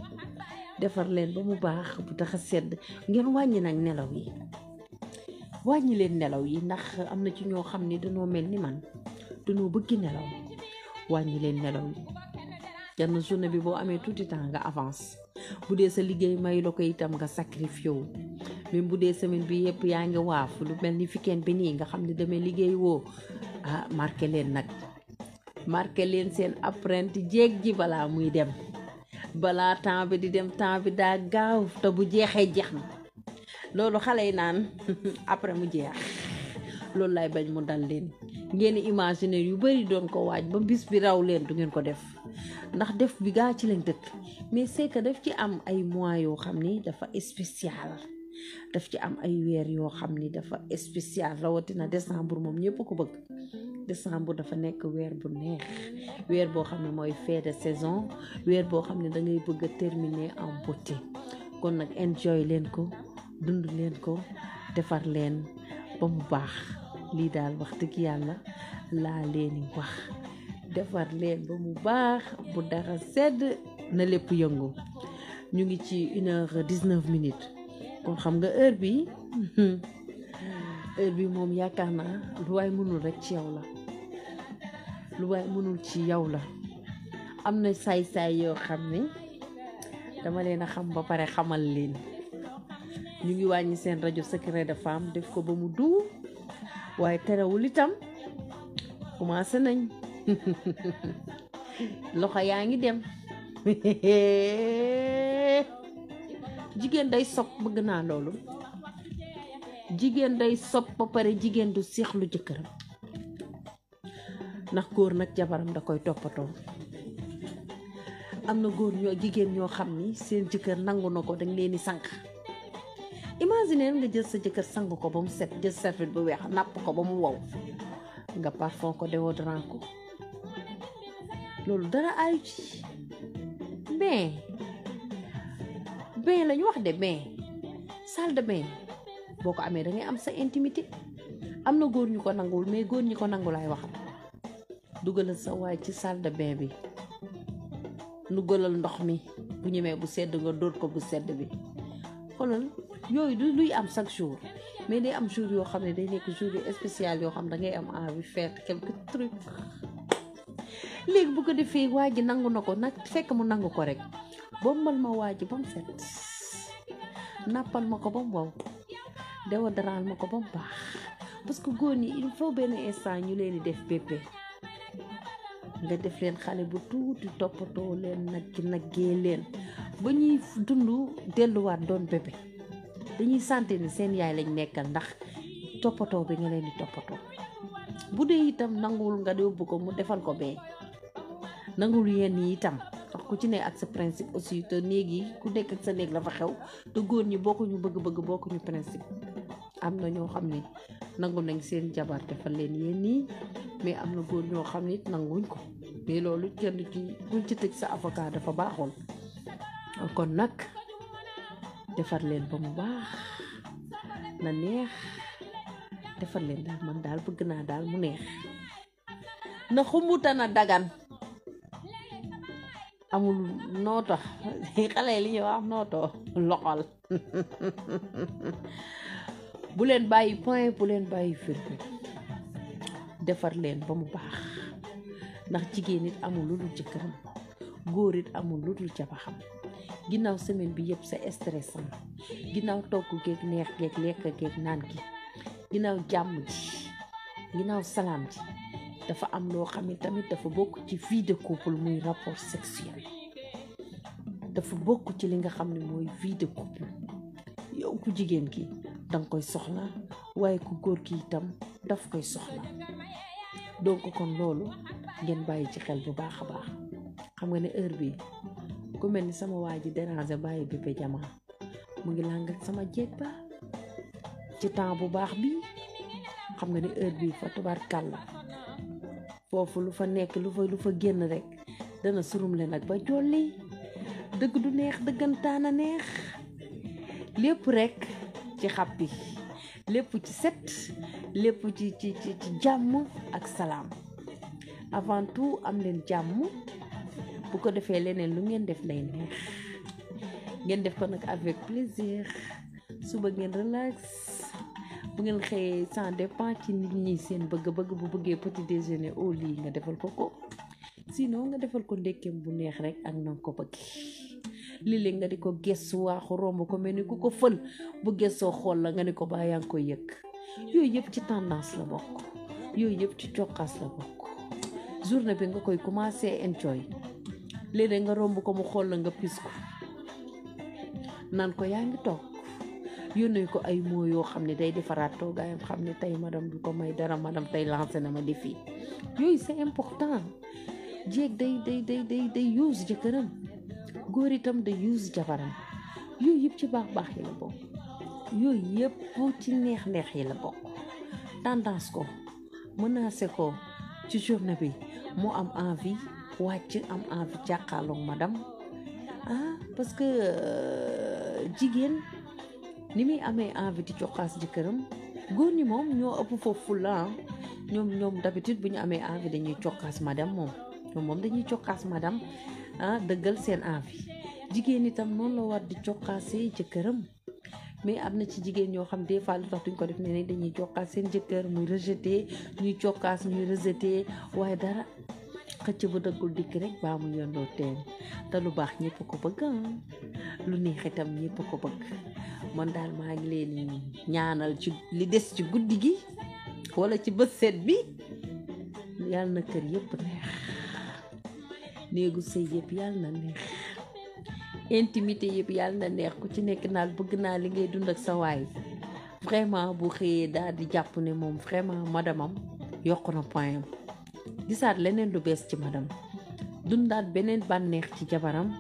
defar leen ba mu baax bu tax a sedd ngeen wàññi nag nelaw yi wàññi leen nelaw yi ndax am na ci ñoo xam ne dañoo mel ni man dañoo bëgg nelaw wàññi leen nelaw yi jann journée bi boo amee tuuti temps nga avance bu dee sa liggéey may la ko itam nga sacrifié wu même bu dee semaine bi yëpp yaa ngi waaf lu mel ni weekend bi nii nga xam ne demee liggéey woo marqué leen nag marqué leen seen apprenti jéeg ji balaa muy dem balaa temps bi di dem temps bi daa gaaw te bu jeexee jeex na loolu xale yi naan après mu jeex loolu lay bañ mu dal leen ngeen imaginer yu bari doon ko waaj ba bis bi raw leen du ngeen ko def ndax def bi gaa ci lañ dëkk mais c'est que daf ci am ay mois yoo xam ni dafa spécial daf ci am ay weer yoo xam ni dafa spécial rawatina décembre moom ñëpp ko bëgg décembre dafa nekk weer bu neex weer boo xam ne mooy fin de saison weer boo xam ne da ngay bëgg a terminer en beauté kon nag enjoy leen ko dund leen ko defar leen ba mu baax lii daal wax dëgg yàlla laa leeni wax defar leen ba mu baax bu dara sedd na lépp yëngu ñu ngi ci 1h19 kon xam nga heure bi moom yaakaar naa lu waay mënul rek ci yow la lu waay mënul ci yow la am na saay-saay yoo xam ne dama leen a xam ba pare xamal leen ñu ngi wàññi seen rajo secret de femme def ko ba mu du waaye terewul itam commencé nañ loxo yaa ngi dem jigéen day sopp bëgg naa loolu jigéen day sopp ba pare jigéen du seexlu jëkkëram ndax góor nag jabaram da koy toppatoo am na góor ñoo jigéen ñoo xam ni seen jëkkër nangu na ko dañ leen di sànq imaginer nga jël sa jëkkër sang ko ba mu set jël serviette bu weex napp ko ba mu wow nga parfum ko déodorant ko loolu dara ayu ci bain lañu wax de bain salle de bain boo ko amee da ngay am sa intimité am na góor ñu ko nanguwul mais góor ñi ko nangu laay wax dugalal sa waay ci salle de bain bi dugalal ndox mi bu ñemee bu sedd nga dóor ko bu sedd bi xoolal yooyu du luy am chaque jour mais day am jour yoo xam ne day nekk jour yu spécial yoo xam da ngay am envie faire quelque truc léegi bu ko defee waa ji nangu na ko nag fekk mu nangu ko rek bombal ma waa ji ba mu set nappal ma ko ba mu wow déodorant ma ko ba mu baax parce que góor ñi il faut benn instant ñu leen di def bébé nga def leen xale bu tuuti toppatoo leen naggee leen ba ñuy dund delluwaat doon bébé dañuy sentir ni seen yaay lañ nekkal ndax toppatoo bi nga leen di toppatoo bu dee itam nanguwul nga yóbbu ko mu defal ko bee nanguwul yenn yi itam ndax ku ci ne ak sa principe aussi te néeg yi ku nekk ak sa néeg la fa xew te góor ñi bokkuñu bëgg-bëgg bokkuñu principe am na ñoo xam ne nangu nañ seen jabar defal leen yenn yi mais am na góor ñoo xam ni nanguñ ko mais loolu kenn ci buñ ci tëj sa avocat dafa baaxoon kon nag defar leen ba mu baax na neex defar leen daal man daal bëgg naa daal mu neex na xumuta na dagan amul nooto xale li ñuy wax nooto loxol bu leen bàyyi point bu leen bàyyi virgule defar leen ba mu baax ndax jigéen it amul lu dul jëkkëram góor it amul lu dul jabaxam ginnaaw semaine bi yëpp sa stressant ginnaaw togg geeg neex geeg lekk geeg naan gi ginnaaw jàmm ji ginnaaw salaam ji dafa am loo xam ne tamit dafa bokk ci vie de couple muy rapport sexuel dafa bokk ci li nga xam ne mooy vie de couple yow ku jigéen ki danga koy soxla waaye ku góor ki itam daf koy soxla donc kon loolu ngeen bàyyi ci xel bu baax a baax xam nga ne heure bi ku mel ni sama waa ji déranger bàyyi bébé jama mu ngi làng ak sama jeeg ba ci temps bu baax bi xam nga ne heure bi fa tubaarkàlla foofu lu fa nekk lu fa génn rek dana surumle nag ba jolli dëgg du neex dëggantaan a neex lépp rek ci xàppi lépp ci set lépp ci jàmm ak salaam avant tout am leen jàmm bu ko defee leneen lu ngeen def lay neex ngeen def ko nag avec plaisir suba ngeen relax bu ngeen xëyee ça dépend ci nit ñi seen bëgg-bëgg bu bëggee petit déjeuner au lit nga defal ko sinon nga defal ko ndekkeem bu neex rek ak nan ko bëgg léeg-léeg nga di ko gestu waaxu romb ko mel ni ku ko fël bu gestoo xool la nga ni ko baa yaa ngi koy yëg yooyu yëpp ci tendance la bokk yooyu yëpp ci cokkaas la bokk journée bi nga koy commencé enjoy léeg-léeg nga romb ko mu xool la nga pis ko naan ko yaa ngi toog yónnee ko ay mots yoo xam ne day defaraat toogaayam xam ne tey madame du ko may dara madame tey lancé na ma défi yooyu c'est important jéeg day use jëkkëram góor itam day use jabaram yooyu yëpp ci baax yi la bokk yooyu yëpp ci neex yi la bokk tendance ko menacé ko ci journée bi mu am envie wàcc am envie jàkkaarloog madame parce que jigéen ni muy amee envie di cokkaas jëkkëram góor ñi moom ñoo ëpp foofu la ñoom d'habitude bu ñu amee envie dañuy cokkaas madame moom dañuy cokkaas madame dëggal seen envie jigéen itam noonu la war di cokkaasee jëkkëram mais am na ci jigéen ñoo xam des fois lu tax duñ ko def ne dañuy cokkaas seen jëkkër muy rejeté ñuy cokkaas ñuy rejeté waaye dara xëcc bu dëggul dikk rek baa mu yondoo teen te lu baax ñëpp ko bëgg lu neex itam ñëpp ko bëgg man daal maa ngi leen ñaanal ci li des ci guddi gi wala ci bët set bi yàlla na kër yëpp neex néegu sëy yëpp yàlla na neex intimité yëpp yàlla na neex ku ci nekk naal bëgg naa li ngay dund ak sa waay vraiment bu xëyee daal di jàpp ne moom vraiment madamam yokk na point am gisaat leneen lu bees ci madame dundaat beneen bànneex ci jabaram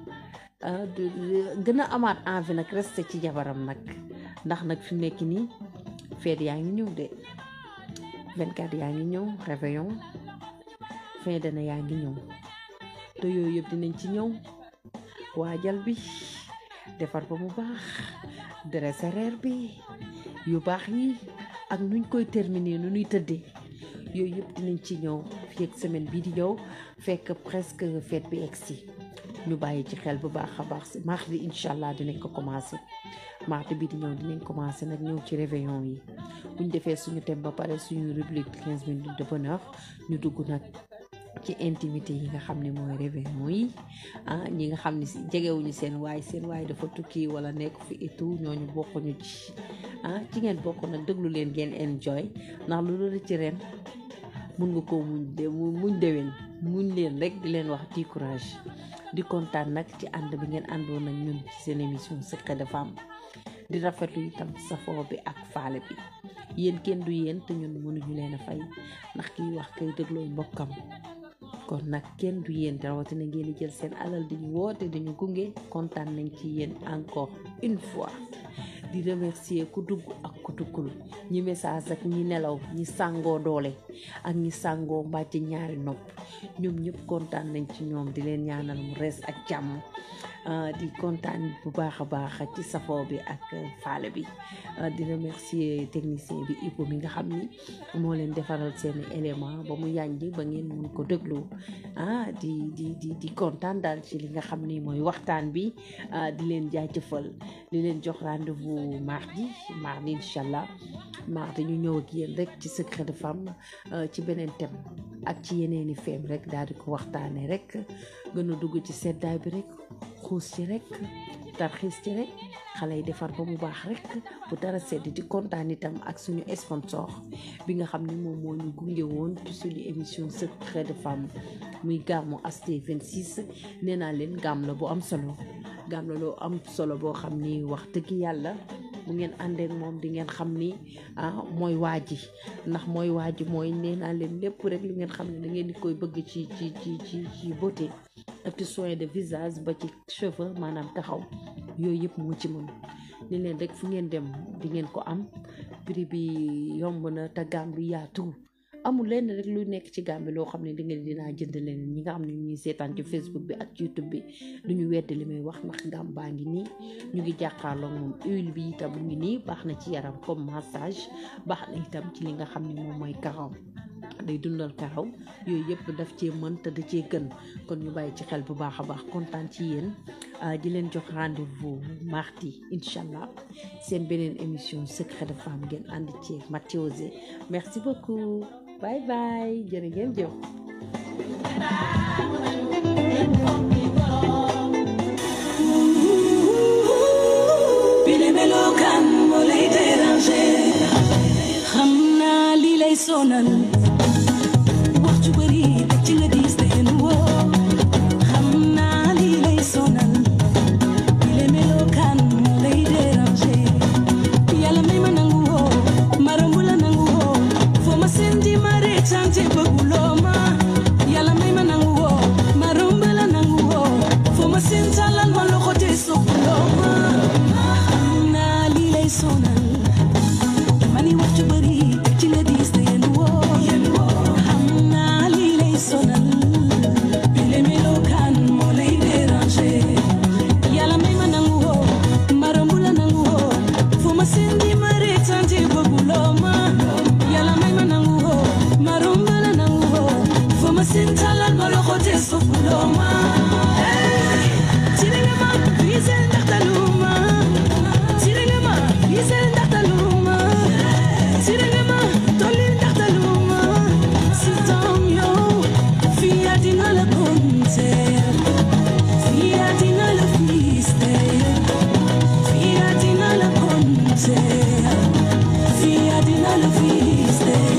gën a amaat envie nag resté ci jabaram nag ndax nag fi nekk nii feet yaa ngi ñëw de 24 yaa ngi ñëw réveillon fin d'année yaa ngi ñëw te yooyu yëpp dinañ ci ñëw waajal bi defar ba mu baax dresser reer bi yu baax yi ak nuñ koy terminer nu ñuy tëddee yooyu yëpp dinañ ci ñëw fii ak semaine bii di ñëw fekk presque fête bi egsi ñu bàyyi ci xel bu baax a baax mardi incha allah dinañ ko commencé mardi bii di ñëw dinañ commencé nag ñëw ci réveillon yi buñ defee suñu thème ba pare suñu rubrique 15 minutes de bonheur ñu dugg nag ci intimité yi nga xam ne mooy réveillon yi ñi nga xam ne si jegewuñu seen waay dafa tukki wala nekk fi et tout ñooñu bokkuñu ci ci ngeen bokk nag déglu leen ngeen enjoy ndax lu la ci ren mun nga koo muñ déwén muñ leen rek di leen wax di courage di kontaan nag ci ànd bi ngeen àndoon ak ñun ci seen émission Secret de Femme di rafetlu itam safoo bi ak faale bi yéen kenn du yéen te ñun mënuñu leen a fay ndax kiy wax kay dégloo mbokkam kon nag kenn du yéen rawatina ngeen di jël seen alal di ñu woote di ñu gunge kontaan nañ ci yéen encore une fois di remercier ku dugg ak ku duggul ñi message ak ñi nelaw ñi sàngoo doole ak ñi sàngoo mbàcc ñaari nopp ñoom ñëpp kontaan nañ ci ñoom di leen ñaanal mu rees ak jàmm di kontaan bu baax a baax ci safoo bi ak faale bi di remercier technicien bi Ipo mi nga xam ni moo leen defaral seeni élément ba mu yànj ba ngeen mun ko déglu di kontaan daal ci li nga xam ni mooy waxtaan bi di leen jaajëfal di leen jox rendez-vous mardi incha allah mardi ñu ñëw ak yéen rek ci secret de femme ci beneen thème ak ci yeneeni feem rek daal di ko waxtaane rek gën a dugg ci seddaay bi rek xuus ci rek tarxiis ci rek xale yi defar ba mu baax rek bu dara sedd di kontaan itam ak suñu sponsor bi nga xam ni moom moo ñu gunge woon ci suñu émission secret de femme muy gàmmu Asté 26 nee naa leen gàmm la bu am solo gàmm la loo am solo boo xam ni wax dëgg yàlla bu ngeen àndeek moom di ngeen xam ni mooy waaji ndax mooy waaji mooy nee naa leen lépp rek lu ngeen xam ne da ngeen di koy bëgg ci beauté ak ci soin de visage ba ci cheveux maanaam taxaw yooyu yëpp moo ci mën ni leen rek fu ngeen dem di ngeen ko am prix bi yomb na te gàmm bi yaatu amul lenn rek lu nekk ci Gambie loo xam ne di ngeen dinaa jënd leen ñi nga xam ne ñuy seetaan ci Facebook bi ak YouTube bi duñu wedd li may wax ndax Gàmbi baa ngi nii ñu ngi jàkkaarloo moom huile bi itam mu ngi nii baax na ci yaram comme massage baax na itam ci li nga xam ne moom mooy karaw day dundal karaw yooyu yëpp daf cee mën te da cee gën kon ñu bàyyi ci xel bu baax a baax kontaan ci yéen di leen jox rendez-vous mardi incha allah seen beneen émission secret de femme ngeen ànd ci Mathiose merci beaucoup bye bye jërë ngeen jëf bile melokaan moo lay déranger xam naa li lay sonal wax ju bëri te ci nga diis te yéen woo xam naa li lay sonal bile melokaan moo lay déranger yàlla may ma nangu woo ma romb la nangu woo foo ma sendi ma reetaante bëgguloo ma yàlla may ma nangu woo ma romb la nangu woo foo ma sentalal ma loxo te soppuloo ma xam naa li lay sonal mani wax ju bëri ci nga diis te yéen woo xam naa li lay sonal bile melokaan moo lay déranger yàlla may ma nangu woo ma romb la nangu woo foo ma sendi ma reetaante bëgguloo ma yàlla may ma nangu woo ma romb la nangu woo foo ma sentalal ma loxo te soppuloo ma tiri nga ma visel ndax taluma tiri nga ma visel ndax taluma tiri nga ma tolli ndax taluma si doom yow fii àddina la konteer fii àddina la fiisteer fii àddina la konteer fii àddina la fiisteer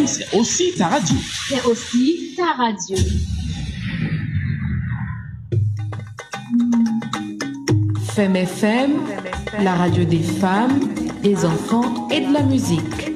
C'est aussi ta radio. C'est aussi ta radio. Femme FM, la radio des femmes, des enfants et de la musique.